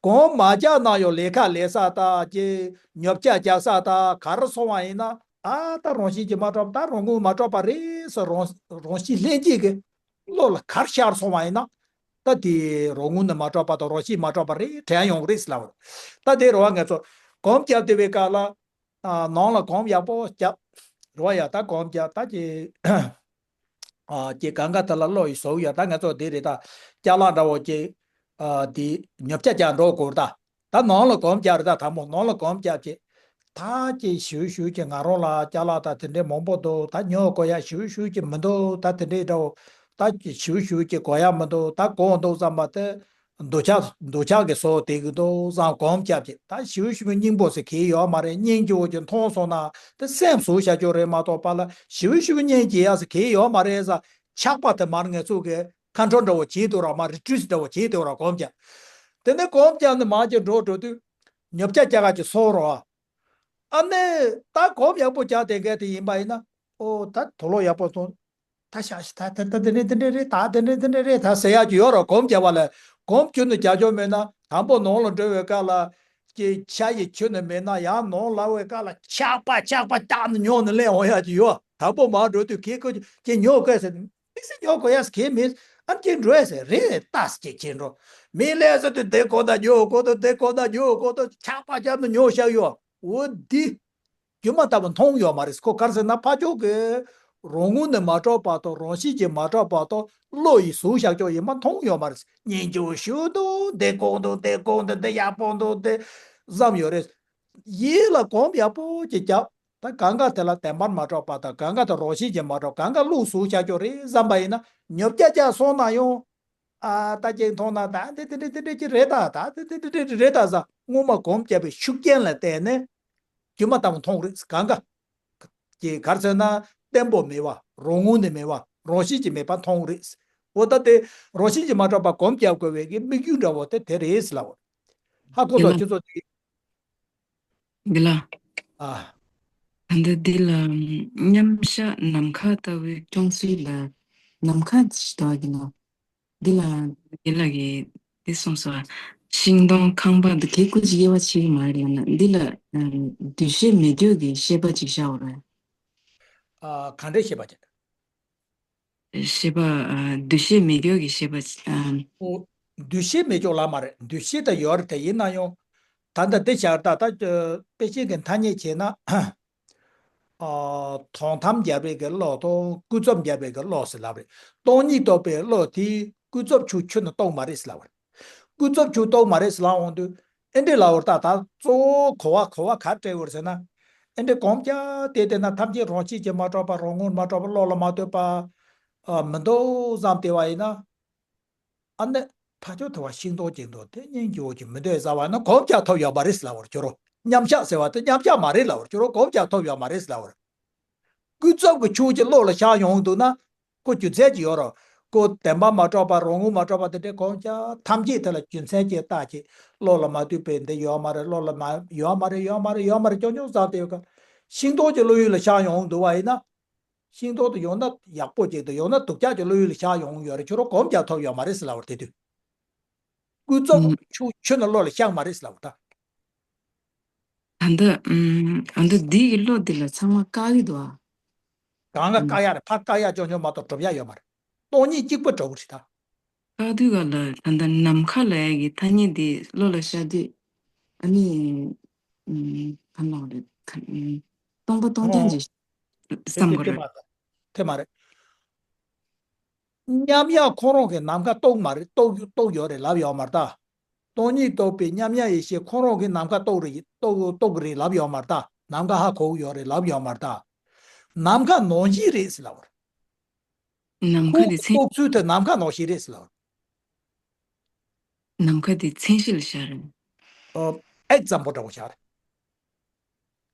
སྒོམ་མ་རྒྱག་ན་ཡང་ལས་ཀ་ལས་ས་དང་ཅིག་ཉོ་ཆ་རྒྱག་ས་དང་ག་རེ་སོང་བ་ཡིན་ན། ཨ་ད་རང་གཤིས་ཀྱིས་མ་གྲུབ། ད་རང་ངོས་མ་གྲུབ་པ་རེད་ཟེར། རང་རང་གཤིས་ལྷན་སྐྱེས་ཀྱི་བློ་ལ་ག་རེ་ཤར་སོང་བ་ཡིན་ན། ད་དེ་རང་ངོས་ནས་མ་གྲུབ་པ་དང་རང་གཤིས་མ་གྲུབ་པ་རེད་དྲན་ཡོང་གི་རེད་ཟེར་ལབ། ད་དེ་རེད་བ། ང་ཚོ་སྒོམ་རྒྱབ་བསྡད་པའི་སྐབས་ལ། ཨ་ནང་ལ་སྒོམ་ཡག་པོ་རྒྱབ། རེད་བ་ཡ། ད་སྒོམ་རྒྱབ། ད་ཀྱེ་ཨ་ཀྱེ་གང་ག་དེ་ལ་བློ་ཡི་བཟོ་ཡ། ད་ང་ཚོ་འདི་རེད། ད་ཅ་ལག་འདྲ་བོ་ཀྱེ་ཨ་དེ་ཉོ་ཆ་རྒྱག་འགྲོ་དགོས་རེད། ད་ད་ནང་ལ་སྒོམ་རྒྱབ་རེད། ད་དང་པོ་ནང་ལ་སྒོམ་རྒྱབ་ཀྱེ། ད་ཀྱེ་ཞུ་ཞུ་ཀྱེ་ང་རང་ལ་ཅ་ལག་ད་དེ་འདྲའི་མང་པོ་འདུག་ད་ཉོ་དགོས་ཡ་ཞུ་ཞུ་ཀྱེ་མི་འདུག་ད་དེ་འདྲའི་འདྲ་བོ། ད་ཀྱེ་ཞུ་ཞུ་ཀྱེ་དགོས་ཡ་མི་འདུག་ད་དགོས་འདུག་བསམ་པ་དེ། འདོད་ཆགས་འདོད་ཆགས་ཀྱི་སོ་དེ་གི་འདུག་བསམ་སྒོམ་རྒྱབ་ཀྱེ། ད་ཞུ་ཞུ་སྙིང་པོ་ཟེར་གི་ཡོད་མ་རེད། སྙིང་རྗེ་བོ་ཀྱེ་མཐོང་སོང་ན་དེ་སེམས་ཟུག་བྱ་རྒྱུ་རེད་མ་གཏོགས་པ་ལ་ཞུ་ཞུ་སྙིང་རྗེ་ཡ་ཟེར་གི་ཡོད་མ་རེད་ཟེར། ཆགས་པ་དེ་མར་ང་ཚོ་གི་ཁ་འཕྲོ་འདྲ་བོ་བྱེད་འདུག་ར། མར་རི་ཊི་རིཊ་འདྲ་བོ་བྱེད་འདུག་ར། སྒོམ་རྒྱབ། དེ་ནས་སྒོམ་རྒྱབ་ནས་མར་ཀྱེ་འགྲོ་འགྲོ་དུས་ཉོ་ཆ་རྒྱག་ག་ཀྱེ་སོང་རོ། ཨ་ནི་ད་སྒོམ་ཡག་པོ་རྒྱབ་བསྡད་མཁན་དེ་ཡིན་པ་ཡིན་ན། ཨོ་ད་དུག་ལོག་ཡག་པོ་སོང་། ད་ཤ་ཤ་ད་ད་ད་དེ་འདྲས་དེ་འདྲས་རེད། ད་དེ་འདྲས་དེ་འདྲས་རེད་ད་ཟེར་ཡག་ཅིག་ཡོད་ར། སྒོམ་རྒྱབ་པ་ལ། སྒོམ་ཁྱོན་ནས་རྒྱབ་ཆོག་མེད་ན། དང་པོ་ནང་ལ་འགྲོ་བའི་སྐབས་ལ་ཀྱེ་ཆ་ཡི་ཁྱོན་ནས་མེད་ན། ཡང་ནང་ལ་བའི་སྐབས་ལ་ཆག་པ་ཆག་པ་རྟག་ནས་ཉོ་ནས་སླེབས་འོང་ཡག་ཅིག་ཡོད། དང་པོ་མར་འགྲོ་དུས་ཁྱེད་ཁོ་ཀྱེ་ཉོ་དགོས་ཟེར། དམིགས་བསལ་ཉོ་དགོས་ཡག་ཟེར་གི་མེད། ཨ་ཀྱེ་འགྲོ་ཡག་ཟེར་རེད། ལྟ་ཟེར་ཀྱེ་ཁྱེད་འགྲོ། མི་སླེབས་ཟེར་དུས་དེ་གོ་ད་ཉོ་གོ་ད་དེ་གོ་ད་ཉོ་གོ་ད་ཆག་པ་རྒྱབ་ནས་ཉོ་བཞག་ཡོད། འོ་འདི། སྒྱུ་མ་ལྟ་བུ་མཐོང་ཡོད་མ་རེད། ཁོ་ག་རེ་ཟེར་ན་ཕར་ཕྱོགས་ཀྱི་རང་ངོས་ནས་མ་གྲུབ་པ་དང་རང་གཤིས་ཀྱིས་མ་གྲུབ་པ་དང་བློ་ཡིས་གཟུགས་བཞག་ཀྱོག་ཡིན་པ་མཐོང་ཡོད་མ་རེད། སྙིང་རྗེ་བོ་ཞུ་འདུག་འདི་དགོས་འདུག་འདི་དགོས་འདུག་འདི་ཡག་པོ་འདུག་འདི་བསམ་ཡོད་རེད། ཡིད་ལ་སྒོམ་ཡག་པོ་ཅིག་རྒྱབ། ད་གང་ག་དེ་ལ་བདེན་པར་མ་གྲུབ་པ་དང་། གང་ག་དེ་རང་གཤིས་ཀྱིས་མ་གྲུབ། གང་ག་བློ་གཟུགས་བཞག་ཀྱོག་རེད་བསམ་པ་ཡིན་ན། ཉོ་ཆ་རྒྱག་སོང་ན་ཡང་། ཨ་ད་ཅིག་མཐོང་ན་ད་འདི་འདི་འདྲས་འདི་འདྲས་ཅིག་རེད་ད། ད་འདི་འདི་འདི་འདྲས་འདི་རེད་ད་ཟེར། སྔོན་མ་སྒོམ་བརྒྱབ་པའི་ཤུགས་རྐྱེན་ལ་བརྟེན་ནས་སྒྱུ་མ་ལྟ་བུ་མཐོང་རེད། གང་ག་ཀྱེ་ག་རེ་ཟེར་ན་བརྟན་པོ་མེད་པ། རང་ངོས་ནས་མེད་པ། རང་བཞིན་གྱིས་མེད་པ་མཐོང་རེད། འོ་ད་དེ་རང་བཞིན་གྱིས་མ་གྲུབ་པ་སྒོམ་བརྒྱབ་དགོས་པའི་གི་དམིགས་ཡུལ་འདྲ་བོ་དེ་དེ་རེད་ཟེར་ལབ། ཧ་གོ་སོང་། ཁྱེད་ཚོ་དེ། འདི་ལ། ཨ། ད་ལྟ་འདི་ལ་མཉམ་བཞག་ནམ་མཁའ་ལྟ་བུའི་སྐྱོང་ཚུལ་ལ། ནམ་མཁའ་ཞེས་བཏགས་ཀྱི་ནོ། འདི་ལ་འདི་ལ་གི་འདི་གསུངས་སོ། ཤིང་སྡོང་ཁང་པ་འདི་གའི་སྐུ་ཅིག་དབྱེ་བ་ཕྱེ་གི་མ་རེད་ལབ་ན། འདི་ལ་ཨ་འདུ་ཤེས་མེད་འགྱུར་གྱི་ཤེས་པ་ཅིག་བཞག་པ་རེད། ཨ་ག་འདྲའི་ཤེས་པ་ཅིག་ཤེས་པ། ཨ་འདུ་ཤེས་མེད་འགྱུར་གྱི་ཤེས་པ། ཨ་འོ། འདུ་ཤེས་མེད་འགྱུར་ལབ་མ་རེད། འདུ་ཤེས་ད་ཡོད་རེད། དེ་ཡིན་ན་ཡང་། ད་ལྟ་འདི་བཞག་ད་ད་དཔེ་ཅན་གྱི་ཐ་སྙད་བྱས་ན། ཨ་དོན་དམ་རྒྱལ་བའི་གི་བློ་དང་ཀུན་རྫོབ་རྒྱལ་བའི་གི་བློ་ཟེར་ལབ་རེད། སྟོང་ཉིད་རྟོགས་པའི་བློ་དེ་ཀུན་རྫོབ་ཆོས་ཁྱོན་ནས་རྟོགས་མ་རེད་ཟེར་ལབ་པ་རེད། ཀུན་རྫོབ་ཆོས་རྟོགས་མ་རེད་ཟེར་ལབ་འོང་དུས། ཨེ་འདྲས་ལབ་པ་རེད། ད་ད་གཙོ་བོ་གོ་བ་གོ་བ་ག་རེ་སྤྲད་ཡོད་རེད་ཟེར་ན། ཨེ་འདྲས་གོམས་ཀྱང་དེ་དེ་ན་ཐམས་ཅད་རང་བཞིན་གྱིས་མ་གྲུབ་པ། རང་ངོས་མ་གྲུབ་པ། བློ་ལ་མ་ལྟོས་པ། ཨ་མི་འདུག་བསམ་བསྡད་པ་ཡིན་ན། ཨ་ནི་ཕ་ཆོས་ཐོས་པ་ཤིང་སྡོང་གཅིག་འདུག་དེ་སྙིང་རྗེ་བོ་ཅིག་མི་འདུག་ཟེར་བ་ནི་གོམས་ཀྱང་ཐོབ་ཡོད་མ་རེད་ཟེར་ལབ་པ་རེད། ཁྱོད་རང་མཉམ་གཞག་ཟེར་བ་དེ་མཉམ་གཞག་མ་རེད་ལབ་པ་རེད། ཁྱོད་རང་གོམས་ཀྱང་ཐོབ་ཡོད་མ་རེད་ཟེར་ལབ་པ་རེད། ཀུན་རྫོབ་ཀྱི་ཆོས་ཅིག་བློ་ལ་ཤར་ཡོང་འདུག་ན། ཁོ་རྒྱུ་མཚན་ཅིག་ཡོད་རེད། ཁོ་བདེན་པ་མ་གྲུབ་པ། རང་ངོས་མ་གྲུབ་པ་དེ་འདྲའི་གོམས་ཀྱང་ཐམས་ཅད་དེ་ལ་རྒྱུ་མཚན་ཅིག་བལྟས་ཀྱི། བློ་ལ་མ་ལྟོས་པའི་འདི་ཡོད་མ་རེད། བློ་ལ་མ་ཡོད་མ་རེད། ཡོད་མ་རེད། ཡོད་མ་རེད། ཡོད་མ་རེད། ཀྱང་ཀྱང་བསམ་བསྡད་ཡོད་ག་ཤིང་སྡོང་ཅིག་བློ་ཡུལ་ལ་ཤར་ཡོང་འདུག་པ་ཡིན་ན། ཤིང་སྡོང་དེ་ཡང་ན་ཡག་པོ་ཅིག་དང་ཡང་ན་སྡུག་ཅག་ཅིག་བློ་ཡུལ་ལ་ཤར་ཡོང་གི་ཡོད་རེད། ཁྱོད་རང་གོམས་ཀྱང་ཐོབ་ཡོད་མ་རེད་ཟེར་ལབ་པ་རེད། དེ་དུས་ཀུན་རྫོབ་ཨུམ། ཆོས་ཁྱོན་ནས་བློ་ལ་ཤར་མ་རེད་ཟེར་ལབ་པ་རེད། ད་ལྟ་ཨུམ། ཨ་ད་འདི་གི་བློ་འདི་ལ་ཚང་མ་བཀག་གི་འདུག་ཨ། གང་ལ་ཨུམ། བཀག་ཡག་རེད། ཕར་བཀག་ཡག་ཅོག་ཉོ་མ་གཏོགས་གྲུབ་ཡག་ཡོད་མ་རེད། སྟོང་ཉིད་གཅིག་པུ་འདྲ་བོ་རེད་ད། བཀག་དུས་ག་ལ་ད་ལྟ་ནམ་མཁའ་ལབ་ཡག་གི་ཐ་སྙད་འདི་བློ་ལ་ཤར་དུས། ཨ་ནི་ཨུམ། ག་ལབ་རེད། ཨུམ། སྟོང་པ་སྟོང་རྐྱང་ཨོ། ཅིག་དེ་བསམ་དེ་དགོས་དེ་རེད། མ་རེད། དེ་མ་རེད། མཉམ་གཞག་ཁོ་རང་གིས་ནམ་མཁའ་རྟོགས་མ་རེད། རྟོགས་རྟོགས་ཡོད་རེད་ལབ་ཡོད་མ་རེད་ད། སྟོང་ཉིད་རྟོགས་པའི་མཉམ་གཞག་ཡེ་ཤེས་ཁོ་རང་གིས་ནམ་མཁའ་རྟོགས་རེད། རྟོགས་རྟོགས་རེད་ལབ་ཡོད་མ་རེད་ད། ནམ་མཁའ་ཧ་གོ་གི་ཡོད་རེད་ལབ་ཡོད་མ་རེད་ད། ནམ་མཁའ་ནང་བཞིན་རེད་ཟེར་ལབ་པ་རེད། ནམ་མཁའ་ཁོ་དེ་མཚན། རྟོགས་ཚུལ་དེ་ནམ་མཁའ་ནང་བཞིན་རེད་ཟེར་ལབ་པ་རེད། ནམ་མཁའ་དེ་མཚན་གཞི་ལ་བཞག་རེད། ཨ་ཨེ་ཙམ་པོ་འདྲ་བོ་བཞག་རེད།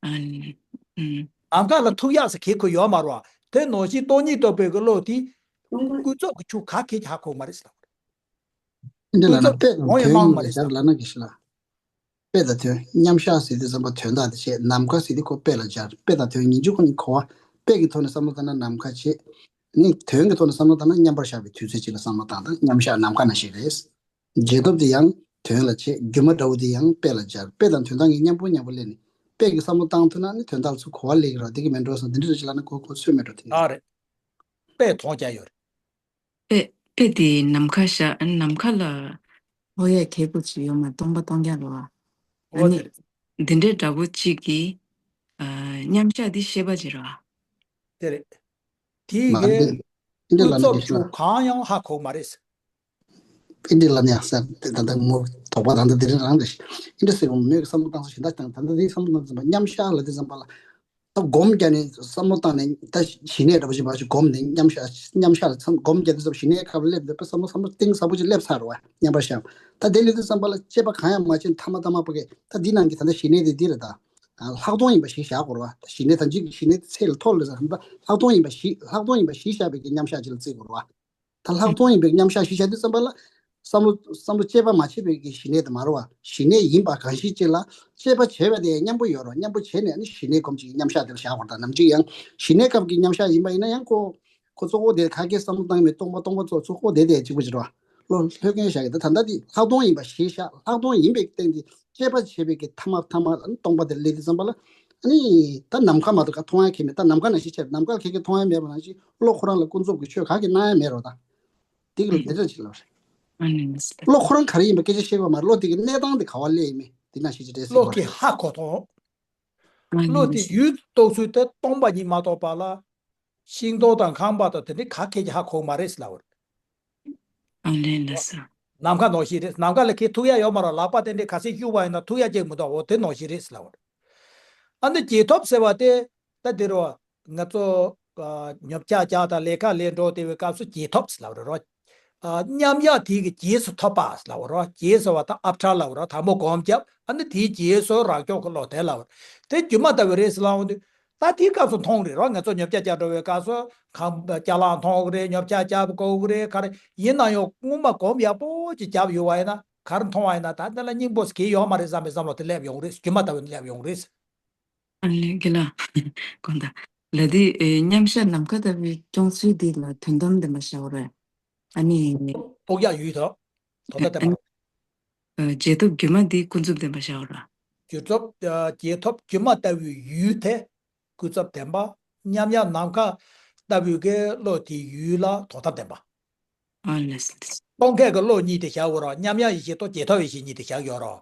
ཨ་ནི། ཨུམ། ནམ་མཁའ་ལ་ཐུག་ཡག་ཟེར་གྱི་ཁོ་ཡོད་མ་རེད་པ། དེ་ནང་བཞིན་སྟོང་ཉིད་རྟོགས་པའི་གི་བློ་དེ། ཀུན་རྫོབ་ཀྱི་ཆོས་ག་གེ་ཧ་གོ་མ་རེད་ཟེར་ལབ། འདི་ལ་ཀུན་ན་རྫོབ་དཔེ་དང་ངོ་ཡང་དོན་མང་མ་ཡིན་རེད་ཟེར། ལ་ན་གི་ཤི་ལ། དཔེ་དང་དོན་མཉམ་གཞག་ཟེར་དུས་ཙམ་པ་དོན་དག་དེ་བྱས། ནམ་མཁའ་ཟེར་དུས་ཁོ་དཔེ་ལ་སྦྱར། དཔེ་དང་དོན་ཉིན་རྒྱུན་ཁོ་གཉིས་གོ་བ། དཔེ་གི་ཐོག་ནས་བསམ་བློ་བཏང་ན་ནམ་མཁའ་བྱས། ནི་དོན་གྱི་ཐོག་ནས་བསམ་བློ་བཏང་ན་མཉམ་པར་བཞག་པའི་དུས་ཚོད་ཅིག་ལ་བསམ་བློ་བཏང་དང་། མཉམ་གཞག་ནམ་མཁའ་ནང་བཞིན་རེད། རྗེས་ཐོབ་དེ་ཡང་དོན་ལ་བྱེད། སྒྱུ་མ་འདྲ་བོ་དེ་ཡང་དཔེ་ལ་སྦྱར། དཔེ་དང་དོན་དག་གཉིས་མཉམ་པོ་མཉམ་པོ་སླེབས་ནས་དཔེ་གི་བསམ་བློ་བཏང་ཐུབ་ན་ནི་དོན་དག་ལ་ཚུར་གོ་བ་སླེབས་ཀྱི་རེད། དེ་གི་མེད་འགྲོ་སོང་། དེ་འདྲ་རེད་ཅེས་ལབ་ན་ཁོ་ཁོ་ཚོད་མེད་འགྲོ་དེ་ཡིན། ཨ་རེད། དཔེ་མཐོང་རྒྱ་ཡོད་རེད། དཔེ་དཔེ་དེ་ནམ་མཁའ་བཞག་ནམ་མཁའ་ལ་ཕོག་ཡས་ཁེ་པོ་ཅིག་ཡོད་མ། སྟོང་པ་སྟོང་རྐྱང་རེད་པ། ཨ་ཨོ་དེ་ནི་རེད། འདི་འདྲའི་འདྲ་པོ་གཅིག་གིས་ཨ་མཉམ་གཞག་འདི་ཤེས་པ་ཅིག་རེད་པ། དེ་རེད། དེའི་མ་གི་རེད། འདི་ལ་ནི་ཀུན་རྫོབ་ཆོས་གང་ཡང་ཧ་གོ་མ་རེད། ཨིན་འདི་ལ་ནི་ཡག་ས་དེ་ད་ལྟ་མོ་དོགས་པ་ད་ལྟ་དེ་རིང་རང་རེད། ཨིན་འདི་ཟེར་གོ་མོས་བསམ་བློ་བཏང་ས་གཞན་དག་དང་། ད་ལྟ་དེའི་བསམ་བློ་བཏང་ཙམ་པ་མཉམ་གཞག་ལ་དེ་ཙམ་པ་ལ་ད་སྒོམ་རྒྱག་ནས་བསམ་བློ་བཏང་ནས་ད་ཞི་གནས་འདྲ་པོ་ཞིག་བ་ཞིག་སྒོམ་ནས་མཉམ་གཞག་མཉམ་གཞག་ལ་བསམ་སྒོམ་རྒྱག་དུས་ཙམ་ཞི་གནས་ཁབ་སླེབས་འདི་པ་བསམ་བློ་བསམ་བློ་གཏིང་ཟབ་པོ་ཅིག་སླེབས་ཚར་བ་མཉམ་པར་བཞག་ད་དེ་ལས་དུས་ཙམ་པ་ལ་དཔྱད་པ་གང་ཡང་མ་བྱས་ཐ་མ་ཐ་མ་པ་གས་ད་འདི་ནང་གི་ད་ལྟ་ཞི་གནས་དེ་འདི་རེད། ད་ལྷག་མཐོང་ཡིན་པ་ཞིག་བཞག་དགོས་རེད་བ། ཞི་གནས་ད་འཇིག་ཞི་གནས་ཚད་ལ་མཐོ་ལ་ད་ལྷག་མཐོང་ཡིན་པ་ཞིག་ལྷག་མཐོང་ཡིན་པ་ཞིག་བཞག་པའི་གི་མཉམ་གཞག་ཅིག་ལ་བརྩི་དགོས་རེད་བ། ད་ལྷག་མཐོང་ཡིན་པའི་མཉམ་གཞག་ཞིག་བྱ་དུས་ཙམ་པ་ལ། བསམ་བློ་བསམ་བློ་དཔྱད་པ་མ་བྱས་པའི་གི་ཞི་གནས་དེ་མ་རེད་བ། ཞི་གནས་ཡིན་པ་གང་ཞིག་ཅིག་ལ་དཔྱད་པ་བྱས་པ་དེ་མཉམ་པོ་ཡོད་རེད། མཉམ་པོ་བྱས་ནས་ནི་ཞི་གནས་སྒོམ་གྱི་མཉམ་གཞག་དེ་ལ་བཞག་དགོས་རེད། ད་ནམ་རྒྱུན་ཡང་ཞི་གནས་སྐབས་ཀྱི་མཉམ་གཞག་ཡིན་པ་ཡིན་ན་ཡང་ཁོ་ཁོ་གཙོ་བོ་དེ་ག་གེ་བསམ་བློ་བཏང་མེད། སྟོང་པ་སྟོང་པ་གཙོ་གཙོ་བོ་དེ་དེ་གཅིག་པུ་ཅིག་རེད་བ། བློ་ལྷོད་མཁན་བཞག་གི་ད་ད་ལྟ་དེ་ལྷག་མཐོང་ཡིན་པ་ཞིག་བཞག་ལྷག་མཐོང་ཡིན་པའི་སྟེང་དེ་དཔྱད་པ་བྱས་པའི་གི་ཐ་མ་ཐ་མ་ལ་ནི་སྟོང་པ་དེ་སླེབས་དུས་ཙམ་པ་ལ། ཨ་ནི་ད་ནམ་མཁའ་མ་གཏོགས་ག་མཐོང་ཡ་གང་མེད། ད་ནམ་མཁའ་ནང་བཞིན་བྱས་ནམ་མཁའ་ལ་ག་གེ་མཐོང་ཡ་མེད་པ་ནང་བཞིན་བློ་ཁོ་རང་ལ་ཀུན་རྫོབ་ཀྱི་ཆོས་ག་གེ་སྣང་ཡ་མེད་རོ། ད་དེ་གི་ལ་དེ་འདྲ་ཅིག་ལབ་རེད། ཨ་ནི་མི་སྲིད། བློ་ཁོ་རང་ག་རེ་ཡིན་པ་སྐད་ཆ་བཤད་དགོས་མ་རེད། བློ་དེ་གི་གནས་སྟངས་དེ་ག་བ་སླེབས་ཡིན་མིན་དེ་ནང་བཞིན་ཅིག་རེད་ཟེར་བློ་གི་ཧ་གོ་མཐོང་། ཨ་ནི་བློ་མི་དེ་སྲིད། ཡུལ་རྟོགས་ཚུལ་དེ་སྟོང་པ་ཉིད་མ་གཏོགས་པ་ལ། ཤིང་སྡོང་དང་ཁང་པ་དང་དེ་འདྲའི་ག་གེ་ཅིག་ཧ་གོ་མ་རེད་ཟེར་ལབ་པ་རེད། ཨ་ལས་ལ་ས། ནམ་མཁའ་ནང་བཞིན་རེད། ནམ་མཁའ་ལ་ཁྱེད་ཐུག་ཡ་ཡོད་མ་རེད། ལག་པ་དེ་འདྲའི་ག་ཚད་གཡུག་པ་ཡིན་ན་ཐུག་ཡ་ཅིག་མི་འདུག་འོ་དེ་ནང་བཞིན་རེད་ཟེར་ལབ་པ་རེད། ཨ་ནི་རྗེས་ཐོབ་ཟེར་བ་དེ་ད་དེ་རུ་ང་ཚོ་ཨ་ཉོ་ཆ་རྒྱག་དང་ལས་ཀ་ལས་འགྲོ་བསྡད་པའི་སྐབས་སུ་རྗེས་ཐོབ་ཟེར་ལབ་པ་རེད་རོ། ཨ་མཉམ་གཞག་དེ་གི་རྗེས་སུ་ཐོབ་པ་ཟེར་ལབ་པ་རོ། རྗེས་ཟེར་བ་ད་ཨབ་ཕྲ་ལབ་པ་རོ། དང་པོ་སྒོམ་རྒྱབ། ཨ་ནི་དེའི་རྗེས་སུ་རང་སྐྱོང་གི་བློ་དེ་ལབ་པ་རེད། དེ་སྒྱུ་མ་ལྟ་བུ་རེད་ཟེར་ལབ་འོང་དུས། ད་དེའི་སྐབས་སུ་མཐོང་རེད་རོ། ང་ཚོ་ཉོ་ཆ་རྒྱག་འགྲོ་བའི་སྐབས་སུ་ཁང་ཅ་ལག་མཐོང་གི་རེད། ཉོ་ཆ་རྒྱག་དགོས་ཀྱི་རེད། ག་རེ་ཡིན་ན་ཡང་སྔོན་མ་སྒོམ་ཡག་པོ་ཅིག་རྒྱབ་ཡོད་པ་ཡིན་ན་ག་རེ་མཐོང་བ་ཡིན་ན། ད་འདི་ལ་སྙིང་པོ་ཟེར་གྱི་ཡོད་མ་རེད་བསམ་པའི་བསམ་བློ་དེ་སླེབས་ཡོང་རེད། སྒྱུ་མ་ལྟ་བུ་སླེབས་ཡོང་རེད། ཨ་ལས་དགེ་ལགས། དགོངས་དག་ལ་དེ་ཨེ་མཉམ་གཞག་ནམ་མཁའ་ལྟ་བུའི་སྐྱོང་ཚུལ་འདི་ལ་དོན་དམ་དེ་མ་བཞག་པ་རེད། ཨ་ནི། རྟོགས་ཡག་ཡུལ་དང་། དོན་དམ་དེ་མ། རྗེས་ཐོབ་སྒྱུ་མ་འདི་ཀུན་རྫོབ་བདེན་པ་བཞག་ར། རྗེས་ཐོབ་རྗེས་ཐོབ་སྒྱུ་མ་ལྟ་བུའི་ཡུལ་དེ་ཀུན་རྫོབ་བདེན་པ། མཉམ་ཡང་ནམ་མཁའ་ལྟ་བུའི་གི་བློ་དེའི་ཡུལ་ལ་དོན་དམ་བདེན་པ། ཨ་ལས། སྟོང་ཁ་གི་བློ་གཉིས་དེ་བཞག་ཡོད་ར། མཉམ་ཡང་ཡེ་ཤེས་དང་རྗེས་ཐོབ་ཡེ་ཤེས་གཉིས་དེ་བཞག་ཡོད་ར།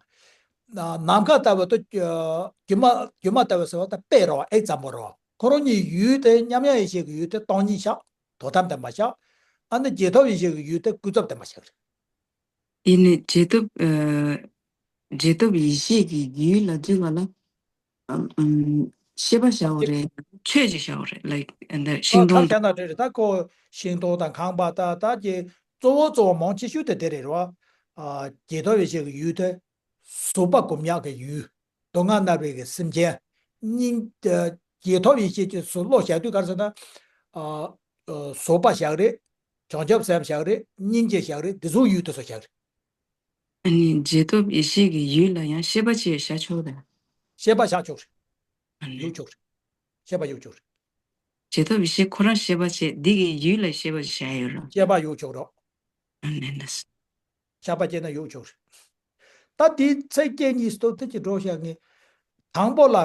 ནམ་མཁའ་ལྟ་བུ་དང་སྒྱུ་མ་སྒྱུ་མ་ལྟ་བུ་ཟེར་བ་ད་དཔེ་ར་ཨེ་ཙམ་པོ་ར། ཁོ་རང་གཉིས་ཡུལ་དེ་མཉམ་ཡང་ཡེ་ཤེས་ཀྱི་ཡུལ་དེ་སྟོང་ཉིད་བཞག་དོན་དམ་བདེན་པ་བཞག་ཨ་ནི་རྗེས་ཐོབ་ཡེ་ཤེས་ཀྱི་ཡུལ་དེ་ཀུན་རྫོབ་བདེན་པ་བཞག་རེད། ཡིན་ནའི་རྗེས་ཐོབ་ཨ། རྗེས་ཐོབ་ཡེ་ཤེས་ཀྱི་ཡུལ་ལབ་དུས་ག་ལ། ཨམ། ཤེས་པ་བཞག་པ་རེད། ཆོས་ཅིག་བཞག་པ་རེད། ལའིཀ་ཨ་ད་ཤིང་སྡོང་དང་། ད་ད་ད་ད་ད་ཁོ་ཤིང་སྡོང་དང་ཁང་པ་ད་ད་ཀྱི་གཙོ་བོ་གཙོ་བོ་མང་ཆེ་ཤོས་དེ་དེ་རེད་རོ། ཨ། རྗེས་ཐོབ་ཡེ་ཤེས་ཀྱི་ཡུལ་དེ་གཟུགས་པ་སྒོམ་ཡག་གི་ཡུལ། སྡུག་བསྔལ་མནར་བའི་གི་སེམས་ཅན། སྙིང་། རྗེས་ཐོབ་ཡེ་ཤེས་ཀྱི་གཟུགས་བློ་བཞག་དུས་ག་རེ་ཟེར་ན། ཨ། གཟུགས་པོ་བཞག་རེད། བྱང་ཆུབ་སེམས་བཞག་རེད། སྙིང་རྗེ་བཞག་རེད། འདི་ཚོ་ཡུལ་དེ་ཚོ་བཞག་རེད། ཨ་ནི་རྗེས་ཐོབ་ཡེ་ཤེས་ཀྱི་ཡུལ་ལ་ཡང་ཤེས་པ་ཅིག་བཞག་ཆོག་དང་། ཤེས་པ་བཞག་ཆོག་རེད། ཨ་ནི། གཡུག་ཆོག་རེད། ཤེས་པ་གཡུག་ཆོག་རེད། རྗེས་ཐོབ་ཡེ་ཤེས་ཁོ་རང་ཤེས་པ་བྱས། འདི་གི་ཡུལ་ལ་ཤེས་པ་བྱས་ཡོད་ར། ཤེས་པ་གཡུག་ཆོག་རོགས། ཨ་ནི་འདི། ཤ་པ་སྐྱེས་ན་གཡུག་ཆོག་རེད། ད་དེའི་ཚེ་སྐྱེ་གཉིས་སུ་དེ་ཅི་འགྲོ་བྱ་ངེས། དང་པོ་ལ།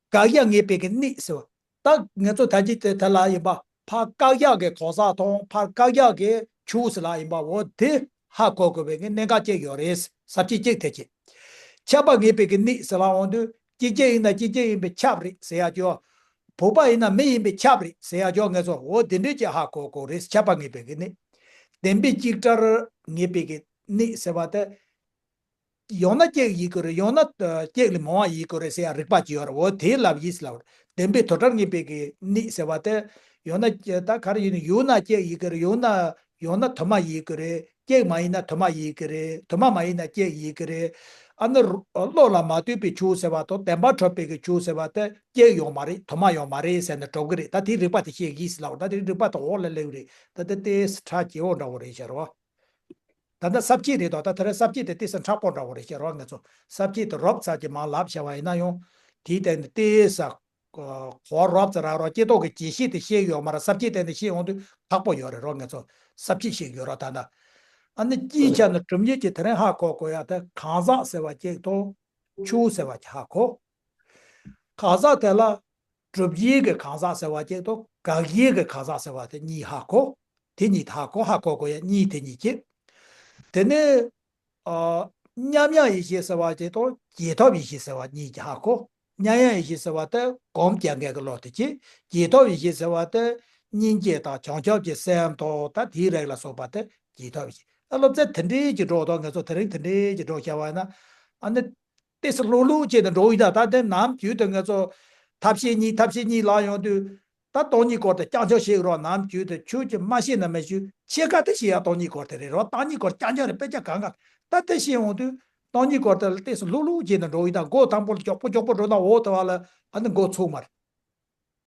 དགག་བཞག་ངེས་པའི་གི་གནས་ཟེར་བ། ད་ངེད་ཚོ་ད་ཅི་དེ་དེ་ལ་ཡིན་པ། ཕར་བཀག་བཞག་གི་གང་ཟག་དང་ཕར་བཀག་བཞག་གི་ཆོས་ཟེར་ལ་ཡིན་པ་འོ་དེ་ཧ་གོ་དགོས་པའི་གི་གནད་འགག་ཅིག་ཡོད་རེད། ས་བཅད་གཅིག་དེ་ཅི། ཁྱབ་པ་ངེས་པའི་གི་གནས་ཟེར་ལ་འོང་དུས་སྐྱེ་མཆེད་ཡིན་ན་སྐྱེ་མཆེད་ཡིན་པས་ཁྱབ་རེད་ཟེར་ཡ་ཅོ། བུམ་པ་ཡིན་ན་མི་ཡིན་པས་ཁྱབ་རེད་ཟེར་ཡ་ཅོ། ངེད་ཚོ་འོ་དེ་འདྲས་ཅིག་ཧ་གོ་དགོས་རེད། ཁྱབ་པ་ངེས་པའི་གི་གནས། བདེན་པའི་གཅིག་བྲལ་ངེས་པའི་གི་གནས་ཟེར་བ་དེ། ཡང་ན་གཅིག་ཡིན་དགོས་རེད། ཡང་ན་གཅིག་ལས་མང་བ་ཡིན་དགོས་རེད་ཟེར་ཡ་རིགས་པ་ཅིག་ཡོད་རེད། འོ་དེའི་ལབ་ཡིན་ཟེར་ལབ་རེད། བདེན་པའི་དོན་བྲལ་ངེས་པའི་གི་གནས་ཟེར་བ་དེ། ཡང་ན་ད་ག་རེ་ཡིན་ན་ཡང་ན་གཅིག་ཡིན་དགོས་རེད། ཡང་ན་ཡང་ན་དུ་མ་ཡིན་དགོས་རེད། གཅིག་མ་ཡིན་ན་དུ་མ་ཡིན་དགོས་རེད། དུ་མ་མ་ཡིན་ན་གཅིག་ཡིན་དགོས་རེད། ཨ་ནི་བློ་ལ་མ་ལྟོས་པའི་ཆོས་ཟེར་བ་དང་བདེན་པ་གྲུབ་པའི་གི་ཆོས་ཟེར་བ་དེ་གཅིག་ཡོད་མ་རེད། དུ་མ་ཡོད་མ་རེད་ཟེར་ནས་གྲུབ་གི་རེད། ད་དེའི་རིགས་པ་དེ་ཤེས་ཡིན་ཟེར་ལབ་རེད། ད་དེའི་རིགས་པ་དེ་འོག་ལ་སླེབས་རེད། ད་དེ་ཏོག་ཙམ་ཁྲ་རྒྱས་པོ་འདྲ་བོ་རེད་ཤག་རོ། ད་ལྟ་ས་བཅད་རེད་དོ། ད་དེ་རིང་ས་བཅད་དེ་ཏོག་ཙམ་མཁྲེགས་པོ་འདྲ་བོ་རེད་ཤག་རོ། ང་ཚོ་ས་བཅད་དེ་རོབ་ཙམ་གྱིས་མར་ལབ་བྱས་པ་ཡིན་ན་ཡང་། དེའི་སྟེང་དུ་ཏོག་ཙམ་གོ་རོབ་ཙམ་རག་རོགས་སྐྱེ་ཐོག་གི་རྒྱས་བཤད་དེ་ཤེས་ཡོད་མ་རེད། ས་བཅད་སྟེང་དུ་ཤེས་ཡོང་དུས་ཁག་པོ་ཡོད་རེད་རོ། ང་ཚོ་ས་བཅད་ཤེས་ཡོད་རོ། ད་ལྟ་ཨ་ནི་སྤྱིའི་ཆ་ནས་སྒྲུབ་བྱེད་ཀྱི་དེ་རིང་ཧ་གོ་དགོས་ཡ་དེ་གང་ཟག་ཟེར་བ་གཅིག་དང་ཆོས་ཟེར་བ་གཅིག་ཧ་གོ། གང་ཟག་དེ་ལ། སྒྲུབ་བྱེད་ཀྱི་གང་ཟག་ཟེར་བ་གཅིག་དང་དགག་བྱེད་ཀྱི་གང་ཟག་ཟེར་བ་དེ་གཉིས་ཧ་གོ། དེ་གཉིས་ཧ་གོ། ཧ་གོ་དགོས་ཡ་གཉིས་དེ་གཉིས་ཀྱི། དེ་ནས། ཨ། མཉམ་ཡང་ཡེ་ཤེས་ཟེར་བ་གཅིག་དང་རྗེས་ཐོབ་ཡེ་ཤེས་ཟེར་བ་གཉིས་ཀྱི་ཧ་གོ། མཉམ་ཡང་ཡེ་ཤེས་ཟེར་བ་དེ་གོམས་རྒྱག་མཁན་གྱི་བློ་དེ་གཅིག་རྗེས་ཐོབ་ཡེ་ཤེས་ཟེར་བ་དེ་སྙིང་རྗེ་དང་བྱང་ཆུབ་ཀྱི་སེམས་དང་ད་དེའི་རིགས་ལ་སོགས་པ་དེ་རྗེས་ཐོབ་ཡེ་ཤེས། ཨ། སློབ་ཚན་དེ་འདྲའི་ཅིག་འགྲོ་དང་། ང་ཚོ་དེ་རིང་དེ་འདྲའི་ཅིག་འགྲོ་བྱ་བ་ཡིན་ན། ཨ་ནི། ཏོག་ཙམ་ལྷུག་ལྷུག་བྱས་ནས་འགྲོ་ཡི་ད། ད་དེ་ནམ་རྒྱུན་དུ་ང་ཚོ་ཐབས་ཤེས་གཉིས་ཐབས་ཤེས་གཉིས་ལབ་ཡོང་དུས། ད་སྟོང་ཉིད་སྐོར་དེ་རྐྱང་རྐྱང་བཤད་རོགས། ནམ་རྒྱུན་དུ་ཁྱོད་ཀྱིས་མ་ཤེས་ན་མི་ཤེས། ཕྱེད་ཀ་དེ་ཤེས་ཡ་སྟོང་ཉིད་སྐོར་དེ་རེད་རོགས། སྟོང་ཉིད་སྐོར་རྐྱང་རྐྱང་རེད། དཔེ་ཆ་གང་ག་ད་དེ་ཤེས་ཡོང་དུས་སྟོང་ཉིད་སྐོར་དེ་ལ་ཏོག་ཙམ་ལྷུག་ལྷུག་བྱས་ནས་འགྲོ་ཡི་ད། མགོ་དང་པོ་ལ་མགྱོགས་པོ་མགྱོགས་པོ་འགྲོ་ན་འོ་དེ་བ་ལ་ཨ་ནི་མགོ་ཚོས་མ་རེད།